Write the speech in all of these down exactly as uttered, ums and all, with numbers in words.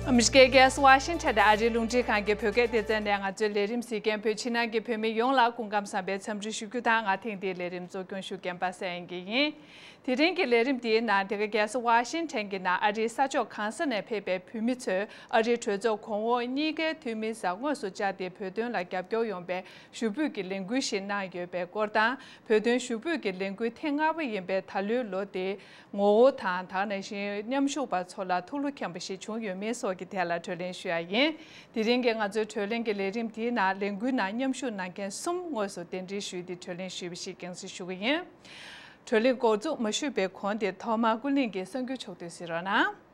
ཨ་མི་རི་ཀའི་རྒྱལ་ས་ཝ་ཤིང་ཊོན་དང་ཨ་རིའི་རླུང་འཕྲིན་ཁང་གི་བོད་སྐད་སྡེ་ཚན་ནས་ང་ཚོའི་ལས་རིམ་གཟིགས་མཁན་བོད་ཕྱི་ནང་གི་བོད་མི་ཡོངས་ལ་སྐུ་ཁམས་བཟང་པའི་འཚམས་འདྲི་ཞུ་རྒྱུ་དང་། ང་ཐེངས་འདིའི་ལས་རིམ་གཙོ་སྐྱོང་ཞུ་མཁན་པ་སངས་དབྱངས་སྐྱིད་ཡིན། དེ་རིང་གི་ལས་རིམ་འདིའི་ནང་འདི་ག་རྒྱལ་ས་ཝ་ཤིང་ཊོན་གྱི་ནང་ཨ་རིའི་ས་ཕྱོགས་གང་ས་ནས་ཕེབས་པའི་བོད་མི་ཚོས་ཨ་རིའི་གྲོས་ཚོགས་གོང་འོག་གཉིས་ཀའི་འཐུས་མི་གཟའ་དངོས་སུ་བཅར་ཏེ་བོད་དོན་ལ་རྒྱབ་སྐྱོར་ཡོང་པའི་ཞུ་འབོད་ཀྱི་ལས་འགུལ་ཞིག་གནང་ཡོད་པའི་སྐོར་དང་། བོད་དོན་ཞུ་འབོད་ཀྱི་ལས་འགུལ་ཐེངས་ལྔ་པ་ཡིན་པའི་ད་ལོའི་ལོ་དེའི་ངོ་བོ་དང་། དེ་ནང་བཞིན་མཉམ་ཞུགས་པ་ཚོ་ལ་ཐུགས་བློ་འཁྱམས་པ་ཞིག་བྱུང་ཡོད་མེད་སོགས་ཀྱི་ཐད་ལ་གྲོས་གླེང་ཞུ་ཡ་ཡིན། དེ་རིང་གི་ང་ཚོའི་གྲོས་གླེང་གི་ལས་རིམ་དེའི་ནང་ལས་འགུལ་ནང་མཉམ་ཞུགས་གནང་མཁན་གསུམ་དངོས་སུ་གདན་འདྲེན་ཞུས་ཏེ་གྲོས་གླེང་ཞུས་པ་ཞིག་རྒྱང་སྲིང་ཞུ་གི་ཡིན། གྲོས་གླེང་འགོ་འཛུགས་མ་ཞུས་པའི་གོང་དེ་ཐོག་མར་ཀུན་གླེང་གི་གསར་འགྱུར་ཕྱོགས་བསྡུས་གཟིགས་རོགས་གནང་།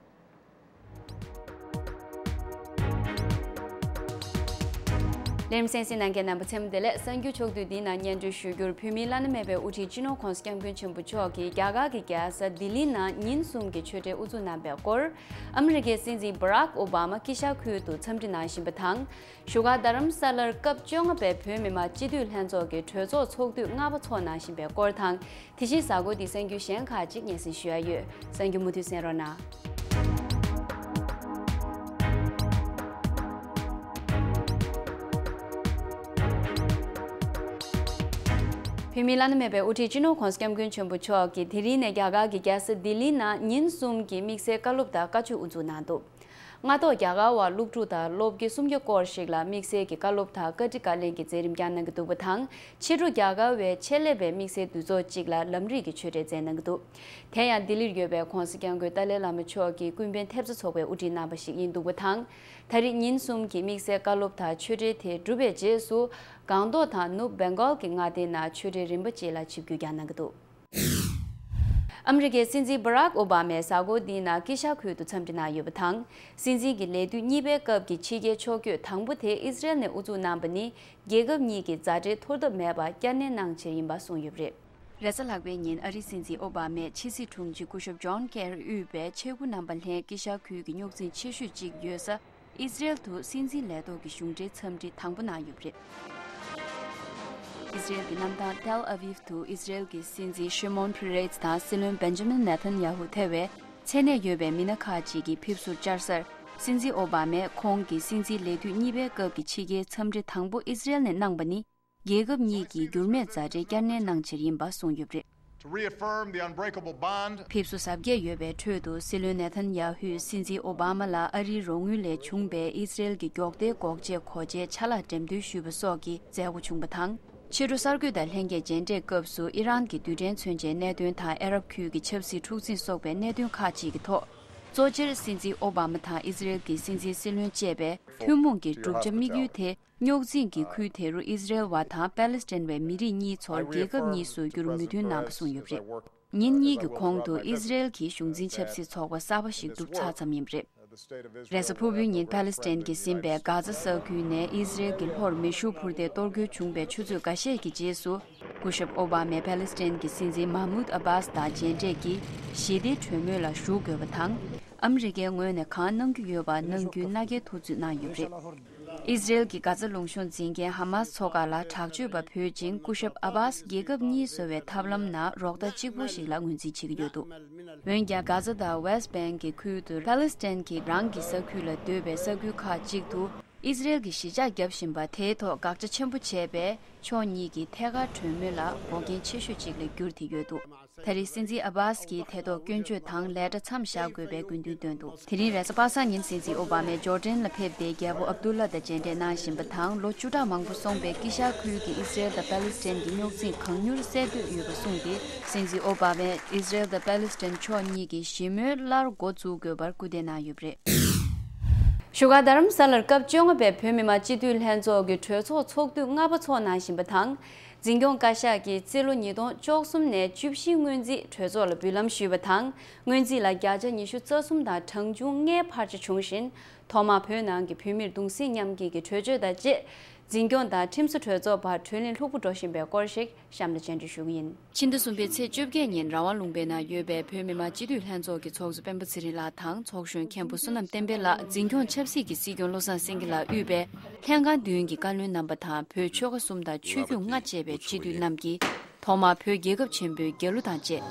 ལས་རིམ་གསན་གཟིགས་གནང་མཁན་རྣམ་པ་ཚང་མ་བདེ་ལེགས། གསར་འགྱུར་ཕྱོགས་བསྡུས་འདིའི་ནང་སྙན་སྒྲོན་ཞུ་རྒྱུར། བོད་མིའི་བླ་ན་མེད་པའི་དབུ་ཁྲིད་སྤྱི་ནོར་༸གོང་ས་༸སྐྱབས་མགོན་ཆེན་པོ་མཆོག་གིས་རྒྱ་གར་གྱི་རྒྱལ་ས་ལྡི་ལི་ནང་ཉིན་གསུམ་གྱི་ཆོས་འབྲེལ་དབུ་འཛུགས་གནང་པའི་སྐོར། ཨ་མི་རི་ཀའི་སྲིད་འཛིན་སྦ་རག་ཨོ་བྷ་མ་དཀྱིལ་ཤར་ཁུལ་དུ་འཚམས་འདྲི་གནང་བཞིན་པ་དང་། བཞུགས་སྒར་རྡ་རམ་ས་ལར་སྐབས་བཅོ་ལྔ་པའི་བོད་མི་མང་སྤྱི་འཐུས་ལྷན་ཚོགས་ཀྱི་གྲོས་ཚོགས་ཚོགས་དུས་ལྔ་པ་འཚོགས་གནང་བཞིན་པའི་སྐོར་དང་། དེ་བཞིན་གཟའ་འཁོར་འདིའི་གསར་འགྱུར་གཞན་ཁག་ཅིག་སྙན་སེང་ཞུ་ཡ་ཡོད། གསར་འགྱུར་མུ་མཐུད་གསན་རོགས་གནང་། བོད་མིའི་བླ་ན་མེད་པའི་དབུ་ཁྲིད་སྤྱི་ནོར་༸གོང་ས་༸སྐྱབས་མགོན་ཆེན་པོ་མཆོག་གིས་དེ་རིང་ནས་རྒྱ་གར་གྱི་རྒྱལ་ས་ལྡི་ལི་ནང་ཉིན་གསུམ་གྱི་དམིགས་བསལ་བཀའ་སློབ་དང་བཀའ་ཆོས་དབུ་འཛུགས་གནང་འདུག་སྔ་ཐོག་རྒྱ་གར་བ་སློབ་ཕྲུག་དང་སློབ་དགེ་སུམ་བརྒྱ་སྐོར་ཞིག་ལ་དམིགས་བསལ་གྱི་བཀའ་སློབ་དང་བཀའ་ཁྲིད་བཀའ་ལན་གྱི་མཛད་རིམ་བསྐྱངས་གནང་གི་འདུག་པ་དང་། ཕྱི་དྲོ་རྒྱ་གར་བའི་ཆེད་ལས་པའི་དམིགས་བསལ་འདུ་ཚོགས་གཅིག་ལ་ལམ་རིམ་གྱི་ཆོས་འབྲེལ་མཛད་གནང་གི་འདུག་དེ་ཡང་ལྡི་ལིར་ཡོད་པའི་༸གོང་ས་༸སྐྱབས་མགོན་ཏཱ་ལའི་བླ་མ་མཆོག་གིས་ཀུན་ཕན་ཐེབས་རྩ་ཚོགས་པའི་དབུ་ཁྲིད་གནང་པ་ཞིག་ཡིན་འདུག་པ་དང་། ད་རེས་ཉིན་གསུམ་གྱི་དམིགས་བསལ་བཀའ་སློབ་དང་ཆོས་འབྲེལ་དེ་གྲུབ་པའི་རྗེས་སུ། སྒང་ཏོག་དང་ནུབ་བེང་གོལ་གྱི་མངའ་སྡེ་ནང་ཆོས་འབྲེལ་རིམ་པ་ཅིག་ལ་ཆིབས་བསྒྱུར་བསྐྱངས་གནང་གི་འདུག་ཨ་མི་རི་ཀའི་སྲིད་འཛིན་སྦ་རག་ཨོ་བྷ་མས་གཟའ་འཁོར་འདིའི་ནང་དཀྱིལ་ཤར་ཁུལ་དུ་འཚམས་འདྲི་གནང་ཡོད་པ་དང་། སྲིད་འཛིན་གྱི་ལས་དུས་གཉིས་པའི་སྐབས་ཀྱི་ཕྱི་རྒྱལ་ཕྱོགས་བསྐྱོད་དང་པོ་དེ་ཨི་ཟི་རེལ་ནས་དབུ་འཛུགས་གནང་པ་ནི། རྒྱལ་ཁབ་གཉིས་ཀྱི་མཛའ་འབྲེལ་འཐོར་ཐབས་མེད་པ་བསྐྱར་ནན་གནང་ཕྱིར་ཡིན་པ་གསུངས་ཡོད་པ་རེད། རེས་གཟའ་ལྷག་པའི་ཉིན་ཨ་རིའི་སྲིད་འཛིན་ཨོ་བྷ་མས་ཕྱི་སྲིད་དྲུང་ཆེ་སྐུ་ཞབས་ཇོན་ཀེ་རི་དབུས་པའི་ཆེད་འགོ་རྣམ་པ་ལྷན་དཀྱིལ་ཤར་ཁུལ་གྱི་རྙོག་འཛིང་ཆེ་ཤོས་གཅིག་ཡོད་ས། ཨི་ཟི་རེལ་དུ་སྲིད་འཛིན་ལས་ཐོག་གི་གཞུང་འབྲེལ་འཚམས་འདྲི་དང་པོ་གནང་ཡོད་པ་རེད། ཨི་ཟི་རེལ་གྱི་གནམ་ཐང་ཏེལ་ཨ་བིབ་དུ་ཨི་ཟི་རེལ་གྱི་སྲིད་འཛིན་ཤི་མོན་ཕེ་རེ་ཛ་དང་སྲིད་བློན་བེན་ཇ་མིན་ནེ་ཐན་ཡ་ཧུ་ཐེ་བའི་མཚན་གནས་ཡོད་པའི་མི་སྣ་ཁག་ཅིག་གིས་ཕེབས་བསུར་བཅར་སར། སྲིད་འཛིན་ཨོ་བྷ་མས་ཁོང་གི་སྲིད་འཛིན་ལས་དུས་གཉིས་པའི་སྐབས་ཀྱི་ཕྱི་རྒྱལ་འཚམས་འདྲི་དང་པོ་ཨི་ཟི་རེལ་ནས་གནང་པ་ནི། རྒྱལ་ཁབ་གཉིས་ཀྱི་འགྱུར་མེད་མཛའ་འབྲེལ་བསྐྱར་ནན་གནང་ཕྱིར་ཡིན་པ་གསུངས་ཡོད་པ་རེད། To reaffirm the unbreakable bond. ཕེབས་བསུ་གཟབ་རྒྱས་ཡོད་པའི་ཁྲོད་དུ་སྲིད་བློན་ནེ་ཐན་ཡ་ཧུས་སྲིད་འཛིན་ཨོ་བྷ་མ་ལ་ཨ་རིའི་རོགས་དངུལ་ལས་བྱུང་པའི་ཨི་ཟི་རེལ་གྱི་མགྱོགས་མཐའི་འགོག་བྱེད་གོ་ཆའི་ཆ་ལག་འགྲེམས་སྟོན་ཞུས་པ་སོགས་ཀྱི་མཛད་སྒོ་བྱུང་བ་དང་། ཕྱི་དྲོ་གསར་འགོད་དང་ལྷན་རྒྱས་མཇལ་འཕྲད་སྐབས་སུ་ཨི་རན་གྱི་རྡུལ་ཕྲན་མཚོན་ཆའི་གནད་དོན་དང་ཨ་རབ་ཁུལ་གྱི་ཆབ་སྲིད་འཁྲུག་འཛིང་སོགས་པའི་གནད་དོན་ཁག་ཅིག་གི་ཐོག་གཙོ་ཆེར་སྲིད་འཛིན་ཨོ་བྷ་མ་དང་ཨི་ཟི་རེལ་གྱི་སྲིད་འཛིན་སྲིད་བློན་བཅས་པའི་ཐུན་མོང་གི་སྒྲུབ་བྱ་དམིགས་ཡུལ་དེ། རྙོག་འཛིང་གི་ཁུལ་དེ་རུ་ཨི་ཟི་རེལ་བ་དང་པེ་ལེ་སི་ཐན་བའི་མི་རིགས་གཉིས་ཚོར་རྒྱལ་ཁབ་གཉིས་སུ་འགྱུར་མོས་མཐུན་གནང་བ་གསུངས་ཡོད་པ་རེད། ཉིན་གཉིས་ཀྱི་གོང་དུ་ཨི་ཟི་རེལ་གྱིས་གཞུང་འཛིན་ཆབ་སྲིད་ཚོགས་པ་གསར་པ་ཞིག་གཏུབ་ཚར་ཙམ་ཡིན་པ་རེད། རེས་གཟའ་ཕུར་བུའི་ཉིན་པེ་ལེ་སི་ཐན་གྱིས་ཟིན་པའི་གྷ་ཛ་ས་ཁུལ་ནས་ཨི་ཟི་རེལ་གྱི་ལྷོར་མེ་ཤུགས་འཕུར་མདེལ་གཏོར་རྒོལ་བྱུང་བའི་ཆུ་ཚོད་འགའ་ཤས་ཀྱི་རྗེས་སུ། སྐུ་ཞབས་ཨོ་བྷ་མས་པེ་ལེ་སི་ཐན་གྱི་སྲིད་འཛིན་མཱ་མུད་ཨ་བྷཱས་དང་མཇལ་འཕྲད་ཀྱིས་ཞི་བདེའི་གྲོས་མོལ་ལ་ཞུགས་དགོས་པ་དང་། ཨ་མི་རི་ཀའི་ངོས་ནས་གང་གནང་རྒྱུ་ཡོད་པ་གནང་རྒྱུའི་མནའ་སྐྱེལ་ཐུབ་ཚོད་གནང་ཡོད་པ་རེད། ཨི་ཟི་རེལ་གྱིས་གྷ་ཛ་ལུང་གཤོང་འཛིན་མཁན་ཧ་མཱས་ཚོགས་ཁག་ལ་དྲག་སྤྱོད་པ་འབོད་ཅིང་སྐུ་ཞབས་ཨ་བྷཱས་རྒྱལ་ཁབ་གཉིས་བཟོ་བའི་ཐབས་ལམ་ནང་རོགས་ཟླ་གཅིག་པུ་ཞིག་ལ་ངོས་འཛིན་བྱེད་ཀྱི་ཡོད་འདུག་འོན་ཀྱང་། གྷ་ཛ་དང་ཝེ་སི་བེང་གི་ཁུལ་དུ་པེ་ལེ་སི་ཐན་གྱིས་རང་གི་ས་ཁུལ་ལ་འདོད་པའི་ས་ཁུལ་ཁག་ཅིག་ཏུ་ཨི་ཟི་རེལ་གྱིས་གཞིས་ཆགས་བརྒྱབ་བཞིན་པ་དེའི་ཐོག་དགག་བྱ་ཆེན་པོ་བྱས་པས། ཕྱོགས་གཉིས་ཀྱི་ཐད་ཀར་གྲོས་མོལ་ལ་འགོག་རྐྱེན་ཆེ་ཤོས་ཅིག་ལ་གྱུར་ཏེ་ཡོད་འདུག་ད་རེས་སྲིད་འཛིན་ཨ་བྷཱས་ཀྱིས་དེ་ཐོག་སྐྱོན་བརྗོད་དང་ལས་གྲྭ་མཚམས་བཞག་དགོས་པའི་དགོས་འདུན་བཏོན་འདུག་དེ་རིང་རེས་གཟའ་པ་སངས་ཉིན་སྲིད་འཛིན་ཨོ་བྷ་མས་ཇོར་ཌན་ལ་ཕེབས་ཏེ་རྒྱལ་པོ་ཨབ་དུལ་ལ་དང་མཇལ་འཕྲད་གནང་བཞིན་པ་དང་། ལོ་བཅུ་ཕྲག་མང་པོ་སོང་པའི་དཀྱིལ་ཤར་ཁུལ་གྱི་ཨི་སི་རེལ་དང་པ་ལི་སི་ཐན་གྱི་རྙོག་འཛིང་གང་མྱུར་སེལ་འདོད་ཡོད་པ་གསུངས་ཏེ། སྲིད་འཛིན་ཨོ་བྷ་མས་ཨི་སི་རེལ་དང་པ་ལི་སི་ཐན་ཕྱོགས་གཉིས་ཀྱིས་ཞི་མོལ་སླར་འགོ་འཛུགས་དགོས་པར་སྐུལ་འདེད་གནང་ཡོད་པ་རེད། བཞུགས་སྒར་རྡ་རམ་ས་ལར་སྐབས་བཅོ་ལྔ་པའི་བོད་མི་མང་སྤྱི་འཐུས་ལྷན་ཚོགས་ཀྱི་གྲོས་ཚོགས་ཚོགས་དུས་ལྔ་པ་འཚོགས་གནང་བཞིན་པ་དང་། འཛིན་སྐྱོང་བཀའ་ཤག་གིས་རྩིས་ལོ་ཉིས་སྟོང་བཅུ་གསུམ་ནས་བཅུ་བཞིའི་སྔོན་རྩིས་གྲོས་ཚོགས་ལ་འབུལ་ལམ་ཞུས་པ་དང་། སྔོན་རྩིས་ལ་བརྒྱ་ཆ་ཉི་ཤུ་རྩ་གསུམ་དང་གྲངས་ཆུང་ལྔའི་འཕར་ཆ་བྱུང་ཞིང་། ཐོག་མར་བོད་ནང་གི་བོད་མིར་གདུང་སེམས་མཉམ་སྐྱེད་ཀྱི་གྲོས་ཆོད་དང་བཅས། འཛིན་སྐྱོང་དང་ཁྲིམས་བཟོ་གྲོས་ཚོགས་བར་གྲོས་གླེང་ལྷུག་པོ་འགྲོ་བཞིན་པའི་སྐོར་ཞིག་གཤམ་ལ་སྤྱན་འབུལ་ཞུ་གི་ཡིན། ཕྱི་ཟླ་གསུམ་པའི་ཚེས་བཅོ་བརྒྱད་ཉིན་རང་དབང་ལུང་པའི་ནང་ཡོད་པའི་བོད་མི་མང་སྤྱི་འཐུས་ལྷན་ཚོགས་ཀྱི་ཚོགས་གཙོ་སྤེན་པ་ཚེ་རིང་ལགས་དང་ཚོགས་གཞོན་མཁན་པོ་བསོད་ནམས་བསྟན་འཕེལ་ལགས། འཛིན་སྐྱོང་ཆབ་སྲིད་ཀྱི་སྲིད་སྐྱོང་བློ་བཟང་སེང་གེ་ལགས་དབུས་པའི་ལྷན་ཁང་བདུན་གྱི་བཀའ་བློན་རྣམ་པ་དང་། བོད་ཆོལ་ཁ་གསུམ་དང་ཆོས་བརྒྱུད་ལྔ་བཅས་པའི་སྤྱི་འཐུས་རྣམས་ཀྱིས་ཐོག་མར་བོད་རྒྱལ་ཁབ་ཆེན་པོའི་རྒྱལ་གླུ་དང་བཅས།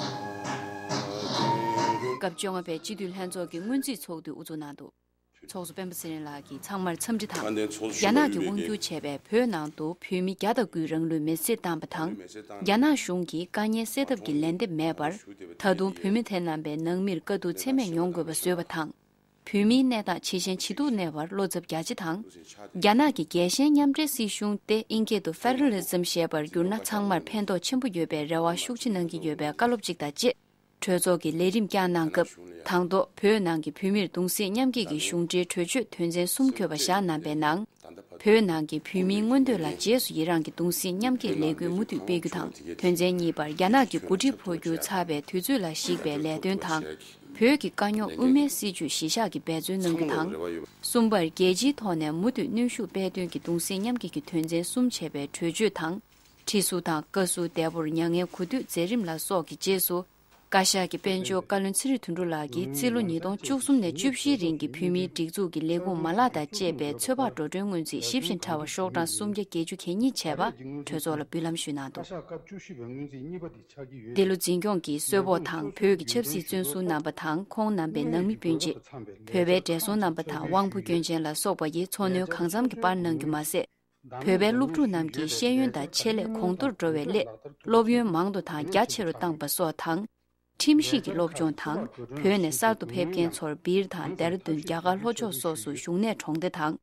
སྐབས་བཅོ་ལྔ་པའི་སྤྱི་འཐུས་ལྷན་ཚོགས་ཀྱི་སྔོན་རྩིས་ཚོགས་དུས་དབུ་འཛུགས་གནང་འདུག་ཚོགས་གཙོ་སྤེན་པ་ཚེ་རིང་ལགས་ཀྱིས་ཚང་མར་འཚམས་འདྲི་དང་། རྒྱ་ནག་གིས་དབང་བསྒྱུར་བྱས་པའི་བོད་ནང་དུ་བོད་མི་བརྒྱ་དང་དགུས་རང་ལུས་མེར་སྲེག་བཏང་བ་དང་། རྒྱ་ནག་གཞུང་གིས་དཀའ་ངལ་སེལ་ཐབས་ཀྱི་ལན་འདེབས་མེད་པར། ད་དུང་བོད་མི་དེ་རྣམ་པའི་ནང་མིར་དཀའ་སྡུག་ཚད་མེད་མྱོང་དགོས་པ་བཟོས་པ་དང་། བོད་མིའི་གནས་སྟངས་ཇེ་ཞན་ཇེ་སྡུག་གནས་པར་བློ་འཚབ་རྒྱ་ཆེ་དང་། རྒྱ་ནག་གི་རྒྱལ་ཞེན་མཉམ་འབྲེལ་སྲིད་གཞུང་སྟེ་ཨིན་སྐད་དུ་Federalism ཞེས་པར་བསྒྱུར་ན་ཚང་མར་ཕན་ཐོགས་ཆེན་པོ་ཡོད་པའི་རེ་བ་ཤུགས་ཆེ་གནང་གི་ཡོད་པའི་བཀའ་སློབ་ཅིག་དང་བཅས། གྲོས་ཚོགས་ཀྱི་ལས་རིམ་བསྐྱངས་གནང་སྐབས། དང་ཐོག་བོད་ནང་གི་བོད་མིར་གདུང་སེམས་མཉམ་སྐྱེད་ཀྱི་གཞུང་འབྲེལ་གྲོས་ཆོད་དོན་ཚན་གསུམ་འཁོད་པ་བཞག་གནང་པའི་ནང་། བོད་ནང་གི་བོད་མིའི་མངོན་འདོད་ལ་རྗེས་སུ་ཡི་རང་གི་གདུང་སེམས་མཉམ་སྐྱེད་ལས་འགུལ་མུ་མཐུད་སྤེལ་རྒྱུ་དང་། དོན་ཚན་གཉིས་པར་རྒྱ་ནག་གི་འགོ་ཁྲིད་འཕོ་འགྱུར་ཚར་བའི་དུས་ཚོད་ལ་གཞིགས་པའི་ལས་དོན་དང་། བོད་ཀྱི་དཀའ་རྙོག་དབུ་མའི་སྲིད་བྱུས་གཞི་བཞག་གི་འབད་བརྩོན་གནང་རྒྱུ་དང་། གསུམ་པར་རྒྱལ་སྤྱིའི་ཐོག་ནས་མུ་མཐུད་གནོན་ཤུགས་སྤེལ་དོན་གྱི་གདུང་སེམས་མཉམ་སྐྱེད་ཀྱི་དོན་ཚན་གསུམ་བྱས་པའི་གྲོས་ཆོད་དང་། ཁྲི་ཟུར་དང་བཀའ་ཟུར་འདས་པོར་མྱ་ངན་གུས་འདུད་མཛད་རིམ་ལ་སོགས་ཀྱི་རྗེས་སུ། བཀའ་ཤག་གི་དཔལ་འབྱོར་བཀའ་བློན་ཚེ་རིང་དོན་གྲུབ་ལགས་ཀྱིས་རྩིས་ལོ་ཉིས་སྟོང་བཅུ་གསུམ་ནས་བཅུ་བཞིའི་རིང་གི་བོད་མིའི་སྒྲིག་འཛུགས་ཀྱི་ལས་ཁུངས་མ་ལག་དང་བཅས་པའི་ཚོད་དཔག་འགྲོ་གྲོན་སྔོན་རྩིས་ཞིབ་ཅིང་ཕྲ་བ་ཤོག་གྲངས་སུམ་བརྒྱ་བརྒྱད་ཅུ་གྱ་གཉིས་བྱས་པ་གྲོས་ཚོགས་ལ་འབུལ་ལམ་ཞུས་གནང་འདུག། འདི་ལོ་འཛིན་སྐྱོང་གིས་གསོལ་ཕོགས་དང་བོད་ཀྱི་ཆབ་སྲིད་བཙོན་ཟུར་རྣམ་པ་དང་ཁོང་རྣམ་པའི་ནང་མི་སྤུན་མཆེད། བོད་པའི་བགྲེས་སོང་རྣམ་པ་དང་དབང་པོ་སྐྱོན་ཅན་ལ་སོགས་པ་ཡི་འཚོ་སྣོན་གང་འཚམ་གྱི་པར་གནང་རྒྱུ་མ་ཟད། བོད་པའི་སློབ་ཕྲུག་རྣམས་ཀྱི་ཤེས་ཡོན་དང་ཆེད་ལས་གོང་མཐོར་འགྲོ་བའི་སླད་སློབ་ཡོན་མང་དུ་དང་རྒྱ་ཆེ་རུ་བཏང་བ་སོགས་དང་། ཁྲིམས་ཞིབ་ཀྱི་སློབ་སྦྱོང་དང་བོད་ནས་གསར་དུ་ཕེབས་མཁན་ཚོར་སྦིར་དང་ལྡེ་ར་ལྡུན་རྒྱ་གར་ལྷོ་ཕྱོགས་སོགས་སུ་བཞུགས་གནས་གྲོང་སྡེ་དང་།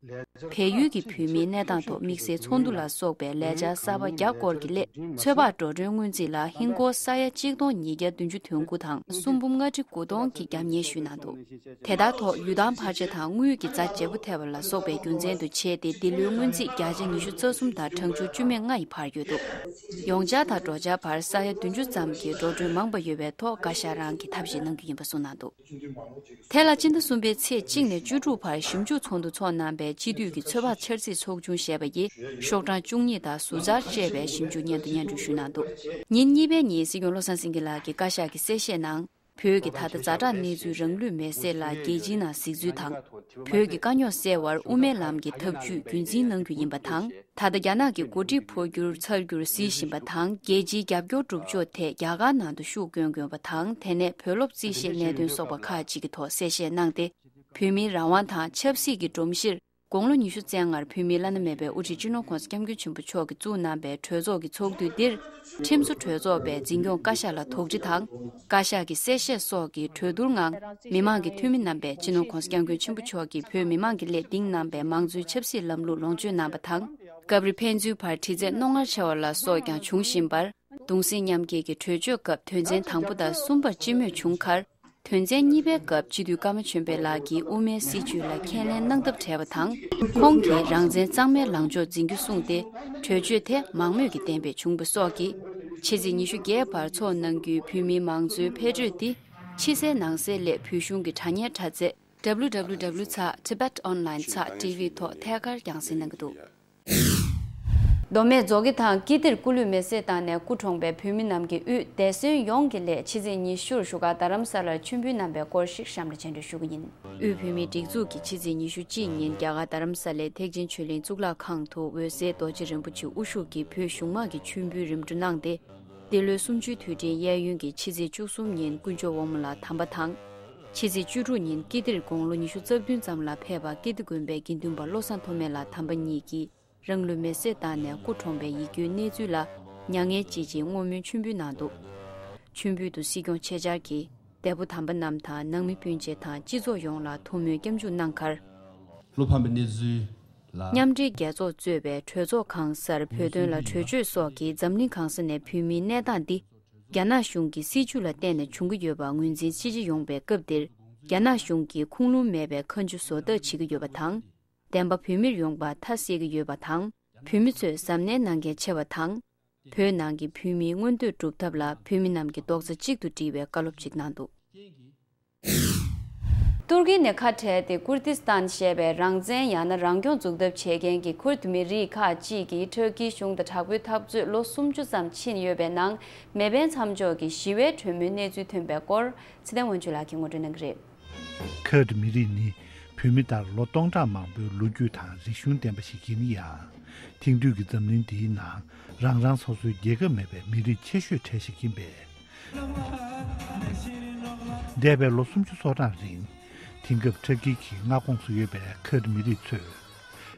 བལ་ཡུལ་གྱི་བོད་མིའི་གནས་སྟངས་ཐོག་དམིགས་བསལ་ཚོགས་འདུ་ལ་སོགས་པའི་ལས་འཆར་གསར་པ་བརྒྱ་སྐོར་གྱི་སླད་ཚོད་དཔག་འགྲོ་གྲོན་སྔོན་རྩིས་ལ་ཧིན་སྒོར་ས་ཡ་གཅིག་སྟོང་ཉིས་བརྒྱ་བདུན་ཅུ་དོན་དགུ་དང་སུམ་འབུམ་ལྔ་ཁྲི་དགུ་སྟོང་གི་རྒྱབ་གཉེར་ཞུས་གནང་འདུག། དེ་ལྟར་ཐོག་ཡུལ་ཐང་འཕར་ཆ་དང་དངུལ་གྱི་རྩ་བརྗེ་པོ་ཐེབས་པ་ལ་སོགས་པའི་རྒྱུ་མཚན་དུ་བྱས་ཏེ་འདི་ལོའི་སྔོན་རྩིས་བརྒྱ་ཆ་ཉི་ཤུ་རྩ་གསུམ་དང་གྲངས་ཆུང་བཅུ་མེད་ལྔ་ཡི་བར་ཡོད་འདུག། ཡོང་འཆར་དང་འགྲོ་འཆར་བར་ས་ཡ་བདུན་ཅུ་ཙམ་གྱི་འགྲོ་གྲོན་མང་བ་ཡོད་པའི་ཐོག་བཀའ་ཤག་རང་གིས་ཐབས་ཤེས་གནང་རྒྱུ་ཡིན་པ་གསུངས་གནང་འདུག། དེ་ལ་སྤྱི་ཟླ་གསུམ་པའི་ཚེས་གཅིག་ནས་བཅུ་དྲུག་བར་ཞིབ་འཇུག་ཚོགས་འདུ་འཚོགས་གནང་བའི་སྤྱི་འཐུས་ཀྱི་ཚོད་དཔག་འཆར་རྩིས་ཚོགས་ཆུང་ཞེས་པ་ཡིས་ཤོག་གྲངས་བཅུ་གཉིས་དང་ཟུར་འཆར་བཅས་པའི་ཞིབ་འཇུག་སྙན་ཐོ་སྙན་སྒྲོན་ཞུས་གནང་འདུག། ཉིན་གཉིས་པའི་ཉིན་སྲིད་སྐྱོང་བློ་བཟང་སེང་གེ་ལགས་ཀྱིས་བཀའ་ཤག་གི་གསལ་བཤད་ནང་། བོད་ཀྱི་ད་ལྟ་ཛ་དྲག་གནས་ཚུལ་རང་ལུས་མེར་སྲེག་ལ་རྒྱལ་སྤྱིའི་ནང་གཟིགས་ཚུལ་དང་། བོད་ཀྱི་དཀའ་རྙོག་སེལ་བར་དབུ་མའི་ལམ་གྱི་ཐབས་ཇུས་རྒྱུན་འཛིན་གནང་རྒྱུ་ཡིན་པ་དང་། ད་ལྟ་རྒྱ་ནག་གི་འགོ་ཁྲིད་འཕོ་འགྱུར་ཚར་རྒྱུར་གཟིགས་བཞིན་པ་དང་། རྒྱལ་སྤྱིའི་རྒྱབ་སྐྱོར་སྒྲུབ་ཕྱོགས་ཐད་རྒྱ་གར་ནང་དུ་ཤུགས་བསྐྱོན་དགོས་པ་དང་། དེ་ནས་བོད་སློབ་རྩིས་བཤེར་གནད་དོན་སོགས་པ་ཁག་ཅིག་གི་ཐོག་གསལ་བཤད་གནང་སྟེ། བོད་མིའི་རང་དབང་དང་ཆབ་སྲིད་ཀྱི་སྒྲོམ་གཞིར། དགུང་ལོ་ཉི་ཤུ་རྩ་ལྔར་བོད་མིའི་བླ་ན་མེད་པའི་དབུ་ཁྲིད་སྤྱི་ནོར་༧གོང་ས་༧སྐྱབས་མགོན་ཆེན་པོ་མཆོག་གིས་བཙུགས་གནང་པའི་གྲོས་ཚོགས་ཀྱི་ཚོགས་དུས་འདིར། ཁྲིམས་བཟོ་གྲོས་ཚོགས་པས་འཛིན་སྐྱོང་བཀའ་ཤག་ལ་དོགས་འདྲི་དང་། བཀའ་ཤག་གི་གསལ་བཤད་སོགས་ཀྱི་གྲོས་བསྡུར་ངང་། མི་མང་གི་འཐུས་མི་རྣམ་པས་སྤྱི་ནོར་༧གོང་ས་༧སྐྱབས་མགོན་ཆེན་པོ་མཆོག་གིས་བོད་མི་མང་གི་སླད་བཏིང་གནང་པའི་མང་གཙོའི་ཆབ་སྲིད་ལམ་ལུགས་ལོངས་སྤྱོད་གནང་པ་དང་། སྐབས་རེ་ཕན་ཚུན་བར་དྲི་རྩད་རྣོ་ངར་ཆེ་བ་ལ་སོགས་ཀྱང་བྱུང་བཞིན་པར། གདུང་སེམས་མཉམ་སྐྱེད་ཀྱི་གྲོས་ཆོད་སྐབས་དོན་ཚན་དང་པོ་དང་གསུམ་པར་སྤྱི་མོས་བྱུང་ཁར། དོན་ཚན་གཉིས་པའི་སྐབས་སྤྱི་འཐུས་ཀརྨ་ཆོས་འཕེལ་ལགས་ཀྱིས་དབུ་མའི་སྲིད་བྱུས་ལ་ཁས་ལེན་གནང་ཐབས་བྲལ་བ་དང་། ཁོང་གིས་རང་བཙན་གཙང་མའི་ལངས་ཕྱོགས་འཛིན་རྒྱུ་གསུངས་ཏེ། གྲོས་ཆོད་དེ་མང་མོས་ཀྱི་གཏན་འབེབས་བྱུང་བ་སོགས་ཀྱིས། ཕྱི་ཚེས་ཉི་ཤུ་བརྒྱད་བར་འཚོགས་གནང་རྒྱུའི་བོད་མིའི་མང་གཙོའི་ཕེབས་བསུ་འདི། ཕྱི་གསལ་ནང་གསལ་སླད་བོད་གཞུང་གི་དྲ་བརྙན་དྲ་ཚིགས་www.tibetonline.tv ཐོག་ཐད་ཀར་རྒྱང་སྲིང་གནང་གི་འདུག། མདོ་སྨད་མཛོ་དགེ་ཐང་ཀི་ཏིར་སྐུ་ལུས་མེར་སྲེག་བཏང་ནས་སྐུ་གྲོངས་པའི་བོད་མི་རྣམས་ཀྱི་དབུས་འདས་གསོན་ཡོངས་ཀྱི་སླད་ཕྱི་ཚེས་ཉི་ཤུར་བཞུགས་སྒར་རྡ་རམ་ས་ལར་མཆོད་འབུལ་གནང་བའི་སྐོར་ཞིག་གཤམ་ལ་སྤྱན་འགྲེལ་ཞུ་གི་ཡིན། དབུས་བོད་མིའི་སྒྲིག་འཛུགས་ཀྱིས་ཕྱི་ཚེས་ཉི་ཤུ་གཅིག་ཉིན་རྒྱ་གར་རྡ་རམ་ས་ལའི་ཐེག་ཆེན་ཆོས་གླིང་གཙུག་ལག་ཁང་དུ་འོད་ཟེར་རྡོ་རྗེ་རིན་པོ་ཆེ་དབུ་བཞུགས་ཀྱིས་བོད་གཞུང་དམངས་ཀྱི་མཆོད་འབུལ་རིམ་གྲོ་གནང་སྟེ། འདི་ལོའི་གསུམ་བཅུའི་དུས་དྲན་གཡས་གཡོན་གྱི་ཕྱི་ཚེས་བཅུ་གསུམ་ཉིན་དཀོན་མཆོག་དབང་མོ་ལ་དམ་པ་དང་། ཕྱི་ཚེས་བཅུ་དྲུག་ཉིན་ཀི་ཏིར་དགུང་ལོ་ཉི་ཤུ་རྩ་བདུན་ཙམ་ལ་ཕེབས་པ་ཀི་ཏི་དགོན་པའི་དགེ་འདུན་པ་བློ་བཟང་ཐོགས་མེད་ལགས་དམ་པ་གཉིས་ཀྱིས་རང་ལུས་མེར་སྲེག་བཏང་ནས་སྐུ་གྲོངས་པའི་ཡིད་སྐྱོའི་གནས་ཚུལ་ལ་མྱ་ངན་བརྗིད་ཆེའི་བསྔོ་སྨོན་མཆོད་འབུལ་གནང་འདུག། མཆོད་འབུལ་དུ་སྲིད་སྐྱོང་ཆེད་བཅར་གྱིས་འདས་པོ་དམ་པ་རྣམས་དང་ནང་མི་སྤུན་མཆེད་དང་སྤྱི་ཚོགས་ཡོངས་ལ་ཐུགས་སྨོན་སྐྱབས་འཇུག་གནང་ཁར། བློ་ཕམ་པའི་གནས་ཚུལ་ལ། མཉམ་འབྲེལ་རྒྱལ་ཚོགས་གཙོས་པའི་གྲོས་ཚོགས་ཁང་གསར་བོད་དོན་ལ་གྲོས་ཆོད་སོགས་ཀྱིས་འཛམ་གླིང་གང་ས་ནས་བོད་མིའི་གནས་སྟངས་འདི། རྒྱ་ནག་གཞུང་གི་སྲིད་བྱུས་ལ་བརྟེན་ནས་བྱུང་གི་ཡོད་པ་ངོས་འཛིན་ཅི་ཆེ་ཡོང་པའི་སྐབས་འདིར། རྒྱ་ནག་གཞུང་གིས་ཁུངས་ལུང་མེད་པའི་ཁ་མཆུ་བཟོ་ལྟ་བྱེད་ཀྱི་ཡོད་པ་དང་། བདེན་པ་བོད་མིར་ཡོང་པ་མཐའ་གསལ་གྱི་ཡོད་པ་དང་། བོད་མི་ཚོས་གཟབ་ནན་གནང་གལ་ཆེ་བ་དང་། བོད་ནང་གི་བོད་མིའི་མངོན་འདོད་སྒྲུབ་ཐབས་ལ་བོད་མི་རྣམས་ཀྱིས་རྡོག་རྩ་གཅིག་ཏུ་སྒྲིལ་བའི་བཀའ་སློབ་ཅིག་གནང་འདུག། ཏུར་ཀི་ནས་ཁ་བྲལ་ཏེ་ཀུར་ཏི་སི་ཐན་ཞེས་པའི་རང་བཙན་ཡང་ན་རང་སྐྱོང་འཛུགས་ཐབས་བྱེད་མཁན་གྱི་ཁུར་དུ་མི་རིགས་ཁག་ཅིག་གིས་ཏུར་ཀིའི་གཞུང་དང་དྲག་པོའི་འཐབ་རྩོད་ལོ་སུམ་ཅུ་ཙམ་ཕྱིན་ཡོད་པའི་ནང་མེ་འཕེན་མཚམས་འཇོག་གི་ཞི་བའི་གྲོས་མོལ་གནས་ཚུལ་ཐོན་པའི་སྐོར་ཚེ་བརྟན་དབང་ཕྱུག་ལགས་ཀྱིས་ངོ་སྤྲོད་གནང་གི་རེད། ཁུར་དུ་མི་རིགས་ནི་བོད་མི་ལྟར་ལོ་སྟོང་ཕྲག་མང་པོའི་ལོ་རྒྱུས་དང་རིག་གཞུང་ལྡན་པ་ཞིག་ཡིན་ཡང་། དེང་དུས་ཀྱི་འཛམ་གླིང་འདིའི་ནང་རང་རང་སོ་སོའི་རྒྱལ་ཁབ་མེད་པའི་མི་རིགས་ཆེ་ཤོས་གྲས་ཤིག་ཡིན་པས། འདས་པའི་ལོ་སུམ་ཅུ་སོ་གྲངས་རིང་། དེང་སྐབས་ཁྲ་ཀིར་གྱི་མངའ་ཁོངས་སུ་ཡོད་པའི་ཁུར་མི་རིགས་ཚོས།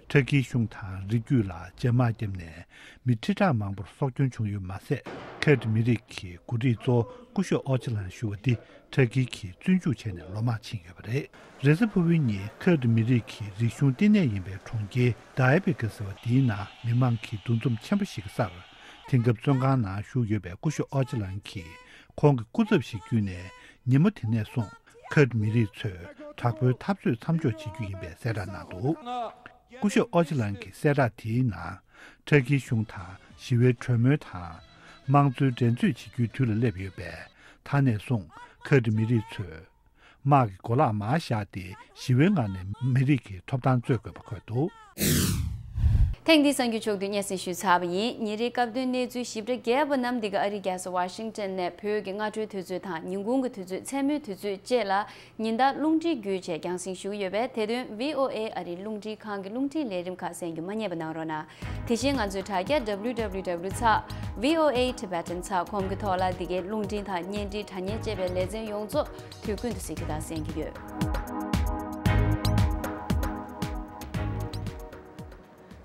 ཁྲ་ཀིར་གཞུང་དང་རི་རྒྱུད་ལ་བྱེ་དམག་བརྒྱབ་ནས་མི་ཁྲི་ཕྲག་མང་པོར་སྲོག་སྐྱོན་བྱུང་ཡོད་མ་ཟད། ཁུར་མི་རིགས་ཀྱི་འགོ་ཁྲིད་གཙོ་བོ་སྐུ་ཞབས་ཨོ་ཅི་ལན་ཞུ་བ་འདི་ཁྲ་ཀིར་གྱིས་བཙོན་འཇུག་བྱས་ནས་ལོ་མང་ཕྱིན་ཡོད་པ་རེད། རེས་གཟའ་ཕུར་བུའི་ཉིན་ཁུར་མི་རིགས་ཀྱི་རིག་གཞུང་བསྟི་གནས་ཡིན་པའི་གྲོང་ཁྱེར་ཌ་ཡ་བི་ཀི་ཟེར་བ་འདིའི་ནང་མི་མང་གི་འདུ་འཛོམས་ཆེན་པོ་ཞིག་གི་སར། དེང་སྐབས་བཙོན་ཁང་ནང་བཞུགས་ཡོད་པའི་སྐུ་ཞབས་ཨོ་ཅི་ལན་གྱིས་ཁོང་གི་སྐུ་ཚབ་ཞིག་བརྒྱུད་ནས་ཉིན་མོ་དེ་ནས་བཟུང་། ཁུར་མི་རིགས་ཚོས་དྲག་པོའི་འཐབ་རྩོད་མཚམས་འཇོག་བྱེད་རྒྱུ་ཡིན་པའི་གསལ་བསྒྲགས་གནང་འདུག་སྐུ་ཞབས་ཨོ་ཅི་ལན་གྱི་གསལ་བསྒྲགས་དེའི་ནང་། ཁྲ་ཀིར་གཞུང་དང་ཞི་བའི་གྲོས་མོལ་དང་། དམངས་གཙོའི་འགྲན་རྩོད་བྱེད་རྒྱུའི་དུས་ལ་སླེབས་ཡོད་པས། ད་ནས་བཟུང་ཁུར་མི་རིགས་ཚོས་དམག་གི་གོ་ལག་མར་བཞག་སྟེ་ཞི་བའི་ངང་ནས་མི་རིགས་ཀྱི་ཐོབ་ཐང་རྩོད་དགོས་པ་འཁོད་འདུག་ཐེངས་འདིའི་གསར་འགྱུར་ཕྱོགས་བསྡུས་སྙན་སེང་ཞུས་ཚར་བ་ཡིན། ཉིན་རེའི་སྐབས་དོན་གནས་ཚུལ་ཞིབ་ཕྲ་རྒྱས་པ་རྣམས་འདི་ག་ཨ་རིའི་རྒྱལ་ས་ཝ་ཤིང་ཊོན་ནས་བོད་ཀྱི་སྔ་དྲོའི་དུས་ཚོད་དང་ཉིན་གུང་གི་དུས་ཚོད། མཚན་མོའི་དུས་ཚོད་བཅས་ལ་ཉིན་ལྟར་རླུང་འཕྲིན་བརྒྱུད་བཅས་རྒྱང་སྲིང་ཞུ་གི་ཡོད་པས། དེ་དོན་V O A ཨ་རིའི་རླུང་འཕྲིན་ཁང་གི་རླུང་འཕྲིན་ལས་རིམ་ཁག་གསན་རྒྱུ་མ་བསྙེལ་བ་གནང་རོགས་གནང་། དེ་བཞིན་ང་ཚོའི་དྲ་རྒྱ་W W W ཚེག་V O A Tibetan ཚེག་ཀོམ་གྱི་ཐོག་ལ་འདི་གའི་རླུང་འཕྲིན་དང་བརྙན་འཕྲིན་དྲ་བརྙན་བཅས་པའི་ལེ་ཚན་ཡོངས་རྫོགས་དུས་ཀུན་ཏུ་གཟིགས་རྒྱུ་དང་གསན་རྒྱུ་ཡོད།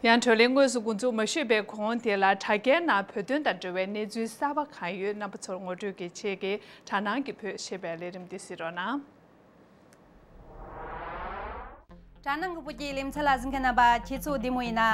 ཡང་བགྲོ་གླེང་དངོས་སུ་འགོ་འཛུགས་མ་ཞུས་པའི་གོང་དེ་ལ་དྲ་རྒྱའི་ནང་བོད་དོན་དང་འབྲེལ་བའི་གནས་ཚུལ་གསར་པ་གང་ཡོད་རྣམ་པ་ཚོར་ངོ་སྤྲོད་ཀྱི་ཆེད་ཀྱི་དྲ་སྣང་གི་བོད་ཞེས་པའི་ལས་རིམ་འདི་གཟིགས་རོགས་གནང་། དྲ་སྣང་གི་བོད་ཀྱི་ལེ་ཚན་ལ་གཟིགས་མཁན་རྣམ་པ་ཁྱེད་ཚོ་བདེ་མོ་ཡིན་ན།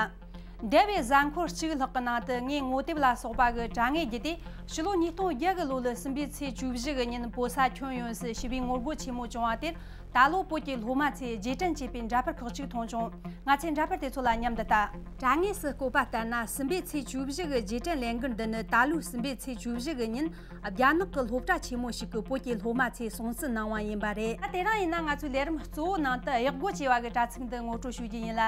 འདས་པའི་གཟའ་འཁོར་གཅིག་ལྷག་གི་ནང་དུ་ངས་ངོ་དེབ་ལ་སོགས་པ་གི་དྲ་བརྙན་བརྒྱུད་དེ་ཕྱི་ལོ་ཉིས་སྟོང་བརྒྱད་གི་ལོ་ལི་སྲིན་པོའི་ཚེས་བཅུ་བཞི་གི་ཉིན་བོད་ས་ཁྱོན་ཡོངས་སུ་ཞི་བའི་ངོ་རྒོལ་ཆེན་མོ་བྱུང་བ་དེར། ད་ལོ་བོད་ཀྱི་སློབ་མ་ཚོས་རྗེས་དྲན་བྱས་པའི་འདྲ་པར་ཁག་ཅིག་མཐོང་བྱུང་། ང་ཚོས་འདྲ་པར་དེ་ཚོ་ལ་མཉམ་དུ་ལྟ། དྲ་གནས་སུ་བཀོད་པ་ལྟར་ན། སྲིན་པོའི་ཚེས་བཅུ་བཞི་གི་རྗེས་དྲན་ལས་འགུལ་འདི་ནི་ད་ལོའི་སྲིན་པོའི་ཚེས་བཅུ་བཞི་གི་ཉིན། རྒྱ་ནག་གི་སློབ་གྲྭ་ཆེན་མོ་ཞིག་གི་བོད་ཀྱི་སློབ་མ་ཚོས་སྲུང་བརྩི་གནང་བ་ཡིན་པ་རེད། ད་དེ་རིང་ཡིན་ན་ང་ཚོའི་ལས་རིམ་གཙོ་བོ་ནང་དུ་གཡག་རྒོ་ཅེས་པ་གི་དྲ་ཚིགས་འདི་ངོ་སྤྲོད་ཞུ་རྒྱུ་ཡིན་ལ།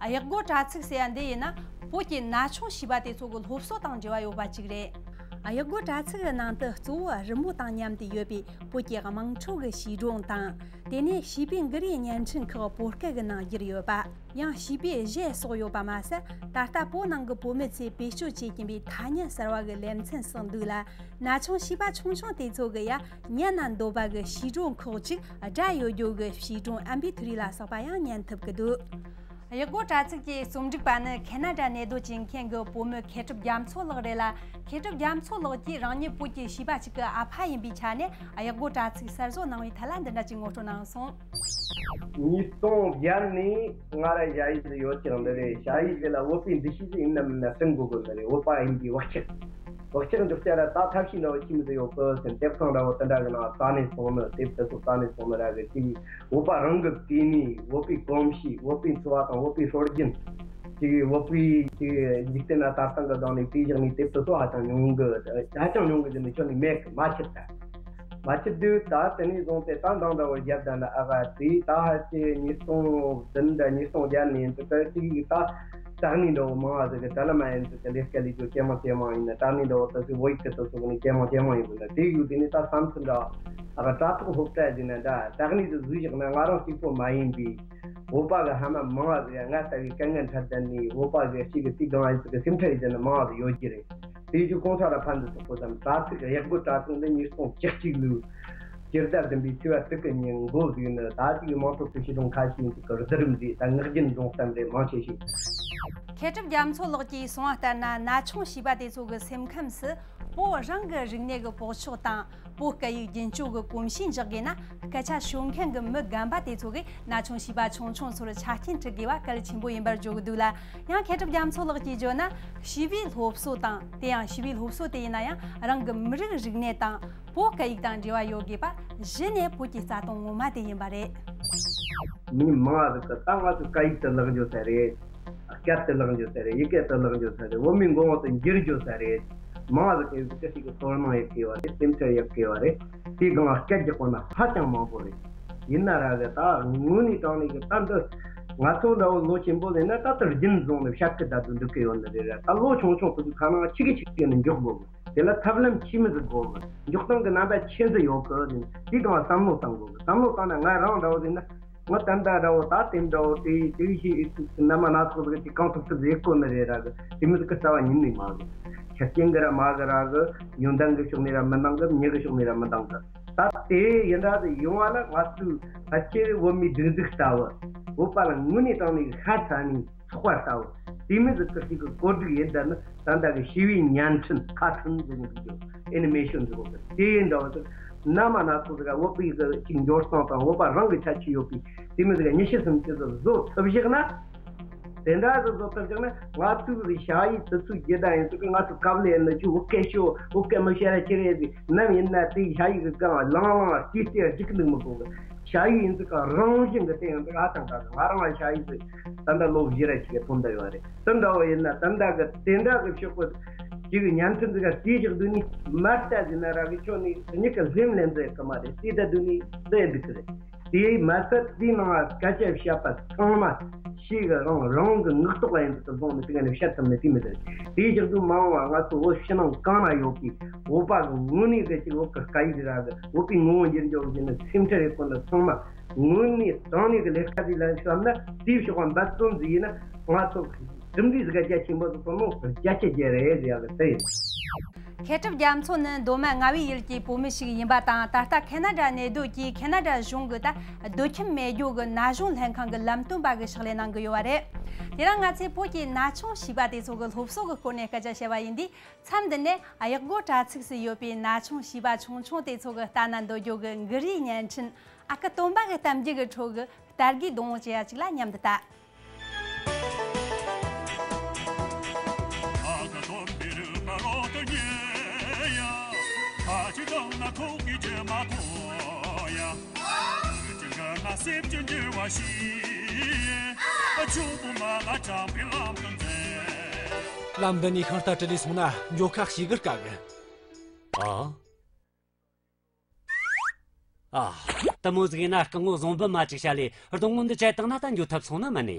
གཡག་རྒོ་དྲ་ཚིགས་ཟེར་ཡ་འདི་ཡིན་ན་བོད་ཀྱི་ན་ཆུང་བྱིས་པ་དེ་ཚོ་གི་སློབ་གསོ་དང་འབྲེལ་བ་ཡོད་པ་ཅིག་རེད། གཡག་རྒོ་དྲ་ཚིགས་ཀྱི་ནང་དུ་གཙོ་བོ་རི་མོ་དང་མཉམ་དུ་ཡོད་པའི་བོད་ཀྱི་དམངས་ཁྲོད་ཀྱི་བྱིས་སྒྲུང་དང་། དེ་ནས་བྱིས་པའི་མགུར་རིའི་བརྙན་འཕྲིན་ཁག་བོད་སྐད་ཀྱི་ནང་བསྒྱུར་ཡོད་པ། ཡང་བྱིས་པའི་གཞས་སོགས་ཡོད་པ་མ་ཟད། ད་ལྟ་བོད་ནང་གི་བུད་མེད་ཚོས་བེད་སྤྱོད་བྱེད་ཀྱིན་པའི་ཐ་སྙད་གསར་བ་གི་ལེ་ཚན་སོགས་འདུག་ལ། ན་ཆུང་བྱིས་པ་ཆུང་ཆུང་དེ་ཚོ་གི་ཡ་ཉན་ན་འདོད་པ་གི་བྱིས་སྒྲུང་ཁག་ཅིག་སྒྲ་ཡོད་རྒྱུ་གི་བྱིས་སྒྲུང་ཨམ་བི་ཐུ་རི་ལ་སོགས་པ་ཡང་ཉན་ཐུབ་ཀྱི་འདུག་གཡག་རྒོ་དྲ་ཚིགས་ཀྱི་རྩོམ་སྒྲིག་པ་ནི་ཁེ་ན་ཌ་གནས་སྡོད་ཀྱི་མཁན་གྱི་བུ་མོ་མཁས་གྲུབ་རྒྱ་མཚོ་ལགས་རེད་ལ། མཁས་གྲུབ་རྒྱ་མཚོ་ལགས་ཀྱིས་རང་ཉིད་བོད་ཀྱི་བྱིས་པ་ཅིག་གི་ཨ་ཕ་ཡིན་པའི་ཆ་ནས་གཡག་རྒོ་དྲ་ཚིགས་གསར་བཟོ་གནང་བའི་ཐད་ལ་འདི་འདྲ་ཅིག་ངོ་སྤྲོད་གནང་སོང་། ཉིས་སྟོང་བརྒྱད་ནས་ང་ར་ཞ་ཡི་ཟིག་ཡོད་ཀྱང་འདི་རེད། ཞ་ཡི་ཟིག་ལ་བོད་པའི་འདུ་ཤེས་ཟིག་ཡིན་ནམ་མིན་ན་སེམས་འགུལ་དགོས་ནི་རེད། བོད་པ་ཡིན་པའི་བག་ཆགས། བག་ཆགས་འཇོག་ཆ་ར་ད་ཐབས་ཤེས་འདྲ་བོ་ཁྱིམ་ཟིག་ཡོད་གི་ཟེར། དེབ་ཁང་འདྲ་བོ་དེ་འདྲ་གི་ནང་ལྟ་ནས་སོང་ནི། དེབ་དེ་ཚོ་ལྟ་ནས་སོང་ནི་ར་གི་དེ་བོད་པ་རང་གི་སྐྱེས་ནི། བོད་པའི་གོམས་གཤིས། བོད་པའི་འཚོ་བ་དང་བོད་པའི་སྲོལ་རྒྱུན། ཅིག་བོད་པའི་ཅིག་འཇིག་རྟེན་ན་ད་ལྟ་གི་སྒང་ནས་དེའི་བཞག་ནས་དེབ་དེ་ཚོ་ཧ་ཅང་ཉུང་གི། ཧ་ཅང་ཉུང་གི་ཟེར་ནས་ཁྱོན་ནས་མེད་གི། མ་ཁྱེར་ད། མ་ཁྱེར་དུས་ད་དེ་ནས་བཟུང་སྟེ་ད་འདང་འདྲ་བོ་བརྒྱབ་ད་ན་ཨ་ག་དེ་ད་ཧ་ཅེ་ཉིས་སྟོང་བདུན་འདྲ་ཉིས་སྟོང་བརྒྱད་ནས་འདི་ལྟར་ཅིག་ད་རྩ་གནས་འདྲ་བོ་མང་བ་ཟིག་གི་དྲ་ལམ་ཡིན་ཟིག་གི་ལས་ཀ་ལས་རྒྱུ་ཇེ་མང་ཇེ་མང་ཡིན་ན། དྲ་གནས་འདྲ་བོ་ད་ཟིག་བོད་ཡིག་གི་དུ་སོགས་ནས་ཇེ་མང་ཇེ་མང་ཡིན་དགོས་ན། དེ་ཡོད་དེ་ནས་ད་བསམ་ཚུལ་འདྲ་ཨ་ག་དྲ་ཐོག་སློབ་གྲྭ་ཟིག་ན་འདྲ་དྲ་གནས་དུ་བཟོས་བཞག་ན་ང་རང་གཅིག་པོ་མ་ཡིན་པའི་བོད་པ་གི་ཧ་མ་མང་བ་ཟིག་ང་ལྟ་བུའི་དཀའ་ངལ་འཕྲད་བསྡད་ནས་བོད་པ་གི་གཅིག་གི་དུས་གང་ཡིན་ཟིག་གི་སེམས་ཁྲལ་ཡིན་ཟེར་ན་མང་བ་ཟིག་ཡོད་ཀྱི་རེད། དེ་རྒྱུ་གོང་ས་ལ་ཕན་འདི་སོགས་པོ་ཙམ་དྲ་ཚིགས་གཡག་རྒོ་དྲ་ཚིགས་འདི་ཉིས་སྟོང་བཅུ་གཅིག་ལོའི་སྤྱི་ཟླ་བདུན་པའི་ཚེས་པ་དྲུག་གི་ཉིན་འགོ་བཙུགས་ནི། ད་ཅིག་མང་ཚོགས་ཀྱི་བྱིས་སྒྲུང་ཁ་ཤས་ཅིག་གི་བསྡུ་རིམ་རེད། ད་ངག་རྒྱུན་སྒྲུང་གཏམ་རེད། མང་ཆེ་ཞིག་མཁས་གྲུབ་རྒྱ་མཚོ་ལགས་ཀྱིས་གསུངས་པ་ལྟར་ན། ན་ཆུང་བྱིས་པ་དེ་ཚོ་གི་སེམས་ཁམས་སུ་བོད་རང་གི་རིག་གནས་ཀྱི་སྤོགས་ཆོག་དང་། བོད་སྐད་ཡིག་རྒྱུན་སྐྱོང་གི་གོམས་གཤིས་འཇགས་དགོས་ན། སྐད་ཆ་ཤོད་མཁན་གྱི་མི་རྒན་པ་དེ་ཚོ་གིས་ན་ཆུང་བྱིས་པ་ཆུང་ཆུང་ཚོར་ཆ་རྐྱེན་སྤྲད་དགོས་པ་གལ་ཆེན་པོ་ཡིན་པར་བརྗོད་ཀྱི་འདུག་ལ། ཡང་མཁས་གྲུབ་རྒྱ་མཚོ་ལགས་ཀྱིས་བརྗོད་ན། བྱིས་པའི་སློབ་གསོ་དང་། དེ་ཡང་བྱིས་པའི་སློབ་གསོ་དེ་ཡིན་ན་ཡང་རང་གི་མི་རིགས་རིག་གནས་དང་བོད་སྐད་ཡིག་དང་འབྲེལ་བ་ཡོད་དགོས་པ་གཞི་ནས་བོད་ཀྱི་རྩ་དོན་ངོ་མ་དེ་ཡིན་པ་རེད། མི་མང་ང་ཟིག་གི་ད་ང་ཚོ་སྐད་ཡིག་དེ་བརླག་འགྱོ་ས་རེད། སྐད་དེ་བརླག་འགྱོ་ས་རེད། ཡི་གེ་དེ་བརླག་འགྱོ་ས་རེད། བོད་མིའི་མགོ་དབང་དེ་འགྱུར་འགྱོ་ས་རེད། མང་ང་ཟིག་གི་ཡི་གེ་ཞིག་གི་དོ་སྣང་ཡོད་གི་བ་རེད། སེམས་ཁྲལ་ཡོད་གི་བ་རེད། དེའི་སྒང་སྐད་རྒྱག་དགོས་ན་ཧ་ཅང་མང་པོ་རེད། ཡིན་ན་ར་གི་ད་དངོས་གནས་དྲང་གནས་གི་ད་འདི་ང་ཚོ་འདྲ་བོ་ལོ་ཆེན་པོ་ཟིག་ན་ད་ལྟ་རྒྱུན་བཟུང་ནས་བཤད་གི་ད་དུང་འདུག་གི་ཡོད་ནི་རེད་ར། ད་ལོ་ཆུང་ཆུང་དེ་ཚོ་ཁ་ནང་ཆི་གི་ཆི་གི་ནས་འཇོག་དགོས་གི། དེ་ལ་ཐབས་ལམ་ཆི་མོ་ཟིག་དགོས་གི། འཇོག་སྟངས་གི་རྣམ་པ་ཆི་ཟིག་ཡོད་གི་ཟེར་ནས་དེའི་སྒང་བསམ་བློ་བཏང་དགོས་གི། བསམ་བློ་བཏང་ན་ང་རང་འདྲ་བོ་ཟིག་ན་ང་ད་ལྟ་འདྲ་བོ་ད་དེ་འདྲ་བོ་དེ་དེ་བཞིན་ནམ་མ་སྣ་ཚོགས་ཟིག་ཅིག་གང་ཐུབ་ཐུབ་ཟིག་གོ་ནི་རེད་ར་གི། དེ་མོ་ཟིག་གི་རྩ་བ་ཉིད་ནས་མ་གི། ཆ་རྐྱེན་གི་ར་མ་གི་ར་གི། ཡོན་ཏན་གི་ཕྱོགས་ནས་ར་མི་འདང་གི། མྱི་གི་ཕྱོགས་ནས་ར་མི་འདང་གི། ད་དེ་ཡིན་འདྲ་དུ་ཡོང་བ་ལ་ང་ཚོས་ཕལ་ཆེར་བོད་མིའི་སྒྲིག་འཛུགས་ལྟ་བུ། བོད་པ་ལ་དངོས་གནས་དྲང་གནས་ཤ་ཚ་ནས་ཚོགས་པ་ལྟ་བུ། དེ་མི་ཟིག་གི་ཞིག་གི་བཀོད་སྒྲིག་ཡིན་ད་ནི། ད་ལྟ་གི་ཞི་བའི་བརྙན་འཕྲིན་ཁ་ཐུན་ཟེར་ནས་འདུག་ཨེ་ནི་མེ་ཤོན་འདི་གོ་གི་དེ་ཡིན་འདྲ་བ་ཟིག་སྣ་མ་སྣ་ཚོགས་ཟིག་བོད་པའི་གི་ཅིག་འབྱོར་སྟངས་དང་བོད་པ་རང་གི་ཁྱད་ཆོས་ཡོད་པའི་དེ་མི་ཟིག་ཉི་ཤུ་སུམ་ཅུ་ཟིག་བཟོ་ཐུབ་བཞག་ན། དེ་འདྲ་ཟིག་བཟོ་ཐུབ་བཞག་ན། ང་ཚོའི་གི་ཞ་ཡི་དུས་ཚོད་རྒྱུ་ད་ཡིན་ཟིག་གི་ང་ཚོ་སྐབས་ལས་ནི་ཆུ་བོད་སྐད་ཤོད་བོད་སྐད་མི་བཤད་ར་ཁྱེར་ཡས་ཟིག་ནམ་ཡིན་ན་དེ་ཞ་ཡི་གི་སྒང་ལང་ལང་སྐྱེས་ཏེ་རྒྱུག་གི་འདུག་མི་དགོས་གི་ཞ་ཡི་ཡིན་ཟིག་ག་རང་བཞིན་གི་དེ་ཡང་འདི་ང་དང་ག་གི་ང་རང་ལ་ཞ་ཡི་ཟིག་ད་ལྟ་ལོ་བཞི་ར་ཅིག་གི་ཐོན་བསྡད་ཡོད་རེད། དེ་འདྲ་བོ་ཡིན་ན་ད་ལྟ་གི་དེ་འདྲ་གི་ཕྱོགས་གི་ཅིག་གི་ཉན་ཐུན་ཟིག་ག་དེ་ཞིག་དུས་ནི་མ་ལྟ་ཟིན་ན་ར་གི་ཁྱོད་ནི་མྱིག་གི་ལྷེམ་ལེན་ཟེར་གི་མ་རེད། དེ་ད་དུས་ནི་ཟེར་འདུག་གི་རེད། དེ་མ་ཚད་དེའི་ནང་ལ་སྐད་ཆ་བཤད་པ་ཚང་མ་ཞིག་གི་རང་རང་གི་ངག་ཐོག་ལ་ཡིན་དུ་བཟུང་ནས་དེ་ག་ནས་བཤད་ཐུབ་ནི་དེ་མི་ཟེར། དེའི་ཞིག་དུས་མ་འོངས་པ་ང་ཚོ་བོད་ཕྱི་ནང་གང་ན་ཡོད་པའི་བོད་པ་གི་དངོས་གནས་གི་ཅིག་བོད་གི་སྐད་ཡིག་ར་གི་བོད་པའི་ངོ་བོ་འགྱུར་འགྱུར་བཞིན་ནི་སེམས་ཁྲལ་རེ་ཁོ་ན་ཚང་མ། དངོས་གནས་དྲང་གནས་ཀྱི་ལས་ཀ་དེ་ལ་བསམ་ན་དེའི་ཕྱོགས་ལ་འབད་བརྩོན་ཟིག་ཡིན་ན་ང་ཚོ་གྲུབ་འབྲས་ཟིག་རྒྱ་ཆེན་པོ་ཟིག་ཐོན་ནོ་རྒྱ་ཆེ་རྒྱ་རེད་ཟེར་ཡག་གི་དེ་ཡིན། མཁས་གྲུབ་རྒྱ་མཚོ་ནི་མདོ་སྨད་རྔ་བའི་ཡུལ་གྱི་བོད་མི་ཞིག་ཡིན་པ་དང་། ད་ལྟ་ཁེ་ན་ཌ་གནས་སྡོད་ཀྱིས་ཁེ་ན་ཌ་གཞུང་གི་ད་སྡོད་ཁྱིམ་མེད་རྒྱུ་གི་ན་གཞོན་ལྷན་ཁང་གི་ལམ་སྟོན་པ་གི་ཕྱག་ལས་གནང་གི་ཡོད་པ་རེད། དེ་རིང་ང་ཚོས་བོད་ཀྱི་ན་ཆུང་བྱིས་པ་དེ་ཚོ་གི་སློབ་གསོ་གི་སྐོར་ནས་སྐད་ཆ་བཤད་པ་ཡིན་དུས། མཚམས་འདི་ནས་གཡག་སྒོ་དྲ་ཚིགས་སུ་ཡོད་པའི་ན་ཆུང་བྱིས་པ་ཆུང་ཆུང་དེ་ཚོ་གི་ལྟ་ན་འདོད་རྒྱུ་གི་མགུར་རིའི་བརྙན་འཕྲིན་ཨ་ཁུ་སྟོན་པ་གི་གཏམ་རྒྱུད་གི་ཁྲོད་གི་དར་གོས་སྡོང་བོ་ཅེས་ཡ་ཅིག་ལ་མཉམ་དུ་ལྟ། ལམ་འདི་ནས་ཤིང་རྟ་དྲུད་ལས་སོང་ན་འགྱོ་ཁ་ཞིག་གི་དཀའ་གི། ཨ། ཨ། དེ་མོ་ཟིག་ཡིན་ན་སྐུ་ངོ་བཟང་འབུམ་མ་ཅིག་བྱ་ལས་སྡོང་བོ་འདི་བཅད་བཏང་ན་ད་འགྱོ་ཐབས་སོང་ན་མ་ནི།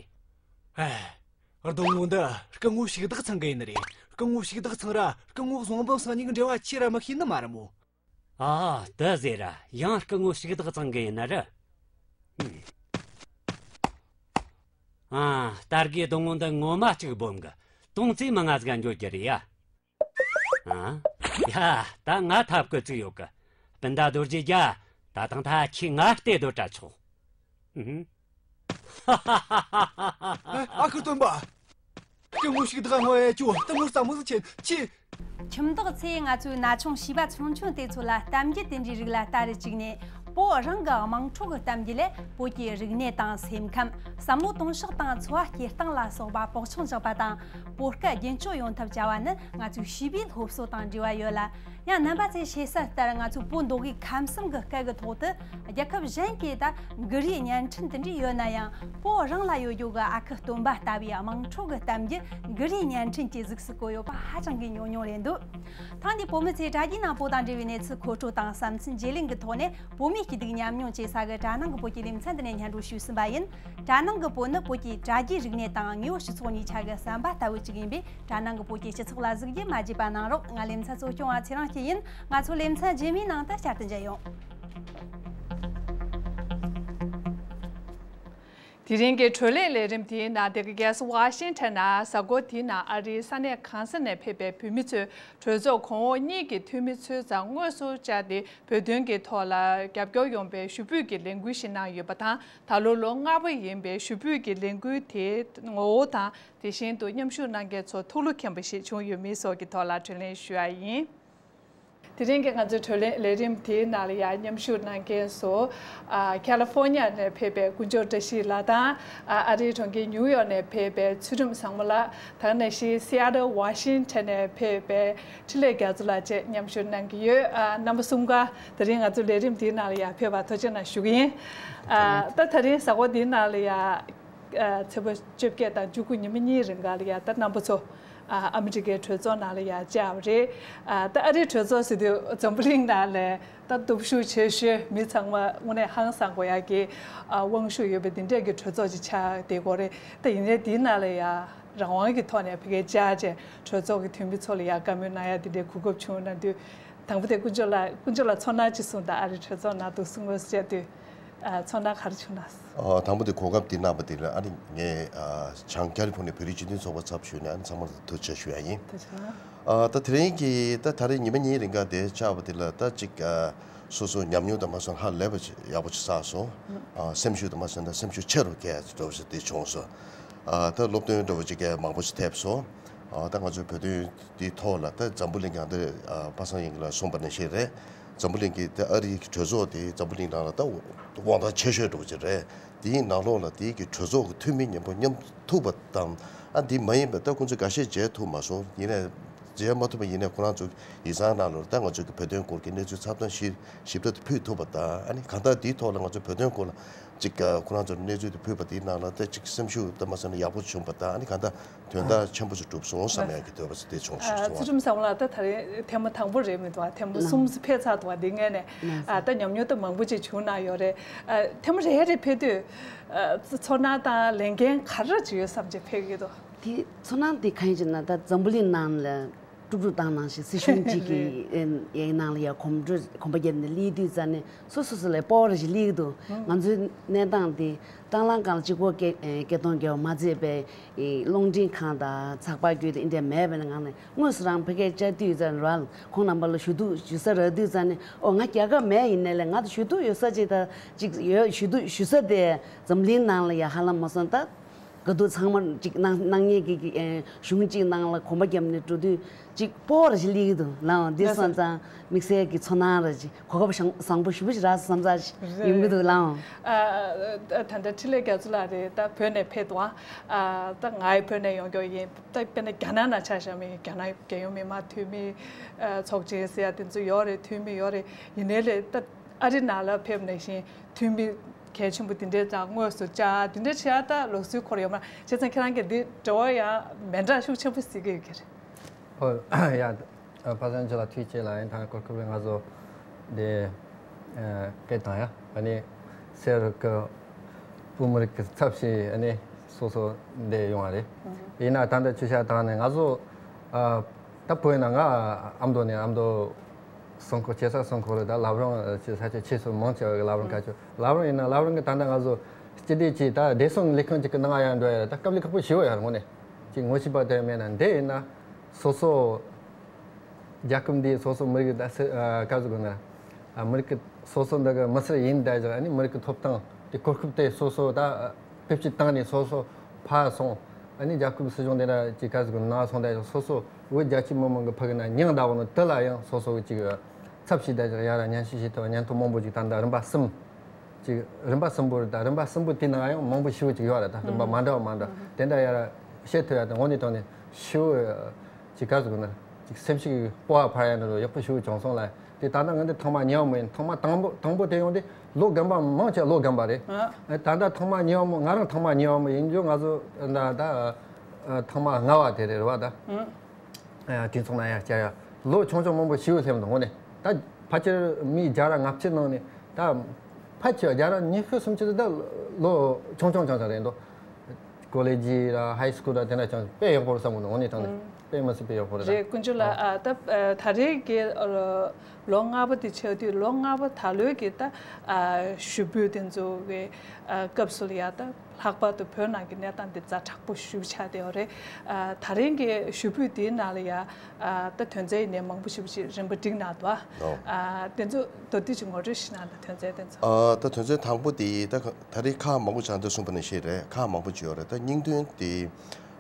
ཨེ། སྡོང་བོ་འདི་སྐུ་ངོ་ཞིག་བདག་ཚང་གི་ཡིན་ནི་རེད། སྐུ་ངོ་ཞིག་བདག་ཚང་ར་སྐུ་ངོ་བཟང་འབུམ་སང་གཉིས་ཀྱི་འབྲེལ་བ་ཆེ་ར་མི་ཤེས་ནི་མ་རེད་མོ། ཨ། དེ་ཟེར་ར་ཡང་སྐུ་ངོ་ཞིག་བདག་ཚང་གི་ཡིན་ནི་རེད། ཨ། དར་གོས་སྡོང་བོ་འདི་ངོ་མ་གཅིག་སྦོམ་གི། དོང་ཙེ་མི་ང་ཟིག་འགྱོ་རྒྱུ་རེད་ཡ། ཨ། ཡ། ད་ང་ཐབས་བཀོད་ཅིག་ཡོད་གི། སྤུན་ཟླ་རྡོ་རྗེ་རྒྱལ། ད་དང་ད་ཁྱེད་ང་སྟེ་སྡོད་དྲ་ཆོག་ཨ། ཨ་ཁུ་སྟོན་པ། སྐུ་ངོ་ཞིག་བདག་ངོ་ཡ་ཅོ་ལྟ་མོ་ས་མོ་ཟིག་ཆེན་ཆེ། ཁྱིམ་བདག་ཚོས་ང་ཚོའི་ན་ཆུང་བྱིས་པ་ཆུང་ཆུང་དེ་ཚོ་ལ་གཏམ་རྒྱུད་དེ་འདྲའི་རིགས་ལ་ལྟ་རུ་བཅུག་ནས། བོད་རང་གི་དམངས་ཁྲོད་ཀྱི་གཏམ་རྒྱུད་ལས་བོད་ཀྱི་རིག་གནས་དང་སེམས་ཁམས། བསམ་བློ་གཏོང་ཕྱོགས་དང་འཚོ་བ་སྐྱེལ་སྟངས་ལ་སོགས་པ་བག་ཆགས་འཇགས་པ་དང་། བོད་སྐད་རྒྱུན་སྐྱོང་ཡོང་ཐབས་བྱ་བ་ནི་ང་ཚོའི་བྱིས་པའི་སློབ་གསོ་དང་འབྲེལ་བ་ཡོད་ལ། ཡང་རྣམ་པ་ཚོས་ཤེས་གསལ་ལྟར་ང་ཚོའི་བོད་མདོ་དབུས་ཁམས་གསུམ་གྱི་སྐད་ཀྱི་ཐོག་ཏུ་རྒྱལ་ཁབ་གཞན་གྱི་ད་མགུར་རིའི་བརྙན་འཕྲིན་དེ་འདྲ་ཡོད་ན་ཡང་། བོད་རང་ལ་ཡོད་རྒྱུ་གི་ཨ་ཁུ་སྟོན་པ་ལྟ་བུའི་དམངས་ཁྲོད་ཀྱི་གཏམ་རྒྱུད་མགུར་རིའི་བརྙན་འཕྲིན་གྱི་གཟུགས་སུ་བཀོད་ཡོད་པ་ཧ་ཅང་གི་ཉུང་ཉུང་རེད་འདུག་ཐེངས་འདིའི་བོད་མི་ཚོས་དྲ་རྒྱའི་ནང་བོད་དང་འབྲེལ་བའི་གནས་ཚུལ་མཁོ་སྤྲོད་དང་བསམ་ཚུལ་བརྗེ་ལེན་གྱི་ཐོག་ནས། བོད་མིའི་སྐྱིད་སྡུག་མཉམ་མྱོང་བྱེད་ས་གི་དྲ་ནང་གི་བོད་ཀྱི་ལེ་ཚན་འདི་ནས་སྙན་སྒྲོན་ཞུས་ཟིན་པ་ཡིན། དྲ་ནང་གི་བོད་ནི་བོད་ཀྱི་དྲ་རྒྱའི་རིག་གནས་དང་དངོས་པོ་སྤྱི་ཚོགས་གཉིས་ཆ་གི་ཟམ་པ་ལྟ་བུ་ཅིག་ཡིན་པས། དྲ་ནང་གི་བོད་ཀྱི་སྤྱི་ཚོགས་ལ་གཟིགས་རྒྱུ་མ་བརྗེད་པ་གནང་རོགས། ང་ལེ་ཚན་གཙོ་སྐྱོང་བ་ཚེ་རིང་སྐྱིད་ཡིན། ང་ཚོ་ལེ་ཚན་རྗེས་མའི་ནང་དུ་བསྐྱར་དུ་མཇལ་ཡོང་། དེ་རིང་གི་བགྲོ་གླེང་ལས་རིམ་དེའི་ནང་། འདི་ག་རྒྱལ་ས་ཝ་ཤིང་ཊོན་ན་གཟའ་འཁོར་དེའི་ནང་ཨ་རིའི་ས་གནས་གང་ས་ནས་ཕེབས་པའི་བོད་མི་ཚོས་གྲོས་ཚོགས་གོང་འོག་གཉིས་ཀྱི་འཐུས་མི་ཚོའི་རྩར་དངོས་སུ་བཅར་ཏེ། བོད་དོན་གྱི་ཐོག་ལ་རྒྱབ་སྐྱོར་ཡོང་བའི་ཞུ་འབོད་ཀྱི་ལས་འགུལ་ཞིག་གནང་ཡོད་པ་དང་། ད་ལོ་ལོ་ལྔ་པ་ཡིན་པའི་ཞུ་འབོད་ཀྱི་ལས་འགུལ་དེའི་ངོ་བོ་དང་། དེ་བཞིན་དུ་མཉམ་ཞུགས་གནང་མཁན་ཚོ་ཐུགས་བློ་ཁེངས་པ་ཞིག་བྱུང་ཡོད་མེད་སོགས་ཀྱི་ཐོག་ལ་བགྲོ་གླེང་ཞུ་ཡ་ཡིན། དེ་རིང་གི་ང་ཚོའི་བགྲོ་གླེང་ལས་རིམ་དེའི་ནང་ལ་ཡང་མཉམ་ཞུགས་གནང་མཁན་ཚོ། ཨ། ཁ་ལི་ཧྥོ་ནི་ཡ་ནས་ཕེབས་པའི་དཀོན་མཆོག་བཀྲ་ཤིས་ལགས་དང་། ཨ། ཨ་རིའི་གྲོང་ཁྱེར་ཉིའུ་ཡོག་ནས་ཕེབས་པའི་ཚུལ་ཁྲིམས་བཟང་མོ་ལགས། དེ་ནང་བཞིན་སི་ཨེ་ཊལ་ཝ་ཤིང་ཊོན་ནས་ཕེབས་པའི་འཕྲིན་ལས་རྒྱ་མཚོ་ལགས་བཅས་མཉམ་ཞུགས་གནང་གི་ཡོད། ཨ། རྣམ་པ་གསུམ་ཀ་དེ་རིང་ང་ཚོའི་ལས་རིམ་འདིའི་ནང་ལ་ཡང་ཕེབས་པར་ཐུགས་རྗེ་གནང་ཞུ་གི་ཡིན། ཨ། ད་དེ་རིང་གཟའ་འཁོར་འདིའི་ནང་ལ་ཡང་། ཨ། ཚེས་པ་བཅོ་བརྒྱད་དང་བཅུ་དགུ་ཉི་མ་གཉིས་རིང་ག་ལ་ཡང་ད་རྣམ་པ་ཚོ། ཨ། ཨ་མི་རི་ཀའི་གྲོས་ཚོགས་ནང་ལ་ཡང་བཅར་བ་རེད། ཨ། ད་ཨ་རིའི་གྲོས་ཚོགས་ཟེར་དུས་འཛམ་བུ་གླིང་ནང་ལ་ད་སྟོབས་ཤུགས་ཆེ་ཤོས། མི་ཚང་མ་དངོས་གནས་ཧང་སང་དགོས་ཡག་གི། ཨ། དབང་ཤུགས་ཡོད་པའི་འདི་འདྲས་ཀྱི་གྲོས་ཚོགས་ཅིག་ཆགས་བསྡད་ཀྱི་ཡོད་རེད། ད་ཡིན་ནའི་འདིའི་ནང་ལ་ཡང་རང་དབང་གི་ཐོག་ནས་ཕ་གིར་བཅར་བྱས་གྲོས་ཚོགས་ཀྱི་འཐུས་མི་ཚོ་ལ་ཡང་བཀའ་མོལ་གནང་ཡག་འདི་འདྲའི་གོ་སྐབས་བྱུང་གནང་དུས། དང་པོ་དེ་དཀོན་མཆོག་ལགས། དཀོན་མཆོག་ལགས་ཚོར་སྣང་ཅིག་གསུངས་དང་། ཨ་རིའི་གྲོས་ཚོགས་ནང་དུ་གསུང་དགོས་ཟེར་དུས། ཨ། ཚོར་སྣང་ག་རེ་བྱུང་ན། ཨ། དང་པོ་དེ་གོ་སྐབས་འདི་གནང་བ་དེ་ལ་ཨ་ནི་ངས། ཨ། བྱང་ཁ་ལི་ཧྥོ་ནི་བོད་རིགས་སྤྱི་མཐུན་ཚོགས་པའི་ཚབ་ཞུས་ནས་ཨ་ནི་ཚང་མར་ཐུགས་རྗེ་ཆེ་ཞུ་ཡ་ཡིན། ཐུགས་རྗེ་ཆེ། ཨ། ད་དེ་རིང་གི་ད་ད་རེས་ཉི་མ་གཉིས་རིང་ག་དེ་ཆགས་པ་དེ་ལ་ད་ཅིག་ཨ། སོ་སོ་ཉམས་མྱོང་དང་མ་སོང་ཧ་ལས་པ་ཅིག་ཡག་པོ་ཅིག་བསགས་སོང་། ཨ་སེམས་ཤུགས་དང་མ་སོང་ད་སེམས་ཤུགས་ཆེ་རུ་སྐྱེ་ཡ་ཅིག་འགྲོ་བ་ཅིག་དེ་བྱུང་སོང་། ཨ་ད་སློབ་སྟོན་འགྲོ་བ་ཅིག་གས་མང་པོ་ཅིག་ཐེབས་སོང་། ཨ་ད་ང་ཚོའི་བོད་དོན་འདིའི་ཐོག་ལ་ད་འཛམ་བུ་གླིང་གང་དེ་ཨ་པ་སངས་དབྱངས་ལགས་གསུངས་པ་ནང་བཞིན་རེད། འཛམ་བུ་གླིང་གི་ད་ཨ་རི་གི་གྲོས་ཚོགས་དེ་འཛམ་བུ་གླིང་ནང་ལ་ད་དབང་ཐང་ཆེ་ཤོས་འགྲོ་བ་ཅིག་རེད། དེའི་ནང་ལོགས་ལ་དེའི་གི་གྲོས་ཚོགས་ཀྱི་འཐུས་མི་མཉམ་པོ་མཉམ་ཐུག་པ་དང་། ཨ་འདི་མ་ཡིན་པ་ད་ཁོང་ཚོས་འགའ་ཤས་མཇལ་ཐུབ་མ་སོང་། ཡིན་ནའི་མཇལ་མ་ཐུབ་པ་ཡིན་ནའི་ཁོ་རང་ཚོ་ཡིག་ཚང་ནང་ལོགས་ད་ང་ཚོ་གི་བོད་དོན་སྐོར་གྱི་གནས་ཚུལ་ཚབ་དང་ཞིབ་ཞིབ་ཕྲ་དུ་ཕུལ་ཐུབ་པ་དང་། ཨ་ནི་གང་ལྟར་འདིའི་ཐོག་ལ་ང་ཚོ་བོད་དོན་སྐོར་ལ་ཅིག་ཁོ་རང་ཚོར་གནས་ཚུལ་དུ་ཕུལ་བ་དེའི་ནང་ལ་ད་ཅིག་སེམས་ཤུགས་ད་མ་ཟེར་ན་ཡག་པོ་བྱུང་བ་དང་། ཨ་ནི་གང་ལྟར་དོན་དག་ཆེན་པོ་ཞིག་གྲུབ་སོང་བསམ་ཡག་གི་འདོད་པ་ཚོ་དེ་བྱུང་སོང་། ཚུལ་ཁྲིམས་བཟང་པོ་ལགས། ད་ད་རེས་ཐེངས་མ་དང་པོ་རེད་མི་འདུག་ཨ་ཐེངས་མ་གསུམ་ཙམ་ཕེབས་ཚར་འདུག་ཨ་འདི་ངས་ནས་ཨ་ད་ཉམས་མྱོང་ད་མང་པོ་ཅིག་བྱུང་གནང་ཡོད་རེད། ཨ་ཐེངས་མ་རེ་རེ་ཕེབས་དུས་ཨ་ཚོར་སྣང་དང་ལས་འགན་ག་རེ་ཅིག་ཡོད་བསམ་གྱི་ཕེབས་ཀྱི་འདུག་དེ་ཚོར་སྣང་དེ་གང་ཡིན་ཞེ་ན། ད་འཛམ་བུ་གླིང་ནང་ལ་དཀྲུག་དཀྲུག་བཏང་གནང་ཞིང་། སྲིད་གཞུང་གཅིག་གི་ཨེ་ཡའི་ནང་ལ་ཡ་གོམ་བགྲོད་གོམ་པ་བརྒྱབ་ནས་སླེབས་དུས་ཙ་ནས་སོ་སོ་སོ་ལ་སྤོབས་པ་རེ་ཞིག་སླེབས་ཀྱི་འདུག་ང་ཚོའི་གནས་སྟངས་དེ་དང་བླངས་སྒང་ལ་གཅིག་པོ་སྐད་ཨེ་སྐད་གཏོང་རྒྱག་པ་མ་ཚད་པའི་ཨེ་རླུང་འཕྲིན་ཁང་དང་ཚགས་པར་བརྒྱུད་དེ་འདི་འདྲ་མེད་པའི་ནང་ནས། དངོས་སུ་རང་ཕ་གིར་བཅར་དུས་ཙ་ནས་རང་ཁོང་རྣམ་པ་ལ་ཞུ་གཏུག་ཞུ་ས་རག་དུས་ཙ་ནས། ཨོ་ང་རྒྱལ་ཁབ་མེད་ཡིན་ནའི་ལས་ང་ད་ཞུ་གཏུག་ཡོད་ས་ཅིག་ད་ཅིག་ཡོད། ཞུ་གཏུག་ཞུ་ས་དེ་འཛམ་གླིང་ནང་ལ་ཡ་ཧ་ལམ་མ་སོང་ད། དགའ་སྡུག་ཚང་མ་ཅིག་གནང་གནང་མཁན་གྱི་གི་ཨེ་གཞུང་གཅིག་ནང་ལ་གོམ་པ་བརྒྱབ་ནས་འགྲོ་དུས་ཅིག་སྤོབས་པ་རེ་ཞིག་སླེབས་ཀྱི་འདུག་ལགས། འདི་ལགས་སོང་སོ། ཙང་དམིགས་བསལ་གྱི་ཚོར་སྣང་རེ་ཅིག་གོ་སྐབས་བཟང་བཟང་པོ་ཞེ་པོ་ཞིག་རག་སོང་བསམ་ས་ཞིག་ཡོང་གི་འདུག་ལགས། ཨ་ད་ལྟ་འཕྲིན་ལས་རྒྱ་མཚོ་ལགས་རེད། ད་བོད་ནས་ཕེབས་འདུག་ཨ་ད་ང་ཡི་བོད་ནས་ཡོང་རྒྱུ་ཡིན། ད་དཔེར་ན་རྒྱ་ནག་ནང་ཆ་བཞག་མི་རྒྱ་ནག་རྒྱལ་ཡོངས་མི་མང་འཐུས་མི་ཨ་ཚོགས་ཆེན་ཟེར་ཡ་དེ་ཚོ་ཡོད་རེད། འཐུས་མི་ཡོད་རེད། ཡིན་ནའི་ལས་ད་ཨ་རི་ནང་ལ་ཕེབས་ནང་བཞིན་འཐུས་མི་གལ་ཆེན་པོ་དེ་འདྲའི་ཙང་དངོས་སུ་བཅར་དེ་འདྲ་བྱས་ད་ལུགས་སྲོལ་འཁོར་ཡོད་མ་རེད། བྱས་ཙང་ཁྱེད་རང་གིས་འདི་འབྲེལ་བ་ཡང་མི་འདྲ་ཤུགས་ཆེན་པོ་གཟིགས་ཀྱི་ཡོད་ཀྱི་རེད། ཨོ་ཡ། ཨ་པ་སངས་ལགས་ཐུགས་རྗེ་ཆེ་ལགས། ཡིན་ད་གོ་སྐབས་ང་ཚོ་འདི་ཨ་སྐད་བཏང་ཡ། ཨ་ནི་གསེར་གྱི་བོད་མི་རིགས་ཀྱི་ཚབ་བྱས་ཨ་ནི་སོ་སོ་འདི་ཡོང་བ་རེད། ཡིན་ན་ད་ལྟ་ཆུ་ཤ་བཏང་ནས་ང་ཚོ་ཨ་ད་བོད་ནང་ང་ཨ་མདོ་ནས་ཨ་མདོ་སྲུང་འཁོར་ཆེ་ས་སྲུང་འཁོར་རེད། ད་བླ་བྲང་ཆེ་ས་ཆེ་ཆེ་སོ་མང་ཆེ་བ་གི་བླ་བྲང་ཁ་ཆུ་བླ་བྲང་ཡིན་ན་བླ་བྲང་གི་ད་ལྟ་ང་ཚོ་སྤྱི་བདེ་ཆེ་ད་བདེ་སྲུང་ལས་ཁང་གཅིག་གི་ནང་ཡང་འགྲོ་ཡ་ད་དཀའ་ལས་ཁག་པོ་ཞེ་པོ་ཡོད་རེད། དངོས་གནས་ཅིག་ངོ་ཤེས་པ་དེ་མེད་ན་འདི་ཡིན་ན། སོ་སོ་རྒྱལ་ཁབ་འདིའི་སོ་སོ་མི་རིགས་ད་སེ་ཨ་ག་ཟེར་དགོས་ན། ཨ་མི་རིགས་ཀྱི་སོ་སོ་འདི་གི་མི་སེར་ཡིན་བསྡད་ཀྱང་ཨ་ནི་མི་རིགས་ཀྱི་ཐོབ་ཐང་དེ་གོ་སྐབས་དེ་སོ་སོ་ད་བེད་སྤྱོད་བཏང་ནས་སོ་སོ་ཕར་སོང་། ཨ་ནི་རྒྱལ་ཁབ་སྲིད་གཞུང་དེ་འདྲ་ཅིག་ག་ཟེར་དགོས་ན་སོང་བསྡད་ཀྱང་སོ་སོ་བོད་རྒྱ་ཆེ་མི་མང་གི་ཕ་གི་ན་མྱིང་བཏགས་པ་ནི་དེ་ལ་ཡང་སོ་སོ་གི་ཅིག་ཚབ་བྱས་བསྡད་ཀྱང་ཡ་ར་ཉམས་ཞིབ་བྱེད་ཐུབ་པ་སྙན་ཐོ་མང་པོ་ཅིག་ད་ལྟ་རིམ་པ་གསུམ། ཅིག་རིམ་པ་གསུམ་པོ་རེད། ད་རིམ་པ་གསུམ་པོ་དེ་ནང་ཡང་མང་པོ་ཞེ་པོ་ཅིག་ཡོད་རེད། ད་རིམ་པ་མ་འདྲ་བ་མ་འདྲ་དེ་འདྲ་ཡ་ར་བཤད་ཐུབ་ཡ་དེ་དངོས་གནས་དྲང་གནས་ཞེ་པོ་ཅིག་ག་ཟེར་དགོས་ན་ཅིག་སེམས་ཤུགས་སྤོབས་པ་འཕར་ཡ་འདྲ་ཡག་པོ་ཞེ་པོ་བྱུང་སོང་ལ། དེ་ད་ལྟ་ང་འདི་ཐེངས་མ་གཉིས་པ་མོ་ཡིན། ཐེངས་མ་དང་པོ་དང་པོ་དེ་ཡོང་དུས་ལོ་རྒན་པ་མང་ཆེ་ལོ་རྒན་པ་རེད། ད་ལྟ་ཐེངས་མ་གཉིས་པ་མོ་ང་རང་ཐེངས་མ་གཉིས་པ་མོ་ཡིན་རྒྱུ་ང་ཚོ་ད་ད་ཐེངས་མ་ལྔ་པ་དེ་རེད་རེད་བ་ད། ཨ་དེ་ཚོ་ན་ཡང་བསྐྱར་ཡང་ལོ་ཆུང་ཆུང་མང་པོ་ཞེ་པོ་སླེབས་འདུག་དངོས་གནས་ད་ཕལ་ཆེར་མི་བརྒྱ་ར་ལྔ་བཅུ་ནང་ནས་ད་ཕལ་ཆེར་བརྒྱ་ར་ཉི་ཤུ་སུམ་ཅུ་དེ་ད་ལོ་ཆུང་ཆུང་ཆུང་ཆུང་རེད་འདུག་ཀོ་ལེ་ཇི་ར་ཧའི་སྐུལ་ར་དེ་འདྲ་ཀྱང་དཔེ་ཡག་པོ་རེད་བསམ་གི་འདུག་དངོས་གནས་དྲང་གནས་དཔེ་མི་སྲིད་དཔེ་ཡག་པོ་རེད་ད། རེད། དཀོན་མཆོག་ལགས། ཨ་ད་ད་རེས་ཀྱི་ལོ་ལྔ་པ་དེ་ཆགས་དུས་ལོ་ལྔ་པ་ད་ལོའི་གི་ད་ཞུ་འབོད་དེ་ཚོ་གི་སྐབས་སུ་ལ་ཡ་ད། ལྷག་པར་དུ་བོད་ནང་གི་གནས་སྟངས་འདི་ཛ་དྲག་པོ་ཞེ་པོ་ཆགས་བསྡད་ཡོད་རེད། ཨ་ད་རིང་གི་ཞུ་འབོད་འདིའི་ནང་ལ་ཡ་ཨ་ད་དོན་ཚན་ཡིན་ནའི་མང་པོ་ཞེ་པོ་ཅིག་རིམ་པ་བསྒྲིགས་གནང་འདུག་ཨ་དེ་ཚོ་མདོར་བསྡུས་ཅིག་ངོ་སྤྲོད་ཞིག་གནང་དང་། དོན་ཚན་དེ་ཚོ། ཨ་ད་དོན་ཚན་དང་པོ་དེ་ད་ད་རིང་ཁག་མང་པོ་ཆགས་འདུག་གསུངས་པ་ནང་བཞིན་རེད། ཁག་མང་པོ་ཅིག་ཡོད་རེད། ད་སྙིང་དོན་དེ་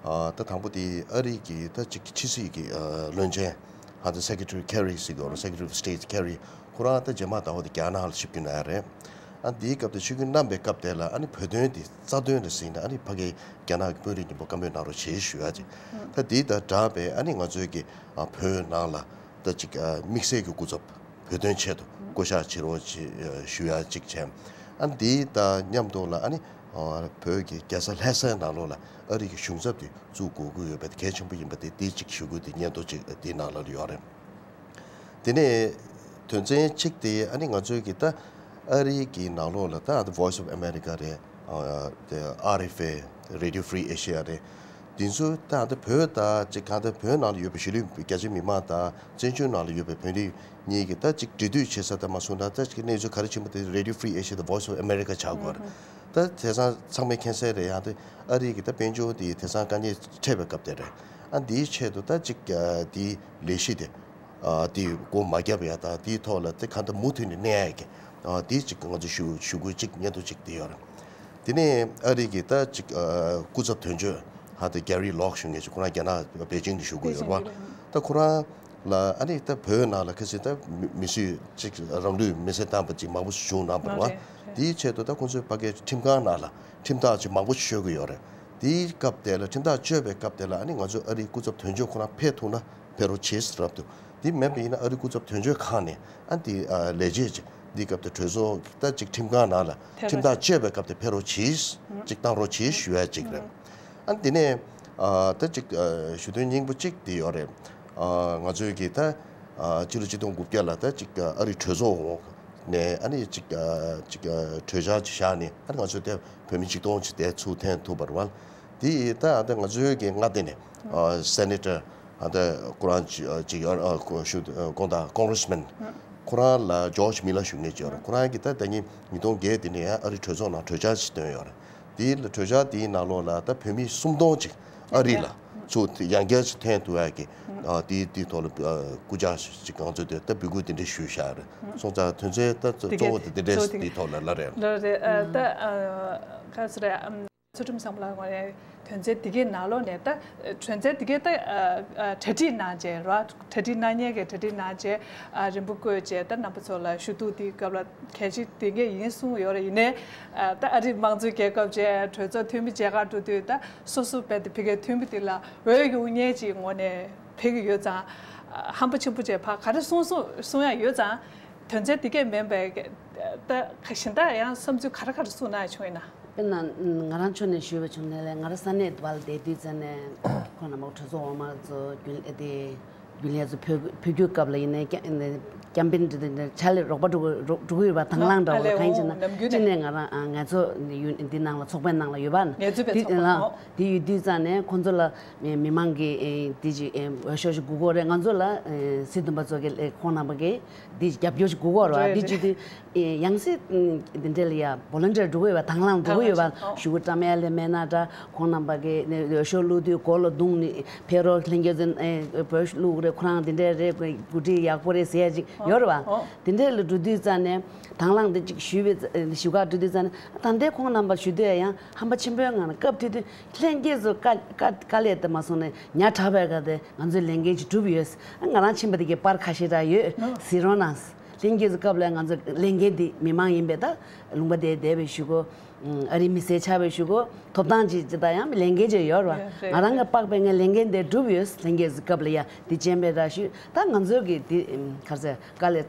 ཨ་ད་དང་པོ་དེ་ཨ་རི་གི་ད་ཅིག་ཕྱི་སྲིད་ཀྱི་ཨ་བློན་ཆེན་ཧ་ད་Secretary Kerry ཟེར་གྱི་ཡོད་རེད། Secretary of State Kerry ཁོ་རང་ད་རྗེས་མ་ཟླ་བ་འདི་རྒྱ་ནག་ལ་ཆིབས་བསྒྱུར་གནང་ཡ་རེད། ཨ་འདིའི་སྐབས་དེ་ཆིབས་བསྒྱུར་གནང་པའི་སྐབས་དེ་ལ་ཨ་ནི་བོད་དོན་དེ་རྩ་དོན་རེད་ཟེར་ནས་ཨ་ནི་ཕ་གིའི་རྒྱ་ནག་གི་དཔོན་རིགས་མཉམ་པོ་བཀའ་མོལ་གནང་རོགས་བྱེད་ཞུ་ཡ་ཅིག་ད་འདི་དང་སྦྲགས་པའི་ཨ་ནི་ང་ཚོའི་གི་ཨ་བོད་ནང་ལ་ད་ཅིག་ཨ་དམིགས་བསལ་གྱི་སྐུ་ཚབ་བོད་དོན་ཆེད་དུ་བསྐོ་གཞག་བྱེད་རོགས་བྱེད་ཞུ་ཡ་ཅིག་བྱས། ཨ་འདི་དང་མཉམ་དུ་ལ་ཨ་ནི་ཨ་བོད་ཀྱི་རྒྱལ་ས་ལྷ་སའི་ནང་ལོགས་ལ་ཨ་རི་གི་གཞུང་ཚབ་དེ་བཙུགས་དགོས་ཀྱི་ཡོད་པ་དེ་གལ་ཆེན་པོ་ཡིན་པ་དེ་འདི་ཅིག་ཞུ་དགོས་དེ་སྙན་ཐོ་ཅིག་འདི་ནང་ལ་ཡོད་རེད། དེ་ནས་དོན་ཚན་གཅིག་དེ་ཨ་ནི་ང་ཚོའི་གི་ད་ཨ་རི་གི་ནང་ལོགས་ལ་ད་The Voice of America རེད། ཨ་དེ་ཨར་ཨེཕ་ཨེ། Radio Free Asia རེད། འདི་ཚོ་ད་ད་བོད་ད་ཅིག་གང་ལྟར་བོད་ནང་ལ་ཡོད་པའི་གཞིས་ལུས་རྒྱ་ཆེ་མི་མང་དང་བཙན་བྱོལ་ནང་ལ་ཡོད་པའི་བོད་རིགས་གཉིས་ཀྱི་ད་ཅིག་འབྲེལ་མཐུད་བྱེད་ས་ད་མ་སོང་ད་ད་ཅིག་གནས་ཚུལ་ག་རེ་ཕྱིན་པ་དེ་Radio Free Asia དང་Voice of America ཆགས་དགོས་རེད། ད་དེང་སང་ཚང་མས་མཁྱེན་གསལ་རེད། ཡང་དེ་ཨ་རི་གི་ད་དཔལ་འབྱོར་དེ་དེང་སང་དཀའ་ངལ་འཕྲད་པའི་སྐབས་དེ་རེད། ཨ་འདིའི་ཆེད་དུ་ད་ཅིག་དེའི་ལས་གཞི་དེ། ཨ་དེ་སྒོ་མ་བརྒྱབ་ཡ་དང་དེའི་ཐོག་ལ་དེ་ག་འདྲ་མུ་མཐུད་ནས་གནས་ཡ་གི་ཨ་དེ་ཅིག་ང་ཚོ་ཞུ་ཞུ་དགོས་ཅིག་སྙན་ཐོ་ཅིག་དེ་ཡོད་རེད། དེ་ནས་ཨ་རི་གི་ད་ཅིག་ཨ་སྐུ་ཚབ་དོན་གཅོད་ཧ་ད་གྷེ་རི་ལོག་ཞུ་མཁན་ཅིག་ཁོ་རང་རྒྱ་ནག་པེ་ཅིང་དུ་བཞུགས་ཀྱི་ཡོད་རེད་བ། ད་ཁོ་རང་ལ་ཨ་ནི་ད་བོད་ནང་ལ་ཁ་སང་ད་མི་མི་སུས་ཅིག་རང་ལུས་མེར་སྲེག་བཏང་པ་ཅིག་མང་པོ་ཞིག་བྱུང་གནང་བ་རེད་བ། དེའི་ཆེད་དུ་ད་ཁོང་ཚོའི་ཕ་གིའི་ཁྲིམས་ཁང་ནང་ལ་ཁྲིམས་ཐག་ཅིག་མང་པོ་ཞིག་གཅོད་ཀྱི་ཡོད་རེད། དེའི་སྐབས་དེ་ལ་ཁྲིམས་ཐག་གཅོད་པའི་སྐབས་དེ་ལ་ཨ་ནི་ང་ཚོ་ཨ་རིའི་སྐུ་ཚབ་དོན་གཅོད་ཁོ་རང་ཕེབས་ཐུབ་ན་ཕེབས་རོགས་བྱེད་ཟེར་རབ་ཏུ་འདི་མེད་པ་ཡིན་ན་ཨ་རིའི་སྐུ་ཚབ་དོན་གཅོད་ཁང་ནས་ཨ་འདི་ཨ་ལས་བྱེད་ཅིག་འདི་སྐབས་དེ་གྲོས་ཚོགས་ད་ཅིག་ཁྲིམས་ཁང་ནང་ལ་ཕེབས་ཁྲིམས་ཐག་རོགས་གཅོད་པའི་སྐབས་དེ་ཕེབས་རོགས་བྱེད་ཅིག་བཏང་རོགས་བྱེད་ཞུ་ཡ་ཅིག་རེད། ཨ་འདི་ནས་ཨ་ད་ཅིག་ཨ་ཞུ་དོན་སྙིང་པོ་གཅིག་དེ་ཡོད་རེད། ཨ་ང་ཚོའི་གི་ད་ཨ་ཕྱི་ལོ་ཆིག་སྟོང་དགུ་བརྒྱ་ལ་ད་ཅིག་ཨ་རི་གྲོས་ཚོགས་འོག་ནས་ཨ་ནི་ཅིག་ཨ་ཅིག་ཨ་གྲོས་འཆར་ཅིག་བཞག་ནས་ཨ་ནི་ང་ཚོ་ད་བོད་མི་ཆིག་སྟོང་ཅིག་དེ་ཚུར་འཐེན་ཐུབ་པ་རེད་བ། དེ་ཡིས་ད་ཨ་ད་ང་ཚོའི་གི་མངའ་སྡེ་ནས་ཨ་སེ་ནེ་ཊར་ཨ་ད་ཁོ་རང་ཅིག་ཨ་ཅིག་ཡོད་ཨ་ཁོ་ཞུ་ཨ་དགོངས་དག་ཀོང་རེས་མེན་ཁོ་རང་ལ་ཇོརྗ་མི་ལར་ཞུ་མཁན་ཅིག་ཡོད་རེད། ཁོ་རང་གིས་ད་ད་ཉིས་ཉིས་སྟོང་བརྒྱད་དེ་ནས་ཡང་ཨ་རི་གྲོས་ཚོགས་ནང་གྲོས་འཆར་ཅིག་བཏོན་ཡོད་རེད། དེའི་གྲོས་འཆར་དེའི་ནང་ལོགས་ལ་ད་བོད་མི་སུམ་སྟོང་ཅིག་ཨ་རི་ལ་ཚུར་ཡང་བསྐྱར་ཅིག་འཐེན་ཐུབ་ཡག་གི་ཨ་དེའི་དེའི་ཐོག་ལ་ཨ་སྐུ་ཕྱྭ་ཞིག་ང་ཚོས་དེ་ད་འབོད་སྐུལ་དེ་འདྲ་ཞུས་བཞག་རེད། སོང་ཙང་དོན་ཚན་ད་གཙོ་བོ་དེ་དེ་འདྲས་དེའི་ཐོག་ལ་ལ་རེད། ལ་རེད་ཨ་ད་ཨ་ག་ཚོད་རེད་ཨམ། ཚུལ་ཁྲིམས་བཟང་པོ་ལགས་ངོས་ནས་དོན་ཚན་འདི་གའི་ནང་ལོགས་ནས་ད་དོན་ཚན་འདི་གའི་ད་ཨ་ཨ་གྲ་སྒྲིག་གནང་རྗེས་ར་གྲ་སྒྲིག་གནང་མཁན་གྱི་གྲ་སྒྲིག་གནང་རྗེས་ཨ་རིམ་པ་བཀོད་རྗེས་ད་རྣམ་པ་ཚོ་ལ་ཞུ་གཏུག་འདིའི་སྐབས་ལ་གལ་ཆེ་འདི་གས་ཡིན་གསུངས་ཡོད་རེད། ཡིན་ནའི་ཨ་ད་ཨ་རིའི་དམངས་གཙོའི་རྒྱལ་ཁབ་བཅས་གྲོས་ཚོགས་འཐུས་མི་མཇལ་ཁ་འགྲོ་དུས་ད་སོ་སོ་བས་ད་ཕ་གིའི་འཐུས་མི་འདི་ལ་འོས་ཡོང་མཁན་ཅིག་ངོས་ནས་ཕེབས་ཀྱི་ཡོད་ཙང་ཧམ་པ་ཆེན་པོ་བྱས་ཕ་ག་རེ་གསུང་གསུང་གསུང་ཡ་ཡོད་ཙང་དོན་ཚན་འདི་གས་མིན་པའི་ད་གཞན་དག་ཡང་བསམ་ཚུལ་ག་རེ་ག་རེ་གསུང་གནང་ཡ་བྱུང་ཡིན་ན། དཔེར་ན་ང་རང་ཕྱོགས་ནས་ཞུས་པ་བྱུང་ན་ལས་ང་རང་ས་གནས་བར་བསྡད་དུས་ཙམ་ནས་ཁོང་རྣམ་པ་གྲོས་ཚོགས་འོག་མ་ཚོ་རྒྱུན་ཨེ་དེ་རྒྱུན་ལས་ཚོ་ཕེབས་ཕེབས་རྒྱུའི་སྐབས་ལ་ཡིན་ནའི་ཀྱ་ཀྱམ་པེན་འདི་འདི་ཕྱག་ལས་རོགས་པ་འགྲོ་དགོས་རོགས་འགྲོ་གི་ཡོད་པ་དང་བླངས་འདྲ་བོ་ལ་གང་ཡིན་ཟེར་ན་སྤྱི་ནས་ང་རང་ང་ཚོ་ཡུན་འདི་ནང་ལ་ཚོགས་པའི་ནང་ལ་ཡོད་པ་ན་འདི་ལ་འདི་ཡོད་དུས་ཙམ་ནས་ཁོང་ཚོ་ལ་མི་མང་གིས་འདི་ཅིག་འོས་ཤོག་ཅིག་དགོས་ཀྱི་རེད། ང་ཚོ་ལ་སྲིད་དོན་པ་ཚོ་གིས་ཁོང་རྣམ་པ་གིས་འདི་རྒྱབ་སྐྱོར་ཅིག་དགོས་ཀྱི་རེད་བ། འདི་བྱེད་དུས། ཡང་སྲིད་འདི་འདྲ་ལ་ཡ་བོ་ལན་ཊིར་འགྲོ་གི་ཡོད་པ་དང་བླངས་འགྲོ་གི་ཡོད་པ་ཞུ་གི་བཀྲམ་ཡ་ལས་མེད་ན་འདྲ། ཁོང་རྣམ་པ་གིས་འོས་ཤོག་བླུགས་དུས་མགོ་ལ་བརྡུངས་ནས་ཕེབས་རོགས་ལྷན་རྒྱས་ཚོས་བོད་བླུགས་རེད། ཁོ་རང་འདི་འདྲ་རེད། འགོ་ཁྲིད་ཡག་པོ་རེད་ཟེར་ཡ་ཅིག་ཡོད་རེད་བ། འདི་འདྲ་ལ་འགྲོ་དུས་ཙམ་ནས་དང་བླངས་འདི་ཅིག་ཞུས་པའི་ཞུ་ག་འགྲོ་དུས་ཙམ་ནས་ད་ལྟའི་ཁོང་རྣམ་པ་ཞུ་དུས་ཡང་ཧམ་པ་ཆེན་པོའི་ངང་ནས་སྐབས་དེ་དུས་ལྷན་རྒྱས་ཚོ་དཀའ་དཀའ་དཀའ་ལས་དེ་མ་སོང་ནས་ཉག་ཕྲ་བའི་སྒང་དེ་ང་ཚོས་ལས་འགན་ཅིག་བསྒྲུབས་ཡོད། ང་རང་ཕྱིན་པ་དེ་གའི་པར་ཁ་ཤས་རག་ཡོད་ཟེར་རོགས་གནང་། ལྷན་རྒྱས་ཚོ་སྐབས་ལ་ང་ཚོ་ལས་འགན་འདི་མི་མང་ཡིན་པས་ད་ལུང་པ་དེ་བསྡད་པའི་གཞུག་གུ། ཨ་རིའི་མི་སེར་ཆགས་པའི་གཞུག་གུ་ཐོབ་ཐང་ཅིག་ཅིག་ད་ཡང་ལས་འགན་ཅིག་ཡོད་རེད་བ། ང་རང་གི་པགས་པའི་ངའི་ལས་འགན་དེ་བསྒྲུབས་ཡོད། ལྷན་རྒྱས་ཚོ་སྐབས་ལ་ཡ་འདི་བྱས་པས་ར་ཞུ། ད་ང་ཚོའི་གི་འདི་ག་རེ་ཟེར་དཀའ་ལས་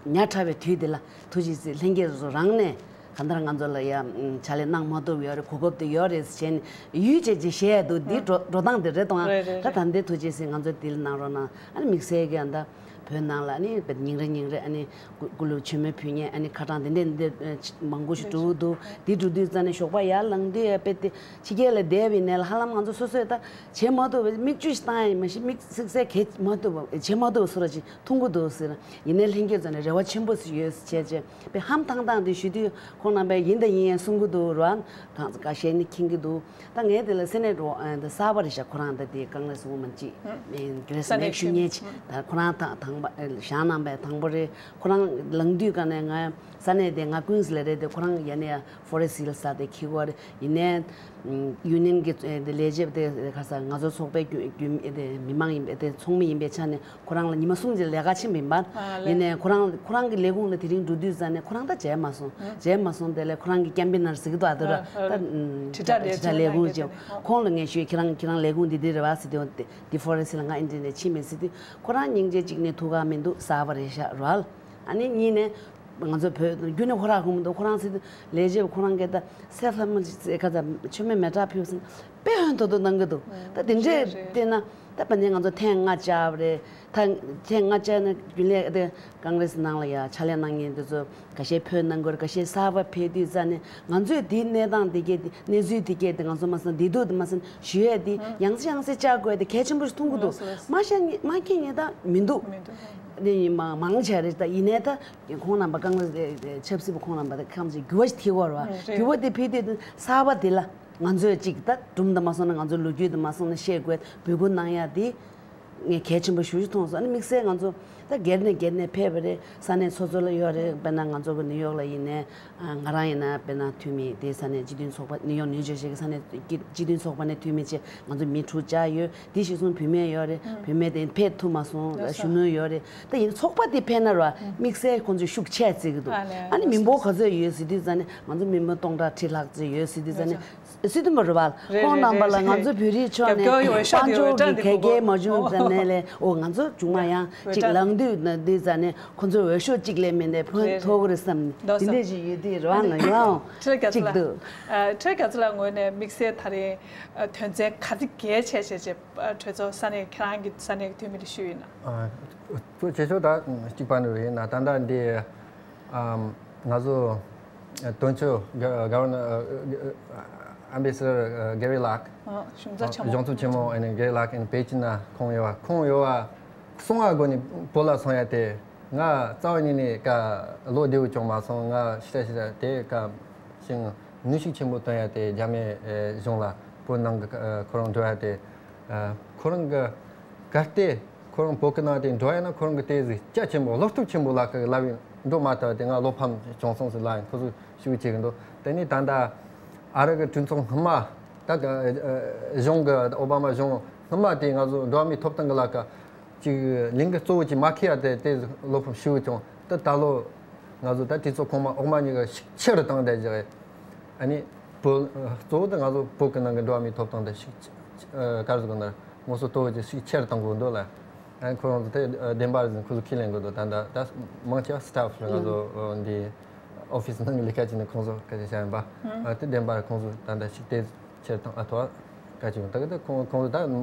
ཉག་ཕྲ་བའི་དུས་འདི་ལ་ཐུགས་རྗེ་ཆེ་ལྷན་རྒྱས་ཚོ་རང་ནས་གང་ལྟར་ང་ཚོ་ལ་ཡ་ཕྱག་ལས་གནང་མ་ཐུབ་ཡོད་རེད། གོ་སྐབས་དེ་ཡོད་རེད་ཟེར་བྱས་ནས་ཡུས་བྱས་ཅིག་བཤད་ཡ་འདུག་འདི་འགྲོ་འགྲོ་སྟངས་དེ་རེད་དང་། ད་ད་འདི་ཐུགས་རྗེ་ཆེ་ང་ཚོ་འདི་ལ་གནང་རོགས་གནང་། ཨ་ནི་དམིགས་བསལ་གྱི་ཨ་ད། བོད་ནང་ལ་ཨ་ནི་ཉིན་རེ་ཉིན་རེ་ཨ་ནི་སྐུ་སྐུ་ལུས་མཆོད་མེ་ཕུལ་མཁན་ཨ་ནི་ཁ་གྲངས་དེ་འདྲས་འདི་འདྲས་མང་པོ་ཞིག་འགྲོ་གི་འདུག་འདི་འགྲོ་དུས་ཙམ་ནས་ཞོགས་པ་ཡར་ལངས་དུས་ཨ་དཔེ་དེ་ཕྱི་རྒྱལ་ལ་བསྡད་པའི་ནས་ལ་ཧ་ལམ་ང་ཚོ་སོ་སོས་ད་བྱེད་མ་ཐུབ་པ་མིག་ཆུ་ཞིག་བཏང་ཡ་མ་གཞི་མིག་ཚིག་གསལ་གས་མ་ཐུབ་པ་བྱེད་མ་ཐུབ་པ་སུ་ར་ཅིག་མཐོང་གི་འདུག་ཟེར། ཡིན་ནའི་ལྷན་རྒྱས་ཚོ་ནས་རེ་བ་ཆེན་པོ་ཞིག་ཡོད་ཟེར་བྱས་བྱས་དཔེ་ཧམ་ཐང་ཐང་དེ་ཞུ་དུས་ཁོང་རྣམ་པས་ཡིན་དང་ཡིན་ཡང་གསུང་གི་འདུག་ར། གང་ཁ་ཤས་ནི་མཁྱེན་གྱི་འདུག་ད་ངས་དེ་ལ་སེ་ནེ་ཊི་འོག་ཨ་ད་གསར་པ་རེད་ཤག་ཁོ་རང་ད་དེ་ཀོང་རེ་སི་ཝུ་མན་ཅིག་ཨ་གྷི་རེ་སི་ནེག་ཤུ་ཉེ་ཆེ་ད་ཁོ་རང་ད་དང་པ་བཞེངས་གནང་པའི་དང་པོ་རེད། ཁོ་རང་ལངས་དུས་ཀ་ནས་ང་ས་གནས་དེ་ང་ཀུན་སི་ལ་རེད་དེ་ཁོ་རང་ཡ་ནས་ཡ་ཕོ་རེ་སི་ཧི་ལ་ས་དེ་འཁྱེར་གོ་རེད། ཡིན་ནའི་ཡུ་ནི་ཡན་གྱི་ལས་བྱེད་དེ་ཁ་ས་ང་ཚོ་ཚོགས་པའི་རྒྱུ་རྒྱུ་དེ་མི་མང་ཡིན་པའི་དེ་ཚོགས་མི་ཡིན་པའི་ཆ་ནས། ཁོ་རང་ལ་ཉི་མ་གསུམ་ཙམ་ལས་ཀ་ཕྱིན་པ་ཡིན་པ། ཨ་ལས། ཡིན་ནའི་ཁོ་རང་ཁོ་རང་གི་ལས་ཁུངས་ལ་དེ་རིང་འགྲོ་དུས་ཙམ་ནས་ཁོ་རང་ད་མཇལ་མ་སོང་། ཨ། མཇལ་མ་སོང་། དེ་ལས་ཁོ་རང་གི་ཀེམ་པེ་ནར་ཟེར་གི་འདུག་ཨ་དེ་ར་ཨ་ད་ཨ་ཨ་དྲིལ་བསྒྲགས་ལས་ཁུངས་ལ་ངས་ཞུས། ཨ། ཁོང་ལ་ངས་ཞུས་ཁྱེད་རང་ཁྱེད་རང་ལས་ཁུངས་འདི་འདི་རེད་བ་ཟེར་དུས་འདི་ཕོ་རེ་སི་ལ་ང་ཨིན་ཊར་ནེཊ་ཕྱིན་མེད་ཟེར་དུས་ཁོ་རང་སྙིང་རྗེ་གཅིག་ནས་ཐུགས་ཁག་མི་འདུག་གསར་པ་རེད་ཤག་ར། ཨ་ནི་གཉིས་ནས་ང་ཚོ་བོད་རྒྱུན་ནས་ཁོ་རང་ཧུམ་འདུག་ཁོ་རང་ཟེར་དུས་ལས་བྱེད་པ་ཁོ་རང་གིས་ད་སེ་ལྷ་མོ་ཁ་ཚ་མཆོད་མེ་མེ་སྲེག་ཕུལ་ཟིན། དཔེ་ཧོན་ཐོར་ཐོར་གནང་གི་འདུག་ད་དེ་འདྲས་བལྟས་ན་ད་ཕ་ནས་ང་ཚོ་ཐེངས་ལྔ་བཅར་བ་རེད། ད་ཐེངས་ལྔ་བཅར་ན་རྒྱུན་ལས་དེ་ཀོང་རེ་སི་ནང་ལ་ཡ་ཕྱག་ལས་གནང་མཁན་དེ་ཚོ་ཁ་ཤས་བོད་ནང་ཁུལ་ཁ་ཤས་གསར་པ་ཕེབས་དུས་ཙ་ནས་ང་ཚོས་འདིའི་གནས་སྟངས་འདི་སྐད་དེ་གནས་ཚུལ་འདི་སྐད་དེ་ང་ཚོ་མ་སོང་བདེ་སྡུག་དེ་མ་སོང་ཞུ་ཡས་དེ་ཡང་སེ་ཡང་སེ་བཅར་དགོས་དེ་གལ་ཆེན་པོ་ཞིག་མཐོང་གི་འདུག་མ་ཤེས་མ་མཁྱེན་ངེས་ད་མི་འདུག་མི་འདུག་དེ་ཡིན་མ་མང་ཆེ་རེད། ད་ཡིན་ནའི་ད་ཁོང་རྣམ་པ་ཀོང་རེ་སི་ཆབ་སྲིད་པ་ཁོང་རྣམ་པ་ད་ཁམས་ཅིག་འགྱུར་བ་ཞིག་ཐེབས་ཀྱི་ཡོད་རེད་བ། འགྱུར་བ་དེ་ཕེབས་དུས་གསར་པ་དེ་ལ། ང་ཚོས་ཅིག་ད་སྒྲུང་དུ་མ་སོང་ན་ང་ཚོའི་ལོ་རྒྱུས་དུ་མ་སོང་ན་བཤད་དགོས་འབོད་སྐུལ་གནང་ཡ་དེ་ ངས་གལ་ཆེན་པོ་ཞེ་པོ་ཅིག་མཐོང་སོང་། ཨ་ནི་དམིགས་བསལ་ང་ཚོ་ད་སྒེར་ནས་སྒེར་ནས་ཕེབས་པ་རེད། ས་གནས་སོ་སོ་ལ་ཡོད་རེད། དཔེར་ན་ང་ཚོ་གི་ནིའུ་ཡོག་ལ་ཡིན་ནའི་ང་རང་ཡིན་ན་དཔེར་ན་འཐུས་མི་དེ་ས་གནས་སྤྱི་མཐུན་ཚོགས་པ། ནིའུ་ཡོག་ནིའུ་ཇར་སི་གི་ས་གནས་སྤྱི་མཐུན་ཚོགས་པ་ནས་འཐུས་མི་བྱས་ང་ཚོ་མི་དྲུག་བཅར་ཡོད། དེ་གཞིར་བཟུང་བུད་མེད་ཡོད་རེད། བུད་མེད་དེ་ཕེབས་ཐུབ་མ་སོང་། གཞོན་ནུ་ཡོད་རེད། ད་ཡིན་ཚོགས་པ་དེ་ཕེབས་ན་ར་དམིགས་བསལ་ཁོང་ཚོས་ཤུགས་ཆེ་བརྩི་གི་འདུག་ཨ་ནི་མི་འབོར་ག་ཚོད་ཡོད་ཟེར་དུས་ཙང་ནས་ང་ཚོ་མི་འབོར་སྟོང་ཕྲག་ཁྲི་ལྷག་ཙམ་ཡོད་ཟེར་དུས་ཙང་ནས། སྲིད་དོན་པ་རེད་བ། རེད་ཁོང་རེད་རྣམ་པ་ལ་རེད་ང་ཚོ་བོད་རིགས་ཕྱོགས་ནས་རྒྱབ་སྐྱོར་ཡོད་ཤག་དཔལ་འབྱོར་དེ་གི་འོས་གྲངས་གལ་འགེལ་མ་བྱུང་ཙང་ནས་ལས། འོ་ང་ཚོ་བྱུང་མ་ཡང་ཅིག་ལངས་དུས་ན་དེ་ཙང་ནས་ཁོང་ཚོའི་འོས་ཤོག་གཅིག་ལས་མེད་ནས་ཕན་ཐོགས་ཀྱི་རེད་བསམ་ནས་དེ་འདྲས་ཞིག་ཡོད་དུས་རེད་བ། ང་ཡང་ཁྲི་རྒྱ་གཅིག་འདུག་ཁྲི་རྒྱ་ཚ་ལགས་ངོས་ནས་དམིགས་བསལ་ད་རེས་དོན་ཚན་ག་ཚོད་གལ་ཆེ་ཆེ་ཆེ་གྲོས་ཚོགས་ས་གནས་ཁྱེད་རང་གི་ས་གནས་ཀྱི་འཐུས་མི་ལ་ཞུས་ཡིན་ན། ཨ། གཙོ་ཆེ་ཤོས་ད་གཅིག་པ་ནི་རེད་ན། ད་ལྟ་འདི་ཨམ། ང་ཚོ་དོན་གཅོད་ག་ག་ཝར་ནར་ཨ་ཨམ་བེ་སི་ཌར་གེ་རི་ལགས། ཨ། གཞུང་ཚབ་ཆེན་མོ། གཞུང་ཚབ་ཆེན་མོ་ཨ་ནི་གེ་རི་ལགས་ཨ་ནི་པེ་ཅིན་ན་ཁོང་ཡོད་བ། ཁོང་ཡོད་བ་གསུང་བ་སྒོ་ནས་བོད་ལ་སོང་ཡ་དེ། ང་རྩ་བ་ཉིད་ནས་ཀ་ལོ་བདེ་བོ་བྱུང་མ་སོང་། ང་ཤི་ར་ཤི་ར་དེ་ཀ་ཞིང་ནུས་ཤུགས་ཆེན་པོ་བཏོན་ཡ་དེ་རྒྱ་མི་གཞུང་ལ་བོད་ནང་གི་ཁོ་རང་འགྲོ་ཡ་དེ། ཁོ་རང་གི་གལ་ཏེ་ཁོ་རང་བོད་ཀྱི་ནང་དེ་འགྲོ་ཡ་ན་ཁོ་རང་གི་དེ་ཟིག་རྒྱ་ཆེན་པོ་བློ་སྟོབས་ཆེན་པོ་ལ་ཀ་ལབ་ཡིན། འགྲོ་མ་ཐུབ་དེ་ང་བློ་ཕམ་བྱུང་སོང་ཟེར་ལབ་ཡིན། ཁོ་ཚོ་ཞུ་བྱེད་ཀྱི་འདུག་དེ་ནས་ད་ལྟ་ཨ་རི་གི་གྲོས་ཚོགས་སྔོན་མ་ད་གཞུང་གི་ཨོ་བྷ་མ་གཞུང་སྔོན་མ་དེ་ང་ཚོ་འགྲོ་བ་མིའི་ཐོབ་ཐང་གི་ལ་ཀ་ཅིག་ལས་འགུལ་གཙོ་བོ་ཅིག་མ་འཁྱེར་ཡ་དེ་དེ་བློ་ཕམ་ཞེ་པོ་བྱུང་། ད་ད་ལོ་ང་ཚོ་ད་དུས་ཚོད་གོང་མ་འོག་མ་གཉིས་ཀ་ཤུགས་ཆེ་རུ་བཏང་བསྡད་ཀྱི་རེད། ཨ་ནི་བོད་གཙོ་བོ་དེ་ང་ཚོ་བོད་ཀྱི་ནང་གི་འགྲོ་བ་མིའི་ཐོབ་ཐང་དེ་ཤུགས་ཆེ་ག་རེ་ཟེར་དགོས་ན་ངོ་སོ་ལྟོ་བ་ཅིག་ཤུགས་ཆེ་རུ་བཏང་དགོས་འདུག་ལ། ཨ་ནི་ཁོ་རང་ཚོ་དེ་བདེན་པ་རེད་ཟེར་ཁོ་ཚོ་ཁས་ལེན་དགོས་འདུག་ད་ད་ད་མང་ཆེ་བ་སི་ཊ་ཕི་ལ་ང་ཚོ་འདི་ཨོ་ཕི་སི་ནང་གི་ལས་ཀ་བྱེད་ནས་ཁོང་ཚོ་སྐད་ཆ་བཤད་ཡིན་པ། ཨ་དེ་བདེན་པ་རེད། ཁོང་ཚོ་ད་ད་ཤུགས་དེ། ཕྱིར་བཏང་ཨ་ཐོ་བཀའ་བཅུ་ད་གི་ད་ཁོང་ཁོང་ཚོ་ད་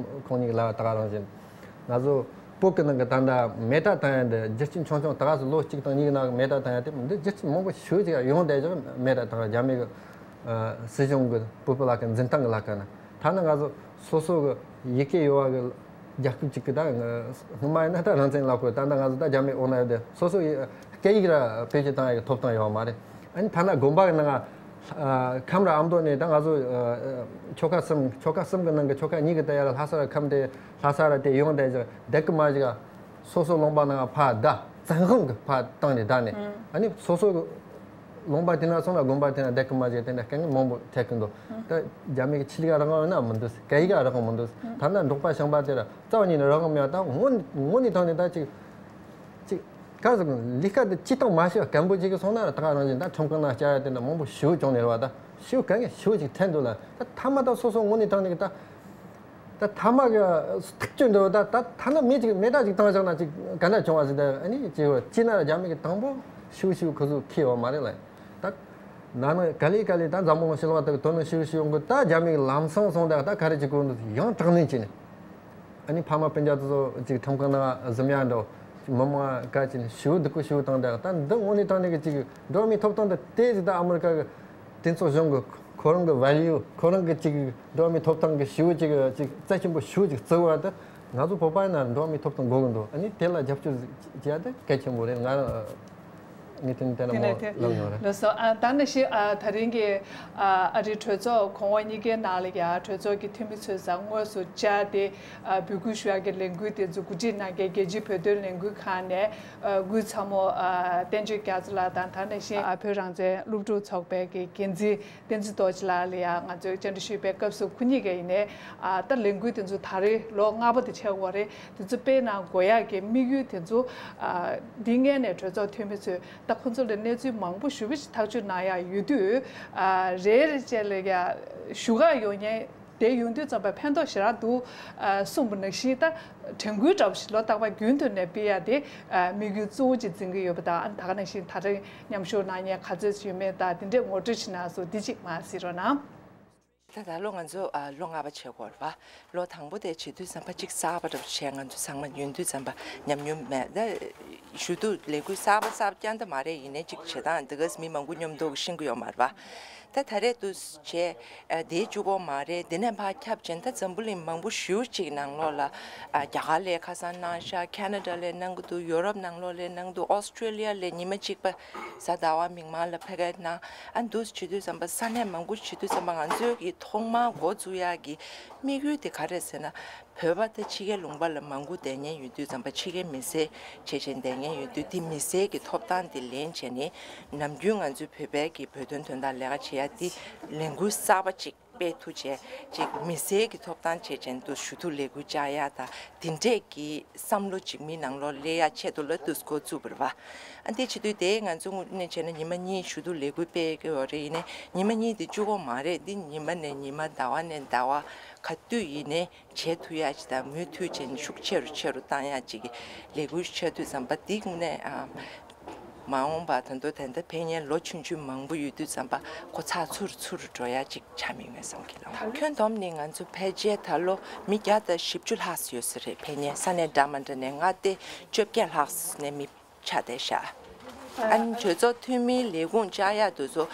ཁོང་གཉིས་ཀྱི་ལ་ད་ག་རང་བཞིན་ང་ཚོ་བོད་ཀྱི་ནང་གི་ད་ལྟ་མེ་མདའ་བཏང་ཡ་འདི་རྒྱུ་རྐྱེན་ཆུང་ཆུང་ད་ག་སུ་ལོ་གཅིག་དང་གཉིས་ཀྱི་ནང་གི་མེ་མདའ་བཏང་ཡ་དེ་འདི་རྒྱུ་རྐྱེན་མང་པོ་ཞེ་ཅིག་ཡོང་བསྡད་ཀྱང་མེ་མདའ་བཏང་རྒྱ་མི་གི་སྲིད་གཞུང་གི་བོད་པའི་ལ་ཀ་འཛིན་སྟངས་ཀྱི་ལ་ཀ་ན་ཐ་ན་ང་ཚོ་སོ་སོ་གི་ཡི་གེ་ཡོད་བ་གི་རྒྱལ་ཁབ་ཅིག་གི་ད་སྔོན་མ་ཡིན་ན་ད་རང་བཙན་ལ་གོ་ད་ལྟ་ང་ཚོ་ད་རྒྱ་མི་འོག་ན་ཡོད་དེ་སོ་སོ་ཡི་སྐད་ཡིག་ར་བེད་སྤྱོད་བཏང་ཡ་གི་ཐོབ་ཐང་ཡོད་མ་རེད། ཨ་ནི་ཐ་ན་དགོན་པ་གི་ནང་ཁམས་ར་ཨ་མདོ་ནས་ད་ང་ཚོ་ཆོལ་ཁ་གསུམ་ཆོལ་ཁ་གསུམ་གི་ནང་གི་ཆོལ་ཁ་གཉིས་གི་ད་ཡ་ལ་ལྷ་ས་ར་ཁམས་དེ་ལྷ་ས་ར་དེ་ཡོང་བསྡད་ཅིག་བསྡད་གི་མ་ཅིག་སོ་སོ་ལུང་པ་ནང་ཕར་བསྡད་བཙན་དབང་གི་ཕར་བཏང་ནས་བསྡད་ནས་ཨ་ནི་སོ་སོ་གི་ལུང་པ་དེ་ན་སོང་ན་དགོན་པ་དེ་ན་བསྡད་གི་མ་ཅིག་དེ་འདྲ་དཀའ་ངལ་མང་པོ་འཕྲད་གི་འདུག་ད་རྒྱ་མི་གི་ཆོས་ལུགས་རང་དབང་ཡོད་ན་མི་འདུག་སྐད་ཡིག་རང་དབང་མི་འདུག་ཐ་ན་འབྲོག་པ་ཞིང་པ་དེ་ར་རྩ་བ་ཉིད་ནས་རང་དབང་མེད་པ་ད་དངོས་དངོས་གནས་ཐོག་ནས་ད་ཅིག་ཅིག་གང་ཟེར་ལས་ཀ་འདི་སྤྱིར་བཏང་མ་ཤེས་པ་སྐམ་པོ་ཅིག་གི་སོང་ན་ད་ག་རང་བཞིན་ད་ཁྲིམས་ཁང་ནང་བཅར་ཡ་དེ་འདྲ་མང་པོ་ཞེ་པོ་བྱུང་ནས་རེད་བ། ད་ཞེ་པོ་གང་གི་ཞེ་པོ་ཅིག་ཐལ་འདུག་ལ། ད་ཐ་མ་ད་སོ་སོ་དངོས་གནས་ཐོག་ནས་ད་ད་ཐ་མ་གི་ཐག་གཅོད་འདྲ་བོ་ད་ད་ཐ་ན་མི་ཅིག་མེ་མདའ་ཅིག་བཏང་བཞག་ན་ཅིག་ག་འདྲ་བྱུང་བ་ཟེར། ད་ཨ་ནི་ཅིག་ཅི་ན་རྒྱ་མི་གི་དང་པོ་ཞེ་པོ་ཞེ་པོ་ཁོ་ཚོ་ཁེལ་བ་མ་རེད་ལ། ད་ན་ནིང་ག་ལེ་ག་ལེ་ད་འཛམ་བུ་གླིང་ཕྱི་ལོགས་ད་གི་དོ་སྣང་ཞེ་པོ་ཞེ་པོ་འགོ་ད་རྒྱ་མི་གི་ལམ་སང་སོང་ད་ད་ག་རེ་ཅིག་གོ་འདུག་ཡང་དྲག་གནོན་བྱས་ནས། ཨ་ནི་ཕ་མ་སྤུན་ཀྱག་དེ་ཚོ་ཅིག་ཁྲིམས་ཁང་ནང་གཟིམ་ཡ་འགྲོ། མི་མང་ག་ཅིག་ཞེ་པོ་སྡུག་པོ་ཞེ་པོ་བཏང་། ད་ད་འདི་དངོས་གནས་དྲང་གནས་ཀྱི་ཅིག་འགྲོ་བ་མིའི་ཐོབ་ཐང་དེ་དེ་ཅིག་ད་ཨ་མི་རི་ཀ་གི་དེ་ཚོ་གཞུང་གི་ཁོ་རང་གི་ཝེ་ལིའུ་ཁོ་རང་གི་ཅིག་འགྲོ་བ་མིའི་ཐོབ་ཐང་གི་ཞེ་པོ་ཅིག་ཅིག་རྩ་ཆེན་པོ་ཞེ་པོ་ཅིག་བརྩི་བ་དེ་ང་ཚོ་བོད་པ་ཡིན་ན་འགྲོ་བ་མིའི་ཐོབ་ཐང་དགོས་ཀྱི་འདུག་ཨ་ནི་དེ་ལ་རྒྱབ་སྐྱོར་བྱེད་ཡ་དེ་གལ་ཆེན་པོ་རེད། ང་ངས་དེ་ནས་དེ་ན་མོ་ལབ་ཡོང་རེད། ལགས་སོ། ཨ་ད་ནང་བཞིན་ཨ་ད་རིང་གི་ཨ་ཨ་རིའི་གྲོས་ཚོགས་གོང་འོག་གཉིས་ཀའི་ནང་ལ་ཡ་གྲོས་ཚོགས་ཀྱི་འཐུས་མི་ཚོའི་སར་དངོས་སུ་བཅར་ཏེ་ཨ་འབོད་སྐུལ་ཞུ་ཡག་གི་ལས་འགུལ་དེ་ཚོ་གོ་སྒྲིག་གནང་མཁན་རྒྱལ་སྤྱིའི་བོད་དོན་ལས་འགུལ་ཁང་ནས་ཨ་འགོ་ཚ་མོ་ཨ་བསྟན་ཆོས་རྒྱ་མཚོ་ལགས་དང་། ད་ནང་བཞིན་ཨ་བོད་རང་བཙན་སློབ་ཕྲུག་ཚོགས་པའི་གི་འགན་འཛིན་བསྟན་འཛིན་རྡོ་རྗེ་ལགས་ལ་ཡ་ང་ཚོས་བཅར་འདྲི་ཞུས་པའི་སྐབས་སུ་ཁོ་གཉིས་ཀས་ཡིན་ནའི་ཨ་ད་ལས་འགུལ་དེ་ཚོ་ད་རེས་ལོ་ལྔ་པ་དེ་ཆགས་ཡོད་རེད། དེ་ཚོ་སྤེལ་གནང་དགོས་ཡག་གི་དམིགས་ཡུལ་དེ་ཚོ་ཨ་འདི་སྔོན་ནས་གྲོས་ཚོགས་འཐུས་མི་ཚོས་ད་ཁོང་ཚོ་ལ་གནས་ཚུལ་མང་པོ་ཞེ་པོ་ཅིག་ཐག་གཅོད་གནང་ཡག་ཡོད་དུས་ཨ་རེ་རེ་བྱས་ལ་ཡ་ཞུ་ག་ཡོང་མཁན་དེ་ཡོང་དུས་ཙམ་པ་ཕན་ཐོགས་ཞེ་དྲག་འདུག་ཨ་གསུངས་པ་ནང་བཞིན་ད་དྲན་སྐུལ་འདྲ་པོ་ཞིག་ལོ་རྟག་པར་རྒྱུན་དུ་ནས་སྤེལ་ཡག་དེ་ཨ་དམིགས་ཡུལ་གཙོ་བོ་ཅིག་འཛིན་གྱི་ཡོད་པ་དང་། ཨ་ནི་ད་ག་ནང་བཞིན་ད་རེས་མཉམ་ཞུགས་གནང་མཁན་ག་ཚོད་ཡོད་མེད་དང་དེ་འདྲས་ངོ་སྤྲོད་བྱེད་གནང་སོང་། འདི་གཅིག་མར་གཟིགས་རོགས་གནང་། ད་ད་ལོ་ང་ཚོ་ཨ་ལོ་ལྔ་པ་བྱེད་དགོས་རེད་པ། ལོ་དང་པོ་དེ་བྱེད་དུས་ཙམ་པ་གཅིག་གསར་པ་འདྲ་པོ་བྱས། ང་ཚོ་ཚང་མ་ཡོང་དུས་ཙམ་པ་ཉམས་མྱོང་མེད། ད་ཞུ་དུས་ལས་འགུལ་གསར་པ་གསར་པ་རྐྱང་ད་མ་རེད། ཡིན་ནའི་གཅིག་བྱེད་སྟངས་འདི་ག་མི་མང་པོ་མཉམ་དུ་ཤེས་ཀྱི་ཡོད་མ་རེད་པ། ད་ད་རེས་དུས་བྱས་ཨ་དེའི་གཅིག་པོ་མ་རེད། དེ་ནས་ཕར་ཁྱབ་ཆེན་ད་འཛམ་བུ་གླིང་མང་པོ་ཞེ་པོ་ཅིག་ནང་ལོགས་ལ་ཨ་རྒྱ་གར་ལ་ཁ་སང་གནང་ཤག་ཁེ་ན་ཌ་ལ་གནང་གི་འདུག་ཡོ་རོབ་ནང་ལོགས་ལ་གནང་གི་འདུག་ཨོ་སི་ཀྲི་ལི་ཡ་ལ་ཉི་མ་གཅིག་པ་གཟའ་ཟླ་བ་མིག་དམར་ལ་ཕ་གིར་གནང་། ཨ་འདུག་བྱེད་དུས་ཙམ་པ་ས་གནས་མང་པོ་བྱེད་དུས་ཙམ་པ་ང་ཚོའི་གི་ཐོག་མར་འགོ་བཙུགས་ཡག་གི་དམིགས་ཡུལ་དེ་ག་རེ་ཟེར་ན། བོད་པ་དེ་ཕྱི་རྒྱལ་ལུང་པ་ལ་མང་པོ་བསྡད་མཁན་ཡོད་དུས་ཙམ་པ། ཕྱི་རྒྱལ་མི་སེར་བྱས་བྱས་བསྡད་མཁན་ཡོད་དུས། དེ་མི་སེར་གྱི་ཐོབ་ཐང་དེ་ལེན་བྱས་ནས། ནམ་རྒྱུན་ང་ཚོའི་བོད་པའི་གི་བོད་དོན་དོན་དག་ལས་ཀ་བྱེད་ཡ་དེ་ལས་འགུལ་གསར་པ་ཅིག་སྤེལ་ཐུབ་བྱས། ཅིག་མི་སེར་གྱི་ཐོབ་ཐང་བྱས་བྱས་འདུག་ཞུ་གཏུག་ལས་འགུལ་བཅར་ཡ་དང་། དེ་འདྲས་ཀྱི་བསམ་བློ་ཅིག་མི་ནང་ལོགས་སླེབས་ཡ་ཆེད་དུ་ལ་འདུག་འགོ་བཙུགས་པ་རེད་པ། ཨ། འདི་བྱེད་དུས་དེ་ང་ཚོ་དངོས་གནས་བྱས་ན་ཉི་མ་གཉིས་ཞུ་གཏུག་ལས་འགུལ་སྤེལ་གྱི་ཡོད་རེད། ཡིན་ནའི་ཉི་མ་གཉིས་དེ་གཅིག་པོ་མ་རེད། འདི་ཉི་མ་ནས་ཉི་མ། ཟླ་བ་ནས་ཟླ་བ། ག་དུས་ཡིན་ནའི་བྱེད་ཐུབ་ཡ་ཅིག་དང་། མུ་མཐུད་བྱས་ནས་ཤུགས་ཆེ་རུ་ཆེ་རུ་བཏང་ཡ་ཅིག་གི་ལས་འགུལ་ཆགས་དུས་ཙམ་པ། འདི་དངོས་གནས། ཨ། མ་འོངས་པ་ད་དུང་ད་ལྟ་ཕེབས་མཁན་ལོ་ཆུང་ཆུང་མང་པོ་ཡོད་དུས་ཙམ་པ། ཁོ་ཚགས་ཚུད་རུ་ཚུད་རུ་འགྲོ་ཡ་ཅིག་ཆགས་མེད་མེད་བསམ་གྱི་ལགས། ཁྱོན་བསྡོམས་ནས་ང་ཚོ་ཕལ་ཆེར་ད་ལོ་མི་བརྒྱ་དང་བཞི་བཅུ་ལྷག་ཙམ་ཡོད་ས་རེད། ཕེབས་མཁན་ས་གནས་འདྲ་མི་འདྲ་ནས་མངའ་སྡེ་བཅོ་བརྒྱད་ལྷག་ཙམ་ནས་མི་ཆགས་བསྡད་ཤག། ཨ་ནི་གྲོས་ཚོགས་འཐུས་མིའི་ལས་ཁུངས་བཅར་ཡག་དེ་ཚོ་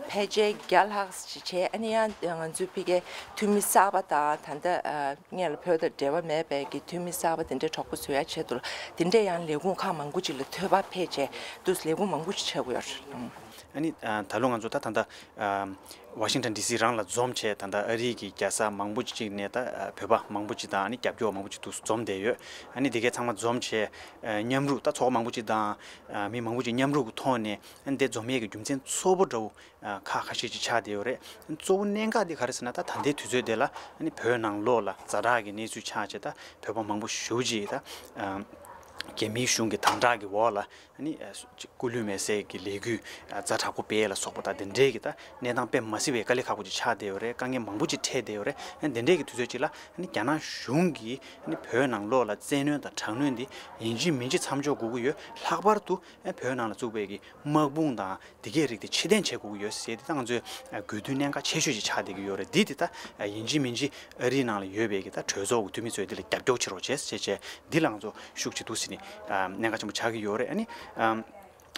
ཕལ་ཆེར་བརྒྱ་ལྷག་ཙམ་བྱས། ཨ་ནི་ཡང་ང་ཚོའི་ཕ་གིའི་འཐུས་མི་གསར་པ་དང་། ད་ལྟ་ཨ་སྔོན་ལ་བོད་དང་འབྲེལ་བ་མེད་པའི་གི་འཐུས་མི་གསར་པ་དེ་འདྲའི་གྲོགས་པོ་བཟོ་ཡག་ཆེད་དུ་ལ། དེ་འདྲའི་ཡང་ལས་ཁུངས་ཁག་མང་པོ་ཅིག་ལ་ཐོས་པ་ཕེབས་བྱས། དེ་ཚོ་ལས་ཁུངས་མང་པོ་ཅིག་ཆགས་ཀྱི་ཡོད་རེད། ཨ་ནི་ཨ་ད་ལོ་ང་ཚོ་ད་ད་ལྟ་ཨ་ཝ་ཤིང་ཊོན་ཌི་སི་རང་ལ་འཛོམས་བྱས། ད་ལྟ་ཨ་རི་གི་རྒྱལ་ས་མང་པོ་ཅིག་ནས། ད་ཨ་བོད་པ་མང་པོ་ཅིག་དང་། ཨ་ནི་རྒྱབ་སྐྱོར་མང་པོ་ཅིག་འདུག་འཛོམས་བསྡད་ཡོད། ཨ་ནི་དེ་གས་ཚང་མ་འཛོམས་བྱས། ཨ་མཉམ་རུབ། ད་ཚོགས་པ་མང་པོ་ཅིག་དང་། ཨ་མི་མང་པོ་ཅིག་མཉམ་རུབ་ཀྱི་ཐོག་ནས། ཨ་ནི་དེ་འཛོམས་ཡས་ཀྱི་རྒྱུ་མཚན་གཙོ་བོ་འདྲ་བོ་ཨ་ཁག་ཁ་ཤས་ཅིག་ཆགས་བསྡད་ཡོད་རེད། གཙོ་བོ་གནད་འགག་འདི་ག་རེ་ཟེར་ན། ད་ད་ལྟའི་དུས་ཚོད་འདི་ལ་ཨ་ནི་བོད་ནང་ལོགས་ལ་ཛ་དྲག་གི་གནས་ཚུལ་ཆགས་བྱས། ད་བོད་པ་མང་པོ་ཞེ་པོ་ཅིག་ད་ཨ་རྒྱ་མིའི་གཞུང་གི་དམ་དྲག་གི་འོག་ལ། ཨ་ནི་ཨ་སྐུ་ལུས་མེ་སྲེག་གི་ལས་འགུལ་ཨ་ཛ་དྲག་པོ་སྤེལ་ལ་སོགས་པ་དང་། དེ་འདྲའི་གི་ད་གནས་སྟངས་དཔེ་མ་སྲིད་པའི་དཀའ་ལས་ཁག་པོ་ཅིག་ཆགས་བསྡད་ཡོད་རེད། དཀའ་ངལ་མང་པོ་ཅིག་འཕྲད་བསྡད་ཡོད་རེད། ཨ་ནི་དེ་འདྲའི་གི་དུས་ཚོད་ཅིག་ལ། ཨ་ནི་རྒྱ་ནག་གཞུང་གིས་ཨ་ནི་བོད་ནང་ལོགས་ལ་བཙན་གནོན་དང་དྲག་གནོན་འདི་ཡིན་གཅིག་མིན་གཅིག་མཚམས་འཇོག་དགོས་ཀྱི་ཡོད། ལྷག་པར་དུ་ཨ་བོད་ནང་ལ་བཙུགས་པའི་གི་དམག་དཔུང་དང་དེ་གའི་རིགས་དེ་ཕྱིར་འཐེན་བྱེད་དགོས་ཀྱི་ཡོད་ཟེར། དེ་ད་ང་ཚོའི་ཨ་དགོས་འདུན་གནད་འགག་ཆེ་ཤོས་ཅིག་ཆགས་བསྡད་ཀྱི་ཡོད་རེད། འདི་དེ་ད་ཨ་ཡིན་གཅིག་མིན་གཅིག་ཨ་རིའི་ནང་ལ་ཡོད་པའི་གི་ད་གྲོས་ཚོགས་ཀྱི་འཐུས་མི་ཚོས་འདི་ལ་རྒྱབ་སྐྱོར་བྱེད་རོགས་བྱེད་ཟེར་བྱས། འདི་ལ་ང་ཚོ་ཤུགས་ཆེ་འདུག་ཟེར་ནས་ཨ་གནད་འགག་ཆེན་པོ་ཆགས་ཀྱི་ཡོད་རེད། ཨ་ནི་ཨ་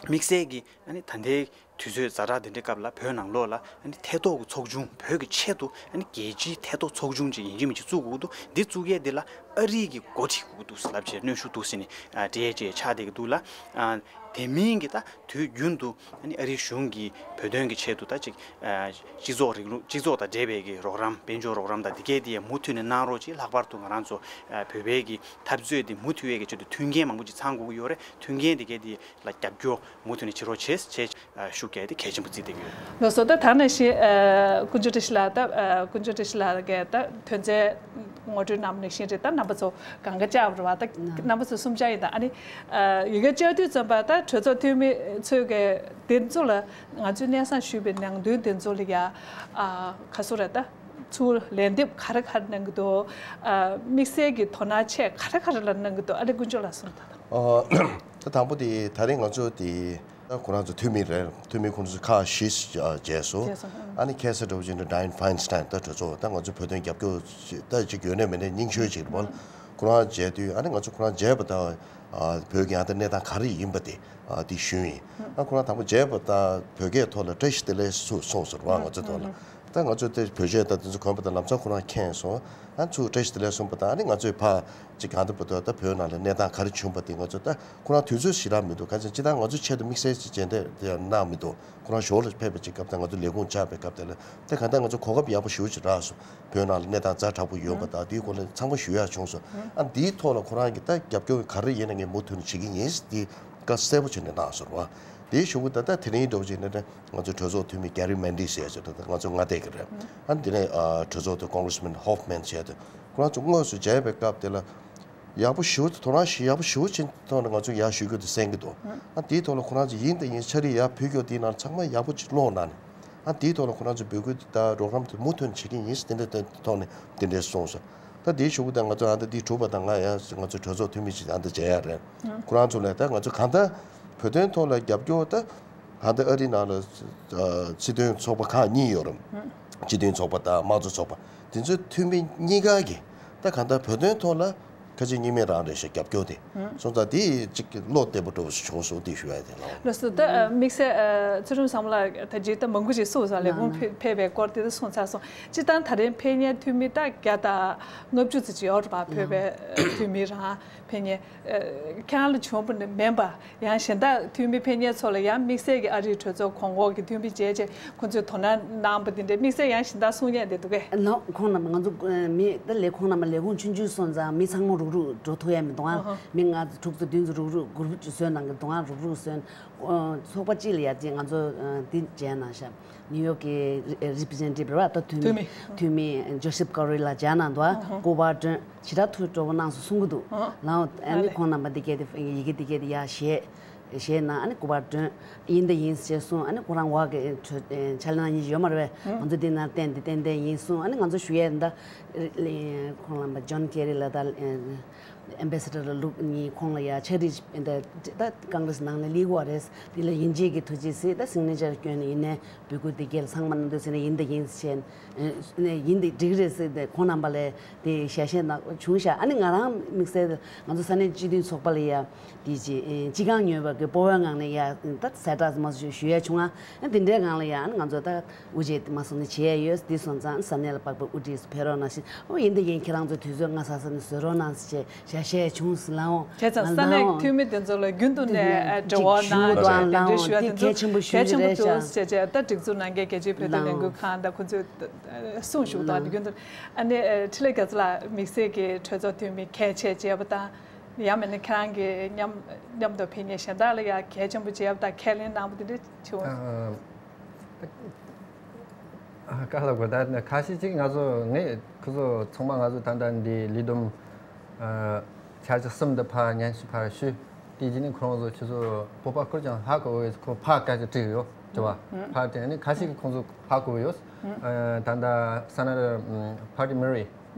དམིགས་བསལ་གྱི་ཨ་ནི་ད་ལྟའི་དུས་ཚོད་ཛ་དྲག་འདི་འདྲའི་སྐབས་ལ་བོད་ནང་ལོགས་ལ་ཨ་ནི་ཐེ་གཏོགས་ཀྱི་ཚོགས་ཆུང་། བོད་ཀྱི་ཆེད་དུ་ཨ་ནི་རྒྱལ་སྤྱིའི་ཐེ་གཏོགས་ཚོགས་ཆུང་ཅིག་ཡིན་གཅིག་མིན་གཅིག་བཙུགས་དགོས་ཀྱི་འདུག། འདི་བཙུགས་ཡས་འདི་ལ་ཨ་རི་གིས་འགོ་ཁྲིད་དགོས་ཀྱི་འདུག་ལབ་བྱས། གནོན་ཤུགས་འདུག་ཟེར་ནས་ཨ་སྤྲད་ཡས་ཅིག་ཆགས་བསྡད་ཀྱི་འདུག་ལ། ཨ་དེ་མིན་གྱི་ད་དུས་རྒྱུན་དུ་ཨ་ནི་ཨ་རིའི་གཞུང་གིས་བོད་དོན་གྱི་ཆེད་དུ་ད་ཅིག་ཨ་སྤྱི་ཚོགས་རིང་ལུགས། སྤྱི་ཚོགས་དང་འབྲེལ་བའི་གི་རོགས་རམ། དཔལ་འབྱོར་རོགས་རམ་དང་དེ་གས་དེ་མུ་མཐུད་ནས་གནང་རོགས་གྱིས། ལྷག་པར་དུ་ང་རང་ཚོ་ཨ་བོད་པའི་གི་འཐབ་རྩོད་དེ་མུ་མཐུད་པའི་གི་ཆེད་དུ་མཐུན་རྐྱེན་མང་པོ་ཅིག་ཚང་དགོས་ཀྱི་ཡོད་རེད། མཐུན་རྐྱེན་དེ་གས་དེ་ལ་རྒྱབ་སྐྱོར་མུ་མཐུད་ནས་བྱེད་རོགས་བྱེད་ཅེས་ཨ་ཤུགས་རྒྱག་ཡས་དེ་གལ་ཆེན་པོ་བརྩིས་བསྡད་ཀྱི་ཡོད། ལགས་སོ། ད་ད་ནང་བཞིན་ཨ་དཀོན་མཆོག་བཀྲ་ཤིས་ལགས། ད་ཨ་དཀོན་མཆོག་བཀྲ་ཤིས་ལགས་ཀྱིས་ད་ཐོན་རྫས་ངོ་སྤྲོད་གནང་བ་ནང་བཞིན་རེད། ད་རྣམ་པ་ཚོ་གང་ག་བཅར་བ་རེད་པ། ད་རྣམ་པ་ཚོ་གསུམ་བཅར་ཡིན། ད་ཨ་ནི་ཨ་ཡི་གེ་བཅར་དུས་ཙམ་པ། ད་གྲོས་ཚོགས་འཐུས་མི་ཚོས་ཀྱི་དེ་ཚོ་ལ་ང་ཚོས་སྙན་སེང་ཞུས་པའི་ནང་དོན་དེ་ཚོ་ལ་ཡ་ཨ་ག་ཚོད་རེད། ད་ཚུར་ལན་འདེབས་ག་རེ་ག་རེ་གནང་གི་འདུག། ཨ་དམིགས་བསལ་གྱི་དོ་སྣང་ཆེ་ག་རེ་ག་རེ་ལ་གནང་གི་འདུག། ཨ་ནི་དཀོན་མཆོག་ལགས་གསུངས་དང་། ཨ་ད་དང་པོ་དེ་ད་རེས་ང་ཚོ་དེ་ད་ཁོ་རང་ཚོ་འཐུས་མི་རེད། འཐུས་མི་ཁོང་ཚོ་ཁག་བཞི་བྱས་སོང་། ཨ་ནི་ཁ་སང་འདྲ་བོ་ཅིག་ནས་Dianne Feinstein། ད་གྲོས་ཚོགས་ད་ང་ཚོ་བོད་དོན་རྒྱབ་སྐྱོར་ད་ཅིག་ཡོད་ནའི་མེད་ནའི་རྙིང་ཤོས་ཅིག་རེད་པ། ཁོ་རང་མཇལ་དུས། ཨ་ནི་ང་ཚོ་ཁོ་རང་མཇལ་བ་དང་། ཨ་བོད་ཀྱི་ཨ་ད་གནས་སྟངས་ག་རེ་ཡིན་པ་དེ་ཨ་དེ་ཞུས་ཡིན། ཨ་ཁོ་རང་དང་པོ་མཇལ་བ་དང་བོད་སྐད་ཐོག་ལ་བཀྲ་ཤིས་བདེ་ལེགས་གསུངས་སོང་ཟེར་བ། ང་ཚོའི་ཐོག་ལ། ད་ང་ཚོ་དེ་བོད་ཆས་དང་དེ་ཚོ་གོན་པ་དང་ལམ་སང་ཁོ་རང་མཁྱེན་སོང་། ཨ་ཚུར་བཀྲ་ཤིས་བདེ་ལེགས་གསུངས་པ་དང་། ཨ་ནི་ང་ཚོས་ཕར་ཅིག་གང་ལྟར་བར་དུ་ད་བོད་ནང་ལ་གནས་སྟངས་ག་རེ་བྱུང་པ་དེ་ང་ཚོ། ད་ཁོ་རང་དུས་ཚོད་ཞེ་དྲག་མི་འདུག། གང་ཟེར་ན་སྤྱིར་བཏང་ང་ཚོའི་ཆེད་དུ་དམིགས་བསལ་ཅིག་མཇལ་འཕྲད་དེ་གནང་མི་འདུག། ཁོ་རང་ཞོར་ལ་ཕེབས་པ་ཅིག་སྐབས་དང་། ང་ཚོ་ལས་ཁུངས་བཅར་བའི་སྐབས་དེ་ལ། ད་གང་ལྟར་ང་ཚོ་གོ་སྐབས་ཡག་པོ་ཞེ་པོ་ཅིག་རག་སོང་། བོད་ནང་ལ་གནས་སྟངས་ཛ་དྲག་པོ་ཡོད་པ་དང་། དེའི་སྐོར་ལ་ཚང་མ་ཞུ་ཡག་བྱུང་སོང་། ཨ་འདིའི་ཐོག་ལ་ཁོ་རང་གིས་ད་རྒྱབ་སྐྱོར་ག་རེ་ཡིན་ན་ངས་མུ་མཐུད་ནས་བྱེད་ཀྱི་ཡིན་ཟེར་དེ་བཀའ་གསལ་པོ་བྱས་ནས་གནང་སོང་བ། དེའི་གཞུག་གུ་ད་ལྟ་དེ་རིང་འདྲ་བོ་ཅིག་ནས་ད་ང་ཚོའི་གྲོས་ཚོགས་འཐུས་མི་Gary Mendes ཟེར་ཡག་ཅིག་ད་ལྟ་ང་ཚོ་མངའ་སྡེ་གི་རེད། ཨ་འདི་ནས་ཨ་གྲོས་ཚོགས་དེ་Congressman Hoffman ཟེར་ཡག་དེ་ཁོ་རང་ཚོ་དངོས་སུ་མཇལ་བའི་སྐབས་དེ་ལ། ཡག་པོ་ཞེ་པོ་ཅིག། དོ་སྣང་ཞེ་ཡག་པོ་ཞེ་པོ་ཅིག་ཐོག་ནས་ང་ཚོས་ཡར་ཞུ་རྒྱུ་དེ་གསན་གྱི་འདུག། ཨ་དེའི་ཐོག་ལ་ཁོ་རང་ཚོ་ཡིན་དང་ཡིན་ཕྱག་བྲིས་ཡར་ཕུལ་རྒྱུ་དེའི་ནང་ཚང་མ་ཡག་པོ་ཅིག་ཀློག་གནང་ནས། ཨ་དེའི་ཐོག་ལ་ཁོ་རང་ཚོ་འབོད་སྐུལ་དེ་དང་རོགས་རམ་དེ་མུ་མཐུད་བྱེད་ཀྱི་ཡིན་ཟེར་དེ་འདྲའི་ཐོག་ནས་དེ་འདྲའི་གསུངས་སོང་། ད་དེའི་གཞུག་གུ་ད་ང་ཚོ་ཨ་ད་འདི་གྲུབ་པ་དང་། ང་ཡང་ང་ཚོ་གྲོས་ཚོགས་འཐུས་མི་ཅིག་ཨ་ད་མཇལ་ཡག་རེད། ཁོ་རང་ཚོ་ལ་ད་ང་ཚོ་གང་ལྟར་བོད་དོན་ཐོག་ལ་རྒྱབ་སྐྱོར། ད་ད་ལྟ་ཨ་རི་ནང་ལ་ཨ་སྤྱི་མཐུན་ཚོགས་པ་ཁག་གཉིས་ཡོད་རེད། སྤྱི་མཐུན་ཚོགས་པ་དང་དམངས་གཙོ་ཚོགས་པ། དེ་ཚོའི་འཐུས་མི་གཉིས་ཀ་གིས་ད་གང་ལྟར་བོད་དོན་ཐོག་ལ་ ཁ་ཆེ་གཉིས་མེད་རང་རེད་ཤག་རྒྱབ་སྐྱོར་དེ། སོང་ཙང་དེ་གཅིག་གི་བློ་བདེ་པོ་འགྲོ་བ་ཞིག་བྱུང་སོང་དེ་ཞུ་ཡ་དེ་ལ། ལགས་སོ། ད་དམིགས་བསལ་ཚུལ་ཁྲིམས་བཟང་མོ་ལགས་ད་ཇི་ལྟར་མང་པོ་ཞིག་གསུངས་སོང་ལས་ཁུངས་ཕེབས་པའི་སྐོར་དེ་ད་གསུངས་ཚར་སོང་། སྤྱིར་བཏང་ད་རིང་ཕེབས་མཁན་འཐུས་མི་ད་བརྒྱ་དང་ལྔ་བཅུ་ཙམ་ཅིག་ཡོད་རེད་པ། བོད་པའི་འཐུས་མི་རང་ཕེབས་མཁན། ཁྱེད་རང་ལ་བྱུང་བ་ནི་མིན་པ། ཡང་གཞན་དག་འཐུས་མི་ཕེབས་མཁན་ཚོ་ལ་ཡང་དམིགས་བསལ་གྱི་ཨ་རིའི་གྲོས་ཚོགས་གོང་འོག་གི་འཐུས་མི་བྱས་རྗེས་ཁོང་ཚོས་དོ་སྣང་གནང་པ་དེ་འདྲའི་དམིགས་བསལ་ཡང་གཞན་དག་གསུང་མཁན་དེ་འདུག་གས། ལགས། ཁོང་རྣམས་ང་ཚོ་མི་ད་ལས་ཁོང་རྣམས་ལས་ཁུངས་ཆུང་ཆུང་སོང་ཙང་མི་ཚང་མ་རུག་རུག་འགྲོ་ཐུབ་ཡ་མི་འདུག་ཨ། ཧ་ཧ། མི་ང་ཚོ་དྲུག་ཙམ་བདུན་ཙམ་རུག་རུག་གུ་རུབ་ཅིག་བཟོས་གནང་གི་འདུག་ཨ། རུག་རུག་བཟོས། ཚོགས་པ་གཅིག་ལ་ཡ་ཅིག་ང་ཚོ་འདི་མཇལ་གནང་ཤག་ནིའུ་ཡོག་གི་རེ་པི་རི་ཟེན་ཊི་ཊིབ་རེད་པ། ད་འཐུས་མི་འཐུས་མི་འཐུས་མི་ཇོ་སེབ་ཀ་རི་ལ་མཇལ་གནང་འདུག་ཨ། ཧ་ཧ། སྐུ་པར་སྒྲོན། ཞེ་དྲག་ཐུགས་སྤྲོ་པོ་གནང་སོང་གསུང་གི་འདུག་ཨ། ལའང་ཨ་ནི་ཨ་ལེ། ཁོང་རྣམ་པ་འདི་སྐད་དེ་ཡི་གེ་འདི་སྐད་དེ་ཡར་བཞེས་བཞེས་ན་ཨ་ནི་སྐུ་པར་སྒྲོན། ཡིན་ད་ཡིན་ཞེས་གསུངས། ཨ་ནི་ཁོ་རང་འོག་གི་ཕྱག་ལས་གནང་མཁན་ཡོད་མ་རེད་པས། ང་ཚོ་འདི་ནང་བསྟན་འདི་ཏན་ཏན་ཡིན་གསུངས། ཨ་ནི་ང་ཚོ་ཞུ་ཡས་འདི་ཁོང་རྣམ་པ་ཇོན་ཀེ་རི་ལ་ད་ཨེམ་བེ་སེ་ཌར་ལ་ལུག་གཉིས་ཁོང་ལ་ཡ་ཕྱག་བྲིས་ད་ཀོང་གྷི་རེས་ནང་ལ་ལི་གོ་རེས་འདི་ལ་ཡིན་གཅིག་གི་ཐུགས་རྗེ་གཟིགས། ད་སིག་ནེ་ཅར་བསྐྱོན་ནས་ཡིན་ནའི་འབོད་སྐུལ་འདི་སྐད་ལ་ཚང་མ་གནང་འདོད་ཟེར་ནས་ཡིན་ད་ཡིན་ཞེས། ཨེ་ནས་ཡིན་དེ་འགྲིག་རེད་ཟེར་ཏེ་ཁོང་རྣམ་པ་ལས་དེ་ཞལ་བཞེས་གནང་བྱུང་ཤག་ཨ་ནི་ང་རང་དམིགས་བསལ་ང་ཚོ་ས་གནས་སྤྱི་མཐུན་ཚོགས་པ་ལ་ཡ་དེ་ཅི་ཨེ་ཅི་གང་ཉོས་པ་གི་སྤོབས་པའི་ངང་ནས་ཡ་ད་གསལ་བསྒྲགས་མ་ཞུ་ཞུ་ཡ་བྱུང་ང་། ཨ་དེ་འདྲའི་ངང་ལ་ཡ་ཨ་ནི་ང་ཚོ་ད་དབུ་འབྱེད་མ་སོང་ནས་བྱེད་ཡ་ཡོད། དེ་སོང་ཙང་ས་གནས་ལ་དཔག་པའི་དབུ་ཁྲིད་ཕེབས་རོགས་གནང་ཞེས། ཨོ་ཡིན་དེ་ཡིན། ཁྱེད་རང་ཚོ་དུས་ཚོད་སྔ་ས་ས་ནས་བཟོས་རོགས་གནང་ཞེས་ཞལ་བཞེས་བྱུང་ཟེར་ལའང་བྱས་ཙང་ས་གནས་འཐུས་མི་དེ་ཚོ་ལ་རྒྱུན་དུ་ནས་འབྲེལ་བ་གནང་བྱས་དེ་འདྲ་ཞུ་ཡ་དེ་ཚོ་གལ་ཆེན་པོ་ཞུ་གི་རེད་ཤག་ཅེས་བྱས་ད་སྒྲིག་འཛུགས་ནང་གི་རྒྱལ་སྤྱིའི་བོད་དོན་ལས་འགུལ་ཁང་དང་ཁོ་ཚོས་གསུང་ཞུ་དང་རྒྱུན་དུ། ཨ་ནི་འཕྲིན་ལས་རྒྱ་མཚོ་ལགས་དམིགས་བསལ་གྱི་གྲོས་ཚོགས་འཐུས་མི་གལ་ཆེ་བྱས་པ་དང་། ཡང་མིན་ན་ཁྱེད་རང་གི་མཉམ་མཉམ་དུ་ཕེབས་མཁན་གཞན་དག་ལ་ཡང་གལ་ཆེན་པོ་བྱས་པ་དང་ཁས་ལེན་གནང་བ་དེ་འདྲ་བྱུང་། ཨ། ཨ། ག་ལ་གོ་ད་ནི་ཁ་ཤས་ཅིག་ང་ཚོ་ངས་ཁོ་ཚོ་ཚང་མ་ང་ཚོ་ད་ལྟ་འདི་ལས་བསྡོམས་ཨ་འཆར་གཞི་གསུམ་འདི་ཕར་སྙན་ཞུ་ཕར་ཞུས། དེ་རྗེས་ནས་ཁོང་ཚོ་ཁྱེད་ཚོ་བོད་པ་སྐོར་ཀྱང་ཧ་གོ་བས། ཁོ་ཕར་སྐད་ཆ་དྲིས་ཡོད་དྲི་བ་ཕར་དྲིས་ནས་ཁ་ཤས་ཀྱིས་ཁོང་ཚོ་ཧ་གོ་ཡོད། ཨ་ད་ལྟ་Senator Patty Murray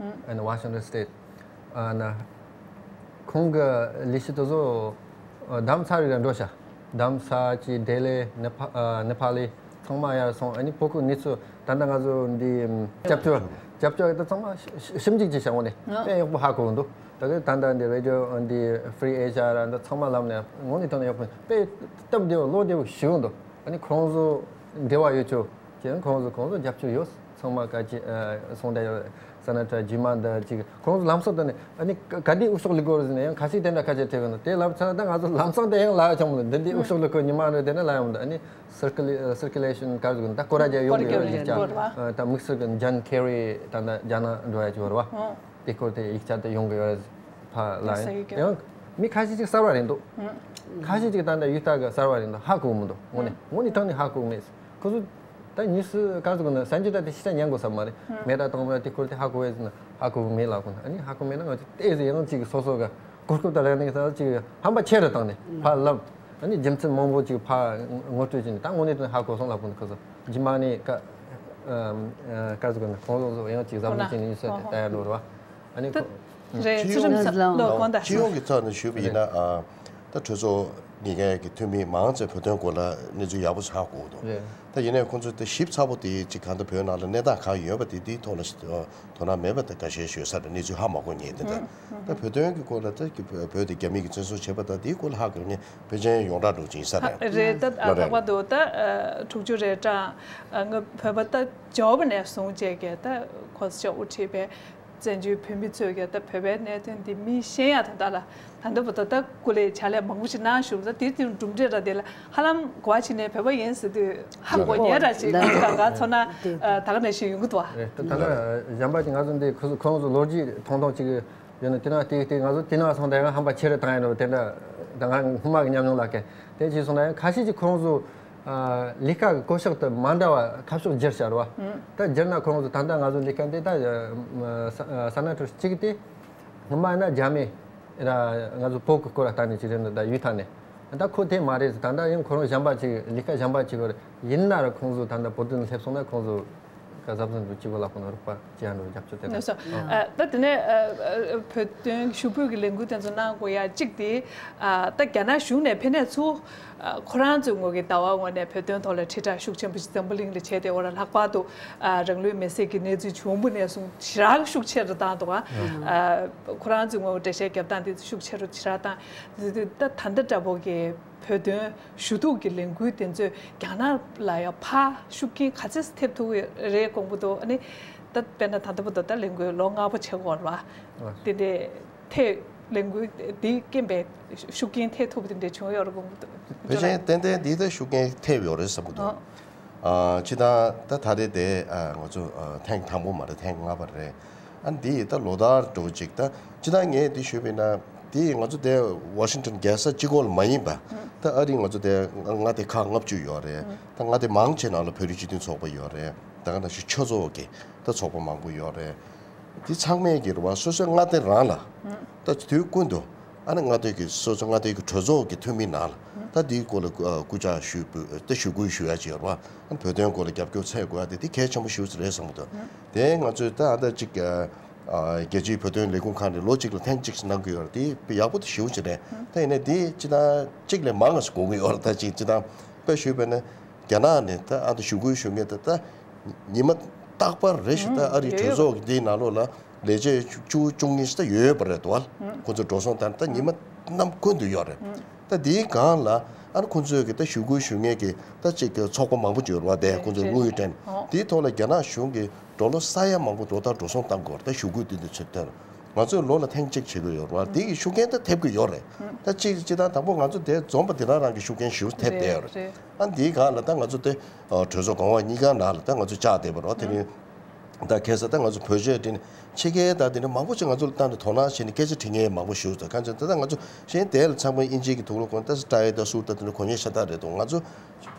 in Washington State ཨ་ན། ཁོང་གི་ལས་གཞི་དེ་ཚོ་ཨ་གདམ་ས་རེ་རེ་འགྲོ་ཤག་གདམ་ས་ཅིག་ལྡི་ལི་ནེ་ཕ་ཨ་ནེ་པ་ལི་ཚང་མ་ཡར་སོང་། ཨ་ནི་བོད་ཀྱི་གནས་ཚུལ་ད་ལྟ་ང་ཚོ་འདི་སྐྱབས་བཅོལ་སྐྱབས་བཅོལ་དེ་ཚང་མ་ཞིབ་ཞིབ་འཇུག་བྱས་ཤག་འོ་ནི་དཔེ་ཡག་པོ་ཧ་གོ་འདུག་ད་གི་ད་ལྟ་འདི་Radio Free Asia ར་འདི་ཚང་མ་ལམ་ནས་དངོས་གནས་དྲང་གནས་ཡག་པོ་དཔེ་སྟབས་བདེ་བོ་བློ་བདེ་བོ་ཞིག་འདུག་ཨ་ནི་ཁོང་ཚོ་འབྲེལ་བ་ཡོད་ཆོག་ཅེས་ཁོང་ཚོ་ཁོང་ཚོ་རྒྱབ་སྐྱོར་ཡོད། ཚང་མ་ག་ཅི་ཨ་སོང་ད་ཡོད། ས་ན་ཁྲ་རྗེས་མ་འདི་ཅིག་ཁོང་ཚོ་ལམ་སང་དུ་ནས་ཨ་ནི་ག་འདི་དབུ་ཤོག་ལི་སྐོར་ཟེར་ནས་ཡང་ཁ་ཤས་དེ་འདྲ་ཁ་ཤས་ཁྲིད་གི་འདུག་དེ་ལབ་ཚར་ད་ང་ཚོ་ལམ་སང་དེ་ཡང་ལབ་ཡ་ཆོག་མི་འདུག་འདི་འདི་དབུ་ཤོག་ལི་སྐོར་ཉི་མ་རེ་དེ་འདྲ་ལབ་ཡོང་འདུག་ཨ་ནི་སར་ཀུ་ལེ་སར་ཀུ་ལེ་ཤན་ག་རེ་ཟེར་གི་འདུག་ད་སྐོར་ར་རྒྱག་ཡོང་གི་ཡོད་རེད། ཡིག་ཆ་ད་དམིགས་བསལ་གི་ཇོན་ཀེ་རི་ད་ད་རྒྱ་ནག་འགྲོ་ཡ་ཅིག་ཡོད་རེད་བ། དེ་སྐོར་དེ་ཡིག་ཆ་དེ་ཡོང་གི་ཡོད་རེད། ཕ་ལ་ཡིན་ཡང་མི་ཁ་ཤས་ཅིག་གསར་བ་རེད་འདུག་ཁ་ཤས་ཅིག་ད་ལྟ་ཡུལ་ལྟ་གི་གསར་བ་རེད་འདུག་ཧ་གོ་མི་འདུག་དངོས་གནས་དངོས་གནས་དྲང་གནས་ཧ་གོ་མེད། ཁོ་ཚོ་ད་ཉིས་སུ་ག་ཚོད་གོ་ན་སན་ཇི་ད་དེ་ཤི་ད་ཉན་དགོས་ས་མ་རེད། མེ་ད་བཏང་མེད་དེ་སྐོར་དེ་ཧ་གོ་བས་ཟེར་ན་ཧ་གོ་མེད་ལ་ཁོ་ན་ཨ་ནི་ཧ་གོ་མེད་ན་ང་ཚོ་ཏོག་ཙམ་ཡང་ཅིག་སོ་སོ་ག་གོ་སྐབས་ད་རེ་ནས་ད་ཅིག་ཧམ་པ་ཆེ་རུ་བཏང་ནས་ཕར་ལབ། ཨ་ནི་རྒྱུ་མཚན་མང་པོ་ཅིག་ཕར་ངོ་སྤྲོད་བྱས་ནས་ད་དངོས་གནས་དྲང་ཧ་གོ་སོང་ལ་ཁོ་ན་ཁོ་ཚོ་རྗེས་མ་ནས་ཀ་ཀ་ཟུག་ན་ཁོང་ཚོ་ཡང་ཅིག་གཟབ་ནན་བྱས་ནས་ཡིན་ས་དེ་ལྟ་ཡ་འགྲོ་ར་བ། ཨ་ནི་ཁོ་རེད། ཚུལ་ཁྲིམས་སམ་བློ་དགོངས་དག་སྤྱི་ཡོངས་ཀྱི་ཐོག་ནས་ཞུས་པ་ཡིན་ན་ཨ་ད་གྲོས་ཚོགས་ཉེས་མཁན་གྱི་འཐུས་མི་མང་ཆེ་བོད་དོན་སྐོར་ལ་གནས་ཚུལ་ཡག་པོ་ཧ་གོ་འདུག་ད་ཡིན་ནའི་ཁོང་ཚོས་ད་ཞིབ་ཚགས་པོ་དེ་ཅིག་གང་ལྟར་བོད་ནང་ལ་གནས་སྟངས་གང་ཡོད་པ་དེ་དེའི་ཐོག་ལ་དོ་སྣང་མེད་པ་དེ་འགའ་ཤས་ཤོད་ས་རེད། གནས་ཚུལ་ཧ་མ་གོ་མཁན་དེ་འདྲ། ད་བོད་དོན་གྱི་སྐོར་ལ་ད་བོད་དེ་རྒྱ་མི་གིས་བཙན་བཟུང་བྱས་པ་དང་དེའི་སྐོར་ལ་ཧ་གོ་མཁན་ཕལ་ཆེར་ཡོངས་གྲགས་འགྲོ་ཅིག་ཡིན་ས་རེད། རེད། ད་ལྷག་པར་དུ་ད་དྲུག་ཅུ་རེ་གྲངས་ང་བོད་པ་ད་འབྱོར་བ་ནས་བཟུང་བྱས་ཀྱི་ད་ཁོ་ཚོ་དབུ་ཁྲིད་པའི་བཙན་བྱོལ་བོད་མི་ཚོས་ཀྱང་ད་བོད་པའི་གནད་དོན་འདི་མི་ཤེས་ཡ་ད་ལྟ་ལ་ད་ལྟ་བར་དུ་ད་སྐུ་ལས་ཕྱག་ལས་མང་པོ་ཞིག་གནང་བཞུགས། ད་དེ་དེ་གྲུབ་འབྲས་ར་དེ་ལ་ཧ་ལམ་གོ་བ་ཕྱིན་ནས་བོད་པ་ཡིན་ཟེར་དུས་ཧ་གོ་ཉེ་ར་ཞིག་ག་ག་ཚོ་ན་ད་ག་ནས་ཞིག་ཡོང་གི་འདུག་བ། རེད། ད་ད་ལྟ་གཞན་པ་ཅིག་ང་ཚོ་འདི་ཁོ་ཚོ་ཁོང་ཚོ་ལོ་རྒྱུས་ཐུང་ཐུང་ཅིག་ཡོད་ན་དེ་ན་དེ་དེ་ང་ཚོ་དེ་ན་སོང་ད་ཡང་ཧམ་པ་ཆེ་རུ་བཏང་ཡ་འགྲོ་དེ་འདྲ་ད་ང་སྔོན་མ་གི་ཉམས་མྱོང་ལ་ཀན་དེ་ཅིག་སོང་ན་ཡང་ཁ་ཤས་ཅིག་ཁོང་ཚོ། ལས་ཀ་གི་བཀོད་གཤགས་དེ་མ་འདྲ་བ་ཁ་ཕྱོགས་བསྒྱུར་བྱ་རེད་བ། ད་བསྒྱུར་ན་ཁོང་ཚོ་ད་ལྟ་ང་ཚོ་ལས་ཀ་འདི་ད་ས་ན་ཁྲུ་གཅིག་དེ་སྔོན་མ་ཡིན་ན་རྒྱ་མི་ར་ང་ཚོ་བོད་ཀྱི་སྐོར་ལ་ལྟ་ནས་ཅིག་རེད་འདུག་ད་ཡུལ་ཐ་ནས་ད་ཁོ་དེ་མ་རེད། ད་ལྟ་ཡང་ཁོ་རང་གཞན་པ་ཅིག་ལས་ཀ་གཞན་པ་ཅིག་གོ་རེད། ཡིན་ན་ར་ཁོང་ཚོ་ད་ལྟ་བོད་དོན་སླེབས་སོང་ན་ཁོང་ཚོ་ ཀ་ཟབ་ཟིན་འགྲོ་སྤྱི་བོ་ལ་ཁོ་ན་རུག་པ་ཅི་ཡང་འགྲོ་རྒྱབ་སྐྱོར་དེ་ལ་སོ། ཨ། ད་དེ་ནས་ཨ་ཨ་བོད་དོན་ཞུ་འབོད་ཀྱི་ལས་འགུལ་དེ་ཚོ་གནང་དགོས་ཡ་གཅིག་དེ། ཨ། ད་རྒྱ་ནག་གཞུང་ནས་ཕེབས་ནས་ཚུར་ཨ་ཁོ་རང་ཚོའི་ངོས་ཀྱི་ཟླ་བ་ངོས་ནས་བོད་དོན་ཐོག་ལ་དྲིལ་བསྒྲགས་ཤུགས་ཆེན་པོ་ཞིག་འཛམ་བུ་གླིང་ལ་བྱས་ཏེ། འོ་ན་ལྷག་པར་དུ་ཨ་རང་ལུས་མེར་སྲེག་གི་གནས་ཚུལ་བྱུང་བ་ནས་བཟུང་ཞེ་དྲག་ཤུགས་ཆེ་རུ་བཏང་འདུག་ཨ་ཁོ་རང་ཚོའི་ངོས་འགྲེལ་བཤད་རྒྱབ་སྟངས་དེ་ཚོ་ཤུགས་ཆེ་རུ་ཞེ་དྲག་བཏང་། ད་ད་ལྟ་འདྲ་པོ་གི་བོད་དོན་ཞུ་གཏུག་གི་ལས་འགུལ་དེ་ཚོས་རྒྱ་ནག་ལ་ཡང་ཕར་ཤུགས་རྐྱེན་ག་ཚད་ཐེབས་ཐུབ་ཀྱི་རེད་དགོངས་པ་འདུག་ཨ་ནི་ད་དཔེར་ན་ད་ལྟ་བར་དུ་ད་ལས་འགུལ་ལོ་ལྔ་པ་བྱེད་དགོས་རེད་བ། དེ་འདྲའི་ཐད་ལས་འགུལ་འདིའི་རྐྱེན་པས་ཤུགས་རྐྱེན་ཐེབས་ཐུབ་པ་དེ་འདྲ་བྱུང་ཡོད་རེད་དགོངས་པ་འདུག་བོད་ཆེན་ཏན་ཏན་འདི་ད་ཤུགས་རྐྱེན་ཐེབས་ཡོད་རེད་བསམ་གྱི་འདུག་ཨ། ཨ། སྤྱིར་བཏང་ད་ད་རེས་དེ་ཨ་ང་ཚོ་ཨ་ཐེངས་དང་པོ་མ་རེད། ཐེངས་ལྔ་པ་རེད། ཨ་འདི་ད་ལོ་ལྟར་འགྲོ་ཅིག་ད་སྤྱིར་བཏང་ངས་འདི་ཞུས་པ་ཡིན་ན། དེ་ང་ཚོ་དེ་ཝ་ཤིང་ཊོན་རྒྱལ་ས་གཅིག་པོ་ལ་མ་ཡིན་པ། ད་ཨ་རི་ང་ཚོ་དེ་མངའ་སྡེ་ཁག་ལྔ་བཅུ་ཡོད་རེད། ད་མངའ་སྡེ་མང་ཆེ་ནང་ལ་བོད་རིགས་སྤྱི་མཐུན་ཚོགས་པ་ཡོད་རེད། ད་ག་ནང་བཞིན་ཆོས་ཚོགས་ཀྱི་ད་ཚོགས་པ་མང་པོ་ཡོད་རེད། དེ་ཚང་མས་ཀྱི་རེད་བ། སོ་སོའི་མངའ་སྡེ་རང་ལ་ད་དུས་ཀུན་ཏུ་ཨ་ནི་མངའ་སྡེ་གི་སོ་སོ་མངའ་སྡེ་གི་གྲོས་ཚོགས་ཀྱི་འཐུས་མི་ནང་ལ་ད་དེའི་སྐོར་ལ་སྐུ་ཨ་སྐུ་ཕྱག་ཞུ་ད་ཞུ་སྐུལ་ཞུ་ཡ་ཅིག་ཡོད་རེད་བ། ཨ་ནི་བོད་དོན་སྐོར་ལ་རྒྱབ་སྐྱོར་འཚོལ་དགོས་ཡ་དེ་དེ་གལ་ཆེན་པོ་ཞེ་པོ་ཅིག་རེད་བསམ་གྱི་འདུག་དེ་ང་ཚོས་ད་ཨ་ད་ཅིག་ཨ་རྒྱལ་སྤྱིའི་བོད་དོན་ལས་ཁུངས་ཁང་ནས་ལོ་གཅིག་ལ་ཐེངས་གཅིག་གནང་གི་ཡོད་རེད། དེ་དཔེ་ཡག་པོ་དེ་ཞེ་པོ་ཅིག་རེད། ད་ཡིན་ནའི་དེ་སྤྱིར་བཏང་གཅིག་ལས་མང་ང་ཞིག་དགོས་ཀྱི་ཡོད་རེད། ད་ཅིག་སྤྱིར་བཏང་དཔེ་ཞུས་པ་ཡིན་ན། རྒྱ་ནག་ནས་ད་ཨ་ད་ཞུ་སྐུལ་ཞུ་མཁན་དེ་ད་ཉི་མ་རྟག་པར་རེ་ཞིག་ད་ཨ་རིའི་གྲོས་ཚོགས་ཀྱི་དེའི་ནང་ལོགས་ལ་ལས་བྱེད་བཅུ་བཅུ་གཉིས་ཤིག་ད་ཡོད་པ་རེད་འདུག་བ། ཁོ་ཚོ་འགྲོ་སོང་དང་ད་ཉི་མ་གནམ་ཀུན་ཏུ་ཡོད་རེད། ད་དེའི་སྒང་ལ་ཨ་ནི་ཁོ་ཚོས་ཀྱི་ད་ཞུ་སྐུལ་ཞུ་མཁན་གྱི་ད་ཅིག་གི་ཚོགས་པ་མང་པོ་ཅིག་ཡོད་རེད་བ། དེ་ཁོ་ཚོས་དངུལ་སྤྲད་ནས་དེའི་ཐོག་ལ་རྒྱ་ནག་གཞུང་གིས་ཌོ་ལར་ས་ཡ་མང་པོ་ལོ་ལྟར་འགྲོ་སོང་བཏང་དགོས་རེད། ད་ཞུ་སྐུལ་དེ་འདྲ་ཚོད་ལྟར་ང་ཚོས་ལོ་ལ་ཐེངས་གཅིག་བྱེད་དགོས་ཡོད་རེད་བ། དེ་གི་ཤུགས་རྐྱེན་ད་ཐེབས་ཀྱི་ཡོད་རེད། ད་གཅིག་སྤྱིར་བཏང་དང་པོ་ང་ཚོ་དེ་འཛོམས་པ་དེ་རང་རང་གི་ཤུགས་རྐྱེན་ཞེ་པོ་ཐེབས་བསྡད་ཡོད་རེད། རེད། ཨ་འདིའི་སྒང་ལ་ད་ང་ཚོ་དེ་གྲོས་ཚོགས་གོང་འོག་གཉིས་ཀ་ནང་ལ་ད་ང་ཚོ་བཅར་བསྡད་པ་རེད་བ། དེ་རིང་ད་ཁ་སང་ད་ང་ཚོ་བོད་ཆས་དེ་ནི་ཕྱི་རྒྱལ་དང་དེ་འདྲ་མང་པོ་ཅིག་ང་ཚོ་ལ་བཏང་ནས་དོ་སྣང་བྱས་ནས་སྐད་ཆ་དྲི་མཁན་མང་པོ་ཞིག་འདུག་གང་ཅི་ད་ལྟ་ང་ཚོ་གཞན་དེ་ལ་ཚང་མ་དབྱིན་ཇི་གི་དུག་ལོག་གོན། ད་ཊའི་དང་སུཊ་དང་དེ་འདྲ་གོན་མཁན་ཤ་སྟག་རེད་འདུག་ང་ཚོ་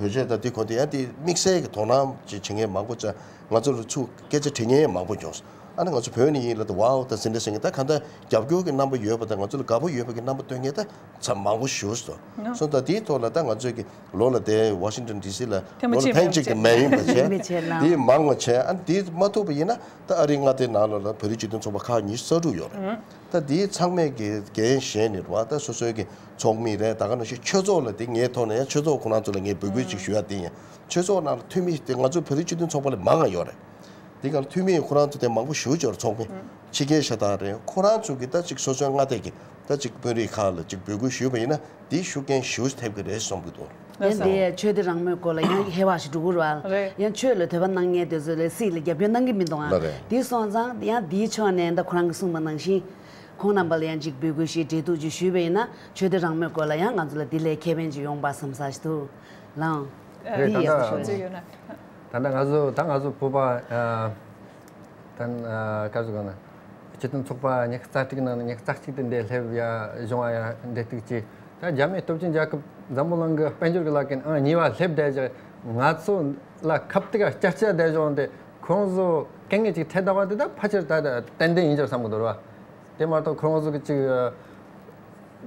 བོད་ཆས་དང་དེ་གོན་དེ་ཡང་དེ་དམིགས་བསལ་གྱི་དོ་སྣང་ཅིག་བྱེད་མཁན་མང་པོ་ཅིག་ང་ཚོ་ལ་ཚུར་སྐད་ཆ་དྲི་མཁན་མང་པོ་བྱུང་སོང་། ཨ་ནི་ང་ཚོ་བོད་ནས་ཡིན་ལབ་དུས་ཝའོ་ད་ཟིན་འདྲ་ཟིན་གི་ད་གང་ལྟར་རྒྱབ་སྐྱོར་གྱི་རྣམ་པ་ཡོད་པ་དང་ང་ཚོ་ལ་དགའ་པོ་ཡོད་པ་གི་རྣམ་པ་སྟོན་མཁན་ད་ཚ་མང་པོ་ཞིག་འདུག་སོང་ཙང་དེའི་ཐོག་ལ་ད་ང་ཚོས་ཀྱི་ལོ་ལ་དེ་ཝ་ཤིང་ཊོན་ཌི་སི་ལ་ཐེངས་མ་ལོ་ལ་གཅིག་ཐེངས་གཅིག་དེ་མ་ཡིན་པ་བྱས། མི་བྱེད་ལ། དེའི་མང་བ་བྱས། ཨ་ནི་དེ་མ་ཐུབ་པ་ཡིན་ན་ད་ཨ་རིའི་མངའ་སྡེའི་ནང་ལོགས་ལ་བོད་རིགས་སྤྱི་མཐུན་ཚོགས་པ་ཁག་ཉི་ཤུ་རྩ་དྲུག་ཡོད་རེད། ད་དེའི་ཚང་མས་ཀྱི་འགན་བཞེས་ནས་རེད་བ། ད་སོ་སོའི་གི་ཚོགས་མི་རེད། ད་ག་ནང་བཞིན་ཆོས་ཚོགས་ལ་དེ་ངའི་ཐོག་ནས་ཡང་ཆོས་ཚོགས་ཁོ་རང་ཚོ་ལ་ངས་འབོད་སྐུལ་ཅིག་ཞུ་ཡ་དེ་ཡིན། ཆོས་ཚོགས་ནང་ལ་འཐུས་མི་དེ་ང་ཚོ་བོད་རིགས་སྤྱི་མཐུན་ཚོགས་པ་ལས་མང་ང་ཡོད་རེད། དེ་ག་ལ་འཐུས་མི་ཁོ་རང་ཚོ་དེ་མང་པོ་ཞེ་པོ་ཅིག་ཡོད་རེད། ཚོགས་མི་ཕྱི་རྒྱལ་ཤ་སྟག་རེད། ཁོ་རང་ཚོ་གི་ད་ཅིག་སོ་སོའི་མངའ་སྡེ་གི་ད་ཅིག་དཔོན་རིགས་ཁག་ལ་ཅིག་འབོད་སྐུལ་ཞུས་པ་ཡིན་ན་དེའི་ཤུགས་རྐྱེན་ཞེ་པོ་ཐེབས་ཀྱི་རེད་བསམ་གྱི་འདུག་ཡང་དེ་ཆོས་དད་རང་མོས་སྐོར་ལ་ཡང་ཧེ་བག་ཞིག་འགྲོ་གི་རེད་བ། རེད། ཡང་ཆོས་ལ་དད་པ་གནང་མཁན་དེ་ཚོ་ལ་སྲིད་ལ་རྒྱབ་སྐྱོར་གནང་གི་མི་འདུག་ཨ། ལགས་རེད། དེ་སོང་ཙང་ཡང་དེའི་ཕྱོགས་ནས་ད་ཁོ་རང་གིས་གསུངས་པ་ནང་བཞིན་ཁོང་རྣམ་པ་ལ་ཡང་ཅིག་འབོད་སྐུལ་ཞིག་འབྲེལ་གཏུག་ཅིག་ཞུས་པ་ཡིན་ན་ཆོས་དད་རང་མོས་སྐོར་ལ་ཡང་ང་ཚོ་ལ་དེ་ལས་ཁེ་ཕན་ཅིག་ཡོང་པ་བསམ་ས་ཞིག་འདུག་ལགས། རེད། དེ་ད་ཡག་ལྟ་པོ་ཞུ་ཡོད་ན། ད་ལྟ་ང་ཚོ་ད་ང་ཚོ་བོད་པ་ཨ་ད་ཨ་ག་ཟེར་དགོས་ན་སྤྱི་མཐུན་ཚོགས་པ་ཉི་ཤུ་རྩ་དྲུག་ནང་ནས་ཉི་ཤུ་རྩ་གཅིག་དེ་འདིར་སླེབས་ཡ་བྱུང་བ་ཡ་འབྲེལ་གཏུག་ཅིག་ད་རྒྱ་མིའི་སྟོབས་ཆེན་རྒྱལ་ཁབ་འཛམ་བུ་གླིང་གི་དཔལ་འབྱོར་གྱི་ལག་ཁྱེར་ཨང་གཉིས་པ་སླེབས་བསྡད་ཅིག་ང་ཚོ་ལ་ཁ་གཏད་བཅར་བཅར་བསྡད་བྱུང་སྟེ་ཁོང་ཚོ་དཀའ་ངལ་ཅིག་འཕྲད་བསྡད་པ་དེ་ད་ཕལ་ཆེར་ད་ཏན་ཏན་ཡིན་ཅིག་བསམ་གི་འདུག་ར། དེ་མ་གཏོགས་ཁོང་ཚོ་གི་ཅིག་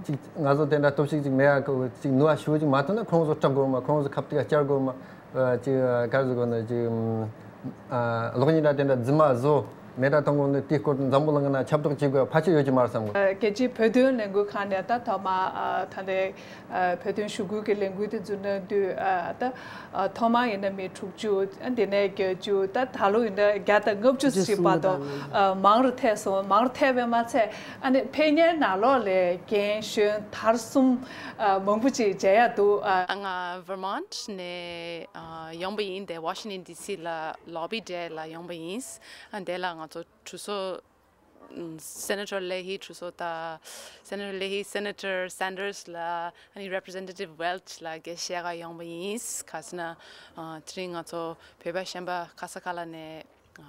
ཅིག་ང་ཚོ་དེ་འདྲ་སྟོབས་ཤུགས་ཅིག་མེད་ཡ་ཅིག་ནུས་པ་ཞེ་པོ་ཅིག་མ་ཐོན་ན་ཁོང་ཚོ་སྐྲག་དགོས་མ། ཁོང་ཚོ་ཁ་གཏད་བཅར་དགོས་མ། ཨ་ཅིག་ག་རེ་ཟེར་དགོས་ན་ཅིག་ཨ་གློག་བརྙན་འདྲ་དེ་འདྲ་རྫུན་མ་བཟོ་མེ་དྲ་གཏོང་དགོས་ན་དེའི་སྐོར་དུ་འཛམ་བུ་གླིང་གི་ནང་ཁྱབ་བསྒྲགས་བྱེད་དགོས་ཕལ་ཆེར་ཡོད་ཀྱི་མ་རེད་བསམ་གི། ཨ་རྒྱལ་སྤྱིའི་བོད་དོན་ལས་འགུལ་ཁང་ནས་ད་ཐོག་མ་ཨ་ད་ལྟའི་ཨ་བོད་དོན་ཞུ་སྐུལ་གྱི་ལས་འགུལ་དེ་ཚོ་གནང་དུས་ཨ་ད་ཨ་ཐོག་མ་ཡིན་ན་མི་དྲུག་ཅུ། ཨ་དེ་ནས་བརྒྱད་ཅུ། ད་ད་ལོ་ཡིན་ན་བརྒྱ་དང་ལྔ་བཅུ་ཞིག་བར་དུ་ཨ་མང་རུ་ཐལ་སོང་། མང་རུ་ཐལ་བས་མ་ཚད་ཨ་ནི་ཕེབས་མཁན་ནང་ལོགས་ལས་རྒན་གཞོན་དར་གསུམ་ཨ་མང་པོ་ཅིག་མཇལ་ཡ་འདུག་ཨ། ང་Vermont་ནས་ཨ་ཡོང་པ་ཡིན། དེ་Washington D C་ལ་Lobby Day་ལ་ཡོང་པ་ཡིན། ཨ་དེ་ལ་ང་ཚོ་གྲོས་ཚོགས་Senator་Leahy་གྲོས་ཚོགས་དང་Senator Leahy། Senator Sanders་ལ་ཨ་ནི་Representative Welch་ལ་དགེ་བཤེས་ག་ཡོང་པ་ཡིན། ག་ཟེར་ན་ཨ་དེ་རིང་ང་ཚོ་བོད་པ་གཞན་པ་ག་ས་ག་ལ་ནས་ཨ་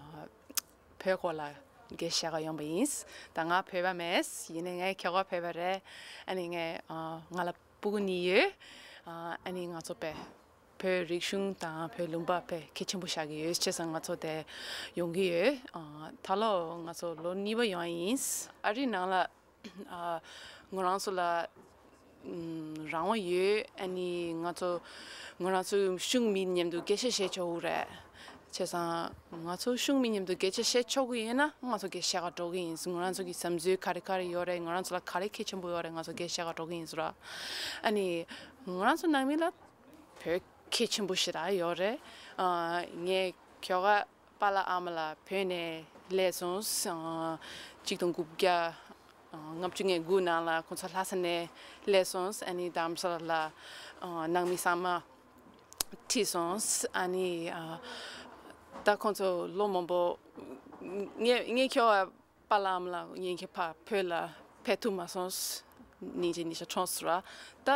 བོད་སྐོར་ལ་དགེ་བཤེས་ག་ཡོང་པ་ཡིན། ད་ང་བོད་པ་མེད། ཡིན་ནའི་ངའི་ཁྱོ་ག་བོད་པ་རེད། ཨ་ནི་ངའི་ཨ་ང་ལ་སྤུ་གུ་གཉིས་ཡོད། ཨ་ཨ་ནི་ང་ཚོ་བོད་བོད་རིག་གཞུང་དང་བོད་ལུང་པ་དཔེ་གལ་ཆེན་པོ་བཞག་གི་ཡོད། བྱས་ཙང་ང་ཚོ་དེ་ཡོང་གི་ཡོད། ཨ་ད་ལོ་ང་ཚོ་ལོ་གཉིས་པ་ཡོང་ཡིན། ཨ་རི་ནང་ལ་ཨ་ང་རང་ཚོ་ལ་ཨམ་རང་དབང་ཡོད། ཨ་ནི་ང་ཚོ་ང་རང་ཚོའི་གཞུང་མི་མཉམ་དུ་སྐད་ཆ་བཤད་ཆོག་གི་རེད། བྱས་ཙང་ང་ཚོ་གཞུང་མི་མཉམ་དུ་སྐད་ཆ་བཤད་ཆོག་གི་ཡིན་ན་ང་ཚོ་སྐད་བཤད་ག་འགྲོ་གི་ཡིན། ང་རང་ཚོ་གི་བསམ་ཚུལ་ག་རེ་ག་རེ་ཡོད་རེད། ང་རང་ཚོ་ལ་ག་རེ་གལ་ཆེན་པོ་ཡོད་རེད། ང་ཚོ་སྐད་བཤད་ག་འགྲོ་གི་ཡིན་ཟེར་ར། ཨ་ནི་ང་རང་ཚོ་ནང་མི་ལ་བོད་གལ་ཆེན་པོ་ཞེ་དྲག་ཡོད་རེད། ཨ། ངས་ཁྱོ་ག་པཱ་ལགས་ཨ་མ་ལགས་བོད་ནས་སླེབས་སོང་། ཨ། གཅིག་སྟོང་དགུ་བརྒྱ་ལྔ་བཅུ་ང་དགུ་ནང་ལ་ཁོང་ཚོ་ལྷ་ས་ནས་སླེབས་སོང་། ཨ་ནི་དྷ་རམ་ས་ལ་ལ་ནང་མི་ཚང་མ་ཁྲིད་སོང་། ཨ་ནི་ཨ། ད་ཁོང་ཚོ་ལོ་མང་པོ། ངས་ངས་ཁྱོ་ག་པཱ་ལགས་ཨ་མ་ལགས་ཉན་མཁན་ཕར་བོད་ལ་ཕེབས་ཐུབ་མ་སོང་། ཉིན་གཅིག་ཉིན་ཤས་གྲོངས་སོང་ར། ད་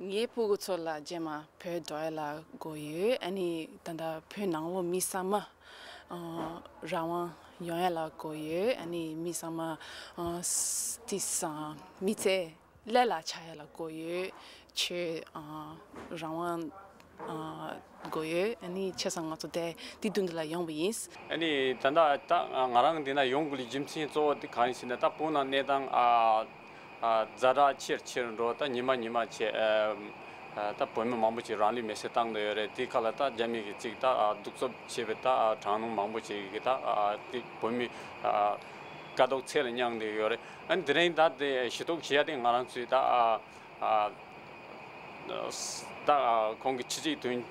ངའི་སྤུ་གུ་ཚོ་ལ་རྗེས་མ་བོད་འགྲོ་ཡ་ལ་དགོས་ཡོད། ཨ་ནི་ད་ལྟ་བོད་ནང་ལོགས་མི་ཚང་མ་ཨ་རང་དབང་ཡོང་ཡ་ལ་དགོས་ཡོད། ཨ་ནི་མི་ཚང་མ་ཨ་ཏི་སང་མི་ཚེ་ལས་སླ་ཆགས་ཡ་ལ་དགོས་ཡོད། ཆོས་ཨ་རང་དབང་ཨ་དགོས་ཡོད། ཨ་ནི་བྱས་ཙང་ང་ཚོ་དེ་དེ་མདུན་དུ་ལ་ཡོང་བ་ཡིན། ཨ་ནི་ད་ལྟ་ད་ང་རང་འདི་ན་ཡོང་དགོས་ལི་རྒྱུ་མཚན་གཙོ་བོ་དེ་གང་ཡིན་ཟེར་ན། ད་བོད་ནང་གནས་སྟངས་ཨ་ཨ་ཛ་དྲག་ཆེར་ཆེར་འགྲོ། ད་ཉི་མ་ཉི་མ་བྱས་ཨ་ཨ་ད་བོད་མི་མང་པོ་ཅིག་རང་ལུས་མེར་སྲེག་བཏང་བསྡད་ཡོད་རེད། དེ་ཁ་ལ་ད་རྒྱ་མི་གི་ཅིག་ད་ཨ་གདུག་རྩུབ་བྱས་པའི་ད་ཨ་དྲག་གནོན་མང་པོ་ཅིག་གི་ད་ཨ་དེ་བོད་མི་ཨ་དཀའ་སྡུག་ཚད་ལས་མྱངས་བསྡད་ཡོད་རེད། ཨ་ནི་དེ་རིང་ད་དེ་ཞུ་གཏུག་བྱེད་ཡ་དེ་ང་རང་ཚོའི་ད་ཨ་ཨ་ད་ཁོང་གི་ཕྱི་སྲིད་དོན་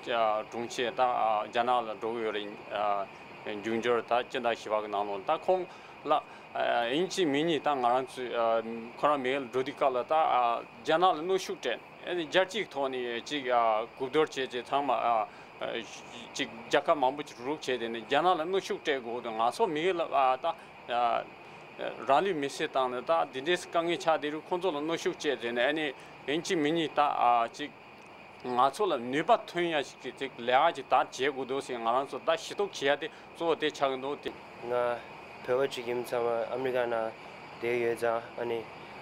དྲུང་ཆེ་ད་རྒྱ་ནག་ལ་འགྲོ་གི་ཡོད་རེད། འབྱུང་འགྱུར་ད་སྤྱི་ཟླ་བཞི་པ་གི་ནང་ལོགས་ད་ཁོང་ལ་ཡིན་གཅིག་མིན་གཉིས་ད་ང་རང་ཚོས་ཁོ་རང་མེལ་འགྲོ་དུས་སྐབས་ལ་ད་རྒྱ་ནག་ལ་གནོན་ཤུགས་སྤྲད། རྒྱལ་སྤྱིའི་ཐོག་ནས་ཅིག་གོ་བསྡུར་བྱས་རྗེས་ཚང་མ་ཅིག་རྒྱལ་ཁབ་མང་པོ་ཅིག་རུག་བྱས་དེ་ནས་རྒྱ་ནག་ལ་གནོན་ཤུགས་སྤྲད་དགོས་དུས་ང་ཚོ་མེལ་ལ་ད། རང་ལུས་མེར་སྲེག་བཏང་ནས་ད་འདི་འདྲའི་དཀའ་ངལ་ཆགས་བསྡད་རུང་ཁོང་ཚོ་ལ་གནོན་ཤུགས་སྤྲད་དེ་ནས་ཨ་ནི་ཡིན་གཅིག་མིན་གཉིས་ད་ཨ་ཅིག་ང་ཚོ་ལ་ནུས་པ་ཐོན་ཡ་ཞིག་གི་ཅིག་ལས་ཀ་ཅིག་ད་བྱེད་དགོས་འདུག་ཟེར་ང་རང་ཚོ་ད་ཞུ་གཏུག་བྱེད་ཡ་དེ་གཙོ་བོ་དེ་ཆགས་ཀྱི་འདུག་དེ། ང་བོད་པ་ཅིག་ཡིན་ཙང་ཨ་མི་རི་ཀ་ནང་བསྡད་ཡོད་ཙང་ཨ་ནི་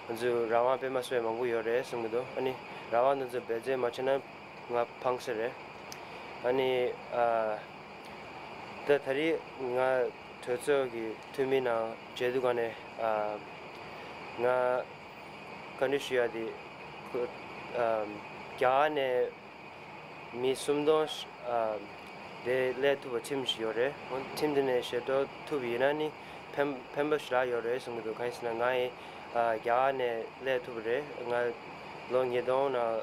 ང་ཚོ་རང་དབང་དཔེ་མ་སྲིད་པའི་མང་པོ་ཡོད་རེད་གསུང་གི་འདུག་ཨ་ནི་རང་དབང་དེ་ཚོ་འབད་བརྩོན་མ་བྱས་ན་ང་ཕངས་ས་རེད། ཨ་ནི་ཨ་ད་ད་རེས་ང་གྲོས་ཚོགས་ཀྱི་འཐུས་མི་ནང་མཇལ་དུས་ག་ནས་ཨ་ང་བཀའ་འདྲི་ཞུ་ཡ་དེ་ཁོ་ཨ་རྒྱ་གར་ནས་མི་སུམ་སྟོང་ཨ་དེ་སླེབས་ཐུབ་པ་ཁྲིམས་ཤིག་ཡོད་རེད། ཁྲིམས་དེ་ནས་ཞལ་གཏོགས་ཐུབ་པ་ཡིན་ན་ནི་ཕན་ཕན་པ་ཞེ་དྲག་ཡོད་རེད་གསུང་གི་འདུག་གང་ཡིན་ཟེར་ན་ང་ཡི་ཨ་རྒྱ་གར་ནས་སླེབས་ཐུབ་པ་རེད། ང་ལོ་ཉིས་སྟོང་ནང་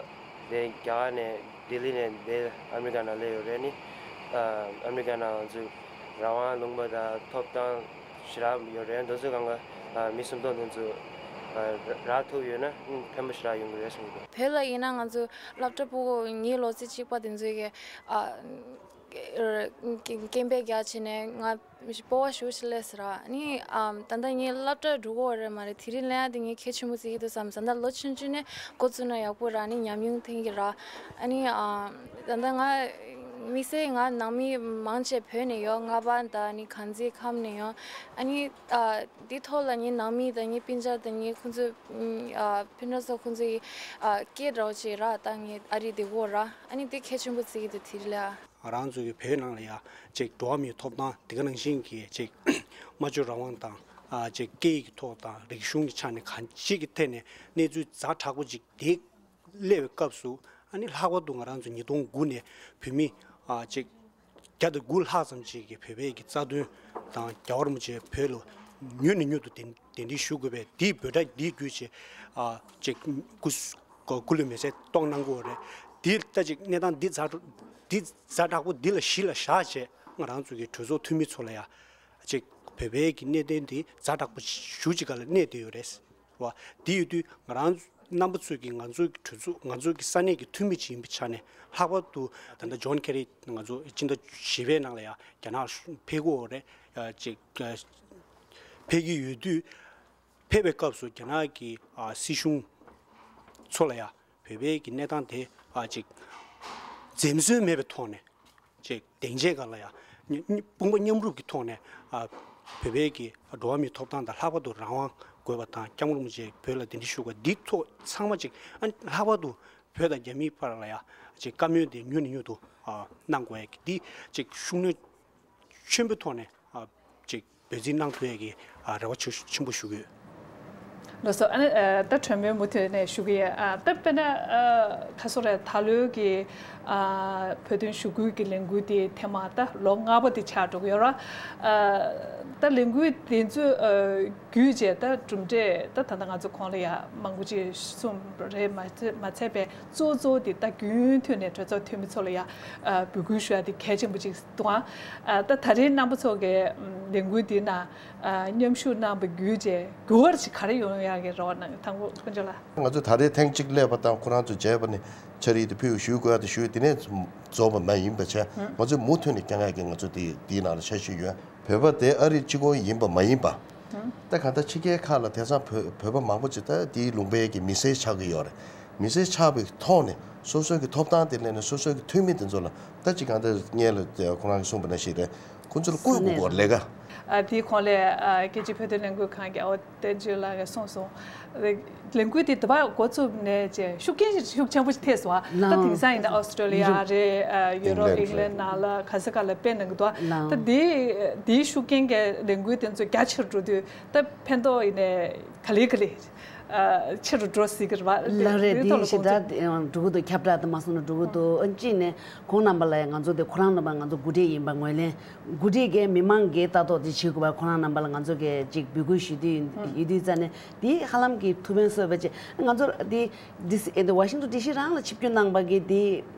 དེ་རྒྱ་གར་ནས་ལྡི་ལི་ནས་དེ་ཨ་མི་རི་ཀ་ནང་སླེབས་ཡོད་རེད། ནི་ཨ་ཨ་མི་རི་ཀ་ནང་ང་ཚོ་རང་དབང་ལུང་པ་དང་ཐོབ་ཐང་ཞེ་དྲག་ཡོད་རེད། འདི་ཚོ་གང་ག་ཨ་མི་སུམ་སྟོང་དེ་ཚོ་ཨ་རག་ཐུབ་ཡོད་ན་ཨ་ཕན་པ་ཞེ་དྲག་ཡོང་གི་རེད་གསུང་གི་འདུག་བོད་ལ་ཡིན་ན་ང་ཚོ་སློབ་གྲྭ་ཕྲུ་གུ་ངའི་ལོ་ཚད་གཅིག་པ་དེ་ཚོ་གི་ཨ་རྐྱེན་པས་རྒྱག་བྱས་ནས་ང་སྤོ་བོ་ཞུ་ཞིག་ལས་ཟེར་ར། ནི་ཨམ་ད་ལྟ་ངའི་སློབ་གྲྭར་འགྲོ་གི་ཡོད་རེད་མ་རེད། དེ་རིང་ལེན་ཡ་དེ་ངས་གལ་ཆེན་པོ་བརྩི་གི་འདུག་བསམ། ད་ལྟ་ལོ་ཆུང་ཆུང་ནས་འགོ་བཙུགས་ན་ཡག་པོ་ར། ནི་ཉམས་མྱོང་ཐོན་གི་ར། ཨ་ནི་ཨམ་ད་ལྟ་ང་དམིགས་བསལ་ང་ནང་མི་མང་ཆེ་བོད་ནས་ཡོད། རྔ་པ་དང་ནི་དཀར་མཛེས་ཁམས་ནས་ཡོད། ཨ་ནི་ཨ་དེ་ཐོག་ལ་ངའི་ནང་མི་དང་ངའི་སྤུན་ཀྱག་དང་ངའི་ཁོང་ཚོ་ཨ་སྤུན་ཀྱག་ཚོ་ཁོང་ཚོ་ཡི་ཨ་སྐད་འདྲ་བོ་བྱེད་ར། ད་ངས་ཨ་རི་བསྡད་གི་ཡོད་ར། ཨ་ནི་དེ་གལ་ཆེན་པོ་བརྩི་གི་འདུག་དེ་རིང་ལ། ང་རང་ཚོ་གི་བོད་ནང་ལ་ཡ་ཅིག་འགྲོ་བ་མིའི་ཐོབ་ཐང་དེ་ག་ནང་བཞིན་གྱི་ཅིག་སྨྲ་བརྗོད་རང་དབང་དང་ཨ་ཅིག་སྐད་ཡིག་གི་ཐོག་དང་རིག་གཞུང་གི་ཆ་ནས་གང་ཅིའི་ཐད་ནས་གནས་ཚུལ་ཛ་དྲག་པོ་ཅིག་དེ་སླེབས་པའི་སྐབས་སུ་ཨ་ནི་ལྷག་པར་དུ་ང་རང་ཚོ་ཉིས་སྟོང་དགུ་ནས་བོད་མི་ཨ་ཅིག་བརྒྱ་དང་དགུ་ལྷག་ཙམ་ཅིག་གིས་བོད་པའི་གི་རྩ་དོན་དང་རྒྱལ་བ་རིན་པོ་ཆེ་བོད་ལ་མྱུར་ནས་མྱུར་དུ་གདན་གདན་འདྲེན་ཞུ་དགོས་པས། དེའི་འབོད་སྒྲ་འདི་བརྒྱུད་བྱས་ཨ་ཅིག་སྐུ་སྐུ་ལུས་མེ་སྲེག་གཏོང་གནང་དགོས་རེད། འདི་ལྟ་ཅིག་གནས་སྟངས་འདི་ཛ་འདི་ཛ་དྲག་པོ་འདི་ལ་གཞི་ལ་བཞག་བྱས་ང་རང་ཚོ་གི་གྲོས་ཚོགས་འཐུས་མི་ཚོ་ལ་ཡ་ཅིག་བོད་པའི་གི་གནད་དོན་འདི་ཛ་དྲག་པོ་ཞེ་ཅིག་སྒང་ལ་གནས་བསྡད་ཡོད་རེད་བ། འདི་ཡོད་དུས་ང་རང་རྣམ་པ་ཚོས་ཀྱི་ང་ཚོའི་གྲོས་ཚོགས་ང་ཚོའི་གི་ས་གནས་ཀྱི་འཐུས་མི་ཅིག་ཡིན་པའི་ཆ་ནས་ལྷག་པར་དུ་ད་ལྟ་ཇོན་ཁེ་རི་ང་ཚོ་སྤྱི་ཟླ་བཞི་པའི་ནང་ལ་ཡ་རྒྱ་ནག་ཕེབས་ཀྱི་ཡོད་རེད། ཅིག་ཕེབས་ཀྱི་ཡོད་དུས་ཕེབས་པའི་སྐབས་སུ་རྒྱ་ནག་གི་ཨ་སྲིད་གཞུང་ཚོ་ལ་ཡ་བོད་པའི་གི་གནས་སྟངས་དེ་ཨ་ཅིག་འཛེམ་ཟོན་མེད་པའི་ཐོག་ནས་ཅིག་སྡིངས་ཆའི་སྒང་ལ་ཡ་དཔུང་པ་མཉམ་རུབ་ཀྱི་ཐོག་ནས་ཨ་བོད་པའི་གི་འགྲོ་བ་མིའི་ཐོབ་ཐང་དང་ལྷག་པར་དུ་རང་དབང་དགོས་པ་དང་སྐྱབས་མགོན་རིན་པོ་ཆེ་བོད་ལ་གདན་འདྲེན་ཞུ་དགོས་འདི་ཐོག་ཚང་མ་ཅིག་ཨ་ལྷག་པར་དུ་བོད་དང་རྒྱ་མིའི་བར་ལ་ཡ་ཅིག་བཀའ་མོལ་དེ་མྱུར་ནས་མྱུར་དུ་ཨ་གནང་དགོས་ཡ་གི་འདི་ཅིག་ཤུགས་སྣོན་ཆེན་པོའི་ཐོག་ནས་ཨ་ཅིག་འབད་བརྩོན་གནང་ཐུབ་ཡས་ཀྱི་ཨ་རེ་བ་ཆེ་ཆེན་པོ་ཞུ་གི་ཡོད། ལགས་སོ། ཨ་ནི་ཨ་ད་གྲོས་མོལ་མུ་མཐུད་ནས་ཞུ་གི་ཡོད། ཨ་ད་དཔེར་ན་ཨ་ག་སོ་རེད། ད་ལོའི་གི་ཨ་བོད་དོན་ཞུ་སྐུལ་གྱི་ལས་འགུལ་དེ་ཐེངས་མ་ད་ལོ་ལྔ་པ་དེ་ཆགས་འགྲོ་གི་ཡོད་ར། ཨ་ད་ལས་འགུལ་དེ་ཚོ་ཨ་བརྒྱུད་བྱས་ད་གྲུབ་འབྲས་ད་ད་ལྟ་ང་ཚོ་གོང་ལ་ཡ་མང་པོ་ཅིག་གསུངས་རེད། མ་ཚད་མ་ཚད་པའི་གཙོ་གཙོ་དེ་ད་རྒྱུན་མཐུད་ནས་གྲོས་ཚོགས་འཐུས་མི་ཚོ་ལ་ཡ་ཨ་འབོད་སྐུལ་ཞུ་ཡ་དེ་གལ་ཆེན་པོ་ཅིག་འདུག་ཨ་ད་ད་རེས་རྣམ་པ་ཚོ་གི་ལས་འགུལ་འདི་ནང་ཨ་མཉམ་ཞུགས་གནང་བ་བརྒྱུད་བྱས་འགྱུར་བ་ཞིག་ག་རེ་ཡོང་ཡག་གི་རེ་བ་གནང་། དང་པོ་དཀོན་མཆོག་ལགས། ང་ཚོ་ད་རེས་ཐེངས་གཅིག་སླེབས་པ་དང་ཁོ་རང་ཚོ་མཇལ་བ་ནི་ཕྱག་བྲིས་དེ་ཕུལ་ཞུ་དགོས་ཡག་དེ་ཞུས། དེ་ནས་རྫོགས་པ་མ་ཡིན་པ་བྱས། ང་ཚོས་མུ་མཐུད་ནས་བསྐྱང་ཡག་གི་ང་ཚོ་དེ་དེའི་ནང་ལ་འཆར་གཞི་ཡོད། བོད་པ་དེ་ཨ་རིའི་གཅིག་པོ་ཡིན་པ་མ་ཡིན་པ། ད་གང་ལྟར་ཕྱི་རྒྱལ་ཁག་ལ་དེང་སང་བོད་བོད་པ་མང་པོ་ཅིག་ད་དེའི་ལུང་པའི་གི་མི་སེར་ཆགས་ཀྱི་ཡོད་རེད། མི་སེར་ཆགས་པའི་ཐོག་ནས་སོ་སོའི་གི་ཐོབ་ཐང་དེ་སླེབས་ནས་སོ་སོའི་གི་འཐུས་མི་དེ་ཚོ་ལ་ད་ཅིག་གང་ལྟར་སྔོན་ལ་ཁོ་རང་གིས་གསུངས་པ་ནང་བཞིན་རེད། ཁོ་ཚོ་ལ་བསྐུལ་དགོས་ཀྱི་ལས་ཀ། ཨ་དེའི་གོང་ལས་ཨ་རྒྱལ་སྤྱིའི་བོད་དོན་ལས་འགུལ་ཁང་གི་ཨ་བསྟན་ཆོས་ལགས་ཀྱིས་གསུངས་སོང་། ལས་འགུལ་དེ་ད་བར་འགོ་བཙུགས་ནས་ཅེས་ཤུགས་རྐྱེན་ཤུགས་ཆེན་པོ་ཞིག་ཐེབས་སོང་། ད་ལའོ། དེང་སང་ཡིན་ན་ཨོ་སི་ཀྲོ་ལི་ཡ་རེད། ཨ་ཡུ་རོབ། ཨིང་ལན། ཨིང་ལན་ནང་ལ་ག་ས་ག་ལ་སྤེལ་གནང་གི་འདུག་ད་དེ་དེའི་ཤུགས་རྐྱེན་གྱི་ལས་འགུལ་དེ་ཚོ་རྒྱ་ཆེར་འགྲོ་དུས་ད་ཕན་ཐོགས་ཡིན་ནས་ག་ལེ་ག་ལེ་ཨ་ཆེ་རུ་འགྲོ་སྲིད་ཀྱི་རེད་པ། ལགས་རེད། དེ་དེའི་ཐོག་ལ་ཞེ་དྲག་དགོངས་ཚུལ། འགྲོ་གི་འདུག་ཁྱབ་བསྒྲགས་དུ་མ་སོང་ན་འགྲོ་གི་འདུག་ཨ་གཅིག་ནས་ཁོང་རྣམ་པ་ལ་ཡང་ང་ཚོ་དེ་ཁོ་རང་རྣམ་པ་ང་ཚོ་འགོ་ཁྲིད་ཡིན་པ་ངོས་ལེན། འགོ་ཁྲིད་ཀྱིས་མི་མང་གིས་ལྟ་རྟོག་དེ་བྱེད་དགོས་པ་ཁོ་རང་རྣམ་པ་ལ་ང་ཚོ་གིས་ཅིག་འབོད་སྐུལ་ཞུ་དུས་ཡིན་དུས་ཙང་ནས་དེ་ཧ་ལམ་གྱི་ཐུགས་ཕན་གསོས་པ་བྱས། ང་ཚོ་དེ་ཌི་སི་ཨེ་ཝ་ཤིང་ཊོན་ཌི་སི་རང་ལ་ཆིབས་བསྒྱུར་གནང་པ་གི་དེ་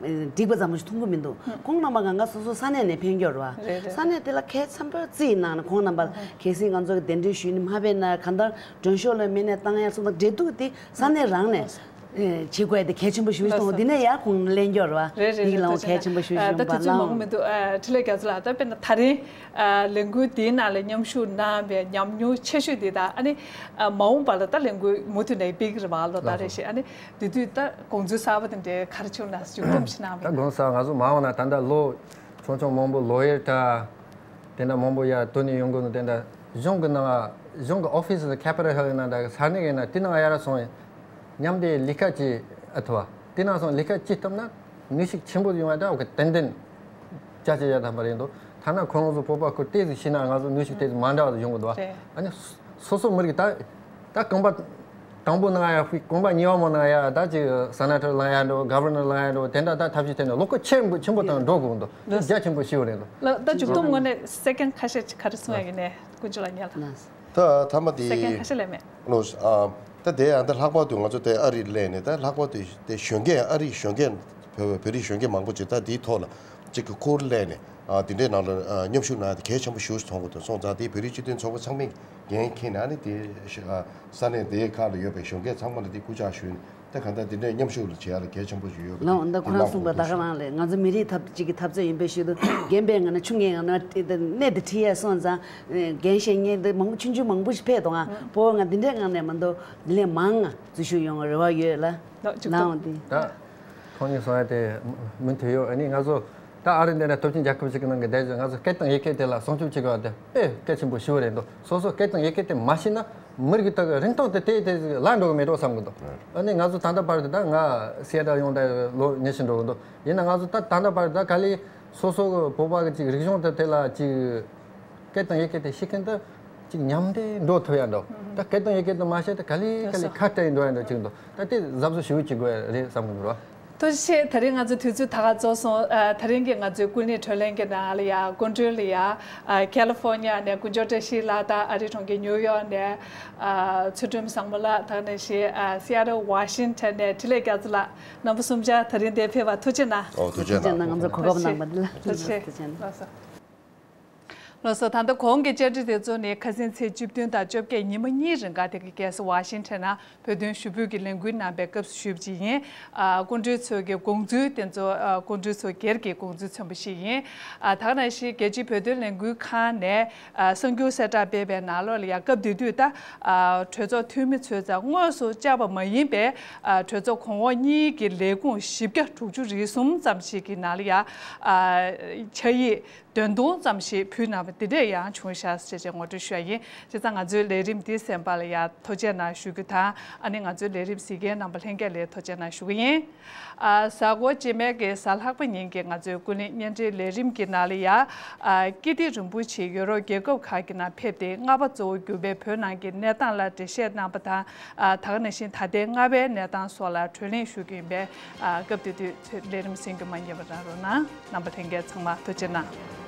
འགྲིག་པ་ཙམ་ཞིག་མཐོང་གི་མི་འདུག་ཁོང་རྣམ་པ་གང་ག་སོ་སོ་ས་གནས་ནས་ཕེབས་མཁན་རེད་པ། རེད་རེད། ས་གནས་དེ་ལ་གལ་ཆེན་པོ་རྩིས་གནང་ནས་ཁོང་རྣམ་པ་གལ་སྲིད་ང་ཚོ་གི་གདན་འདྲེན་ཞུས་ནས་མ་ཕེབས་ན་གང་ལྟར་མགྲོན་ཤོག་ལ་མི་སྣ་བཏང་ཡ་སོགས་དང་འབྲེལ་གཏུག་དེ་ས་གནས་རང་ནས་ཨེ་བྱེད་དགོས་དེ་གལ་ཆེན་པོ་ཞིག་མཐོང་། དེ་ནས་ཡར་ཁོང་ལེན་རྒྱུ་རེད་པ། རེད་རེད་དེའི་རེད། ལམ་ད་གལ་ཆེན་པོ་ཞིག་ཨ་ད་བྱུང་བ་དུས་ཚོད་མང་པོ་ལའོ། མི་འདུག་ཨ་འཕྲིན་ལས་རྒྱ་མཚོ་ལགས། ད་དཔེར་ན་ད་རིང་ཨ་ལས་འགུལ་འདིའི་ནང་ལ་མཉམ་ཞུགས་གནང་བའི་ཉམས་མྱོང་ཆེ་ཤོས་དེ་དང་ཨ་ནི་ཨ་མ་འོངས་པ་ལ་ད་ལས་འགུལ་མུ་མཐུད་ནས་སྤེལ་གྱི་རེད་པ། ལོ་ལྟར་རེ་བཞིན། ཨ་ནི་དེ་དུས་ད་དགོངས་ཚུལ་གསར་པ་དེ་འདྲའི་ག་རེ་བྱུང་ན་མཇུག་སྡོམ་ཞིག་གནང་བ་ད་ཡིན་ན། དགོངས་ས་ང་ཚོ་མ་འོངས་ན་ད་ལྟ་ལོ་ཆུང་ཆུང་མང་པོ་ལོ་ཡར་ད་དེ་འདྲ་མང་པོ་ཡར་ཐོན་ནས་ཡོང་གི་འདུག་དེ་འདྲ་གཞུང་གི་ནང་གཞུང་གི་ཨོ་ཕི་སི་ཁེ་པི་ཊལ་ཧིལ་ཡིན་ན་ད་ས་གནས་ཡིན་ན་དེ་ནང་ཡར་སོང་མཉམ་དུ་ལས་ཀ་ཅིག་ཨ་ཐུབ་པ་དེ་ནང་སོང་ལས་ཀ་ཅིག་བཏབ་ན་ནུས་ཤུགས་ཆེན་པོ་ཡོང་བ་ད་འོ་གི་ཏན་ཏན་ཅག་ཅིག་ཡར་ཐམ་པ་རེད་འདུག་ཐ་ན་ཁོང་ཚོ་བོད་པ་ཁུལ་ཏོག་ཙམ་ཤེས་ན་ང་ཚོ་ནུས་ཤུགས་ཏོག་ཙམ་མ་འདྲ་བ་ཡོང་གི་འདུག་རེད། ཨ་ནི་སོ་སོ་མི་རིགས་ད་ད་རྐང་པ་དང་པོ་ནང་ཡ་རྐང་པ་གཉིས་པ་མོ་ནང་ཡ་ད་ཅིག་སེ་ནེ་ཊར་ལངས་ཡ་འགྲོ། གྷ་ཝར་ནར་ལངས་ཡ་འགྲོ། དེ་འདྲ་ད་ཐབས་ཤེས་དེ་ནས་བློ་ཁོག་ཆེན་པོ་ཆེན་པོ་དང་འགྲོ་དགོས་འདུག་ལགས། རྒྱ་ཆེན་པོ་ཞིག་རེད་འདུག་ལགས། ད་མཇུག་སྡོམ་ངོས་ནས་སེ་ཀེན་ཁ་ཤས་ཅིག་ག་རེ་གསུང་ཡ་ཡིན་ནས་དཀོན་མཆོག་ལགས་ཉལ། ལགས། ད་ཐ་མ་དེ་སེ་ཀེན་ཁ་ཤས་ལས་མེད། ལོ་ཨ་ད་དེ་ཡང་ད་ལྷག་པར་དུ་ང་ཚོ་དེ་ཨ་རིར་སླེབས་ནས་ད་ལྷག་པར་དུ་དེ་གཞོན་སྐྱེས་ཨ་རིའི་གཞོན་སྐྱེས་བོད་བོད་རིགས་གཞོན་སྐྱེས་མང་པོ་ཅིག་ད་དེའི་ཐོག་ལ་ཅིག་གི་ཁུར་སླེབས་ནས་ཨ་དེ་འདྲའི་ནང་ལ་ཨ་མཉམ་ཞུགས་གནང་ཡ་དེ་གལ་ཆེན་པོ་ཞེ་པོ་ཅིག་མཐོང་གི་འདུག་སོང་ཙང་དེ་བོད་རིགས་སྤྱི་མཐུན་ཚོགས་པ་ཚང་མས་འགན་འཁྱེར་ནས་ཨ་ནི་དེ་ཨ་ས་གནས་དེའི་ཁག་ལ་ཡོད་པའི་གཞོན་སྐྱེས་ཚང་མ་ལ་དེ་སྐུལ་ལྕག་ཞུས་ནས་ད་གང་ལྟར་དེ་འདྲའི་མཉམ་ཞུགས་ལ་བྱེད་ཡ་ལ་གལ་ཆེན་པོ་ཞིག་ཡོད་པ་ལའོ། དེ་ད་ཁོ་རང་གནང་གསུངས་པ་དགོངས་ད་ག་རང་ལས་ང་ཚོ་མི་རིགས་ཐབས་གཅིག་གི་འཐབ་རྩོད་ཡིན་པའི་ཤུལ་དུ་རྒན་པའི་ངང་ནས་ཆུང་ངའི་ངང་ནས་གནས་དེ་ཁྲིད་ཡ་སོང་ཙང་རྒན་གཞོན་གཉིས་འདི་མང་པོ་ཆུང་ཆུང་མང་པོ་ཞིག་ཕེབས་འདུག་ཨ་བོད་ང་འདི་འདྲའི་ངང་ནས་མ་གཏོགས་འདི་ལས་མང་ང་འཛུལ་ཞུགས་ཡོང་བའི་རེ་བ་ཡོད་ལ། ལགས་འོང་དེ། ད་ཁོང་གཉིས་གསུང་ཡ་དེ་མུ་མཐུད་ཡོད། ཨ་ནི་ང་ཚོ་ད་ཨ་རི་འདི་ནས་སྟོབས་ཆེན་རྒྱལ་ཁབ་ཞིག་གི་ནང་གི་བསྡད་ཅིང་ང་ཚོ་སྐད་དང་ཡི་གེ་དེ་ལ་སྲུང་སྐྱོབ་བྱེད་དགོས་པ་དེ་དཔེ་གལ་ཆེན་པོ་ཞེ་པོ་རེད་འདུག་སོ་སོ་སྐད་དང་ཡི་གེ་དེ་མ་ཤེས་ན་མི་རིགས་དག་གི་རིང་ཐུང་དེ་དེ་དེ་ལ་འགྲོ་གི་མེད་འགྲོ་བསམ་གི་འདུག་ཨ་ནི་ང་ཚོ་ད་ལྟ་བར་དུ་ད་ང་སི་ཨེ་ཊལ་ཡོང་ད་ལོ་ཉི་ཤུ་འགྲོ་གི་འདུག་ཡིན་ན་ང་ཚོ་ད་ད་ལྟ་བར་དུ་ད་ག་ལེ་སོ་སོ་གི་བོད་པ་གི་ཅིག་རིག་གཞུང་དེ་དེ་ལ་ཅིག་སྐད་དང་ཡི་གེ་དེ་ཤེས་མཁན་དེ་ཅིག་ཉམས་དེ་འགྲོ་ཐུབ་ཡ་འགྲོ། ད་སྐད་དང་ཡི་གེ་དེ་མ་ཤེས་ད་ག་ལེ་ག་ལེ་ཁ་བྲལ་འགྲོ་ཡ་འགྲོ་ཅིག་འདུག་ད་དེ་གཟབ་གཟབ་ཞེ་པོ་ཅིག་དགོས་ཡ་རེད་བསམ་གི་འདུག་ཐུགས་རྗེ་ཆེ། ད་རིང་ང་ཚོ་དུས་ཚོད་ད་ག་རྫོགས་སོང་། ཨ་ད་རིང་གི་ང་ཚོའི་ཀུན་གླེང་བགྲོ་གླེང་གི་ནང་ལ་ཡ་སྐུ་མགྲོན་ལ་ཡ་ཨ་ཁ་ལི་ཧྥོར་ནི་ཡ་ནས་དཀོན་མཆོག་བཀྲ་ཤིས་ལགས་དང་ཨ་རི་གྲོང་ཁྱེར་ཉིའུ་ཡོག་ནས་ཨ་ཚུལ་ཁྲིམས་བཟང་མོ་ལགས་དང་ནང་བཞིན་ཨ་སི་ཨེ་ཊལ་ཝ་ཤིང་ཊོན་ནས་འཕྲིན་ལས་རྒྱ་མཚོ་ལགས། རྣམ་པ་གསུམ་ཆ་ད་རིང་འདིར་ཕེབས་པར་ཐུགས་རྗེ་གནང་། ཨོ་ཐུགས་རྗེ་གནང་། ང་ཚོ་གོ་སྐབས་གནང་བ་འདི་ལ་ཐུགས་རྗེ་ཆེ། ཐུགས་རྗེ་གནང་། ལགས་སོ། ལགས་སོ། ད་ལྟ་གོང་གི་བཅར་འདྲི་དེ་ཚོ་ནི་ཁ་སང་ཚེས་བཅུ་བདུན་དང་བཅོ་བརྒྱད་ཉི་མ་གཉིས་རིང་ག་དེ་གའི་རྒྱལ་ས་ཝ་ཤིང་ཊོན་ནང་བོད་དོན་ཞུ་འབོད་ཀྱི་ལས་འགུལ་གནང་པའི་སྐབས་སུ་ཞུས་པ་ཅིག་ཡིན། ཨ་སྐུ་མགྲོན་ཚོས་ཀྱི་དགོངས་ཚུལ་དེ་ཚོ་ཨ་སྐུ་མགྲོན་ཚོ་སྒེར་གྱི་དགོངས་ཚུལ་མཚོན་པ་ཞིག་ཡིན། ཨ་ད་ག་ནང་བཞིན་རྒྱལ་སྤྱིའི་བོད་དོན་ལས་འགུལ་ཁང་ནས་ཨ་གསར་འགྱུར་གསལ་བསྒྲགས་སྤེལ་བའི་ནང་ལོགས་ལ་ཡང་སྐབས་དེ་དུས་ད་ཨ་གྲོས་ཚོགས་འཐུས་མི་ཚོས་ཀྱང་དངོས་སུ་བཅར་བ་མ་ཡིན་པའི་ཨ་གྲོས་ཚོགས་གོང་འོག་གཉིས་ཀྱི་ལས་ཁུངས་བཞི་བརྒྱ་དྲུག་ཅུ་རེ་གསུམ་ཙམ་ཞིག་གི་ནང་ལ་ཡང་ཨ་ཕྱག་ཡིག་འདོན་ཐུང་ཙམ་ཞིག་ཕུལ་གནང་བ་འདི་འདྲས་ཡང་བྱུང་ཤག་ཟེར་བྱས་ངོ་སྤྲོད་ཞུ་ཡ་ཡིན། བྱས་ཙང་ང་ཚོའི་ལས་རིམ་འདི་གསན་པ་ལ་ཡང་ཐུགས་རྗེ་གནང་ཞུ་རྒྱུ་དང་། ཨ་ནི་ང་ཚོའི་ལས་རིམ་གཟིགས་མཁན་རྣམ་པ་ལྷན་རྒྱས་ལ་ཐུགས་རྗེ་གནང་ཞུ་གི་ཡིན། ཨ། གཟའ་འཁོར་རྗེས་མའི་གི་གཟའ་ལྷག་པ་ཉིན་གྱི་ང་ཚོའི་ཀུན་གླེང་བརྙན་འཕྲིན་ལས་རིམ་གྱི་ནང་ལ་ཡ། ཨ། ཀིརྟི་རིན་པོ་ཆེ་ཡུ་རོབ་རྒྱལ་ཁབ་ཁག་གི་ནང་ཕེབས་ཏེ་རྔ་པ་གཙོ་བོ་གྱུར་པའི་བོད་ནང་གི་གནས་སྟངས་ལ་འགྲེལ་བཤད་གནང་པ་དང་། ཨ། ད་ག་ནང་བཞིན་ད་ལྟའི་རྔ་པའི་གནས་སྟངས་སོགས་ལ་གྲོས་གླེང་ཞུ་གི་ཡིན་པས། ཨ། སྐབས་དེ་དུས་ཚོད་ལས་རིམ་གསན་རྒྱུ་མ་བསྙེལ་བ་གནང་རོགས་གནང་། རྣམ་པ་ལྷན་རྒྱས་ཚང་མ་ཐུགས་རྗེ་གནང་།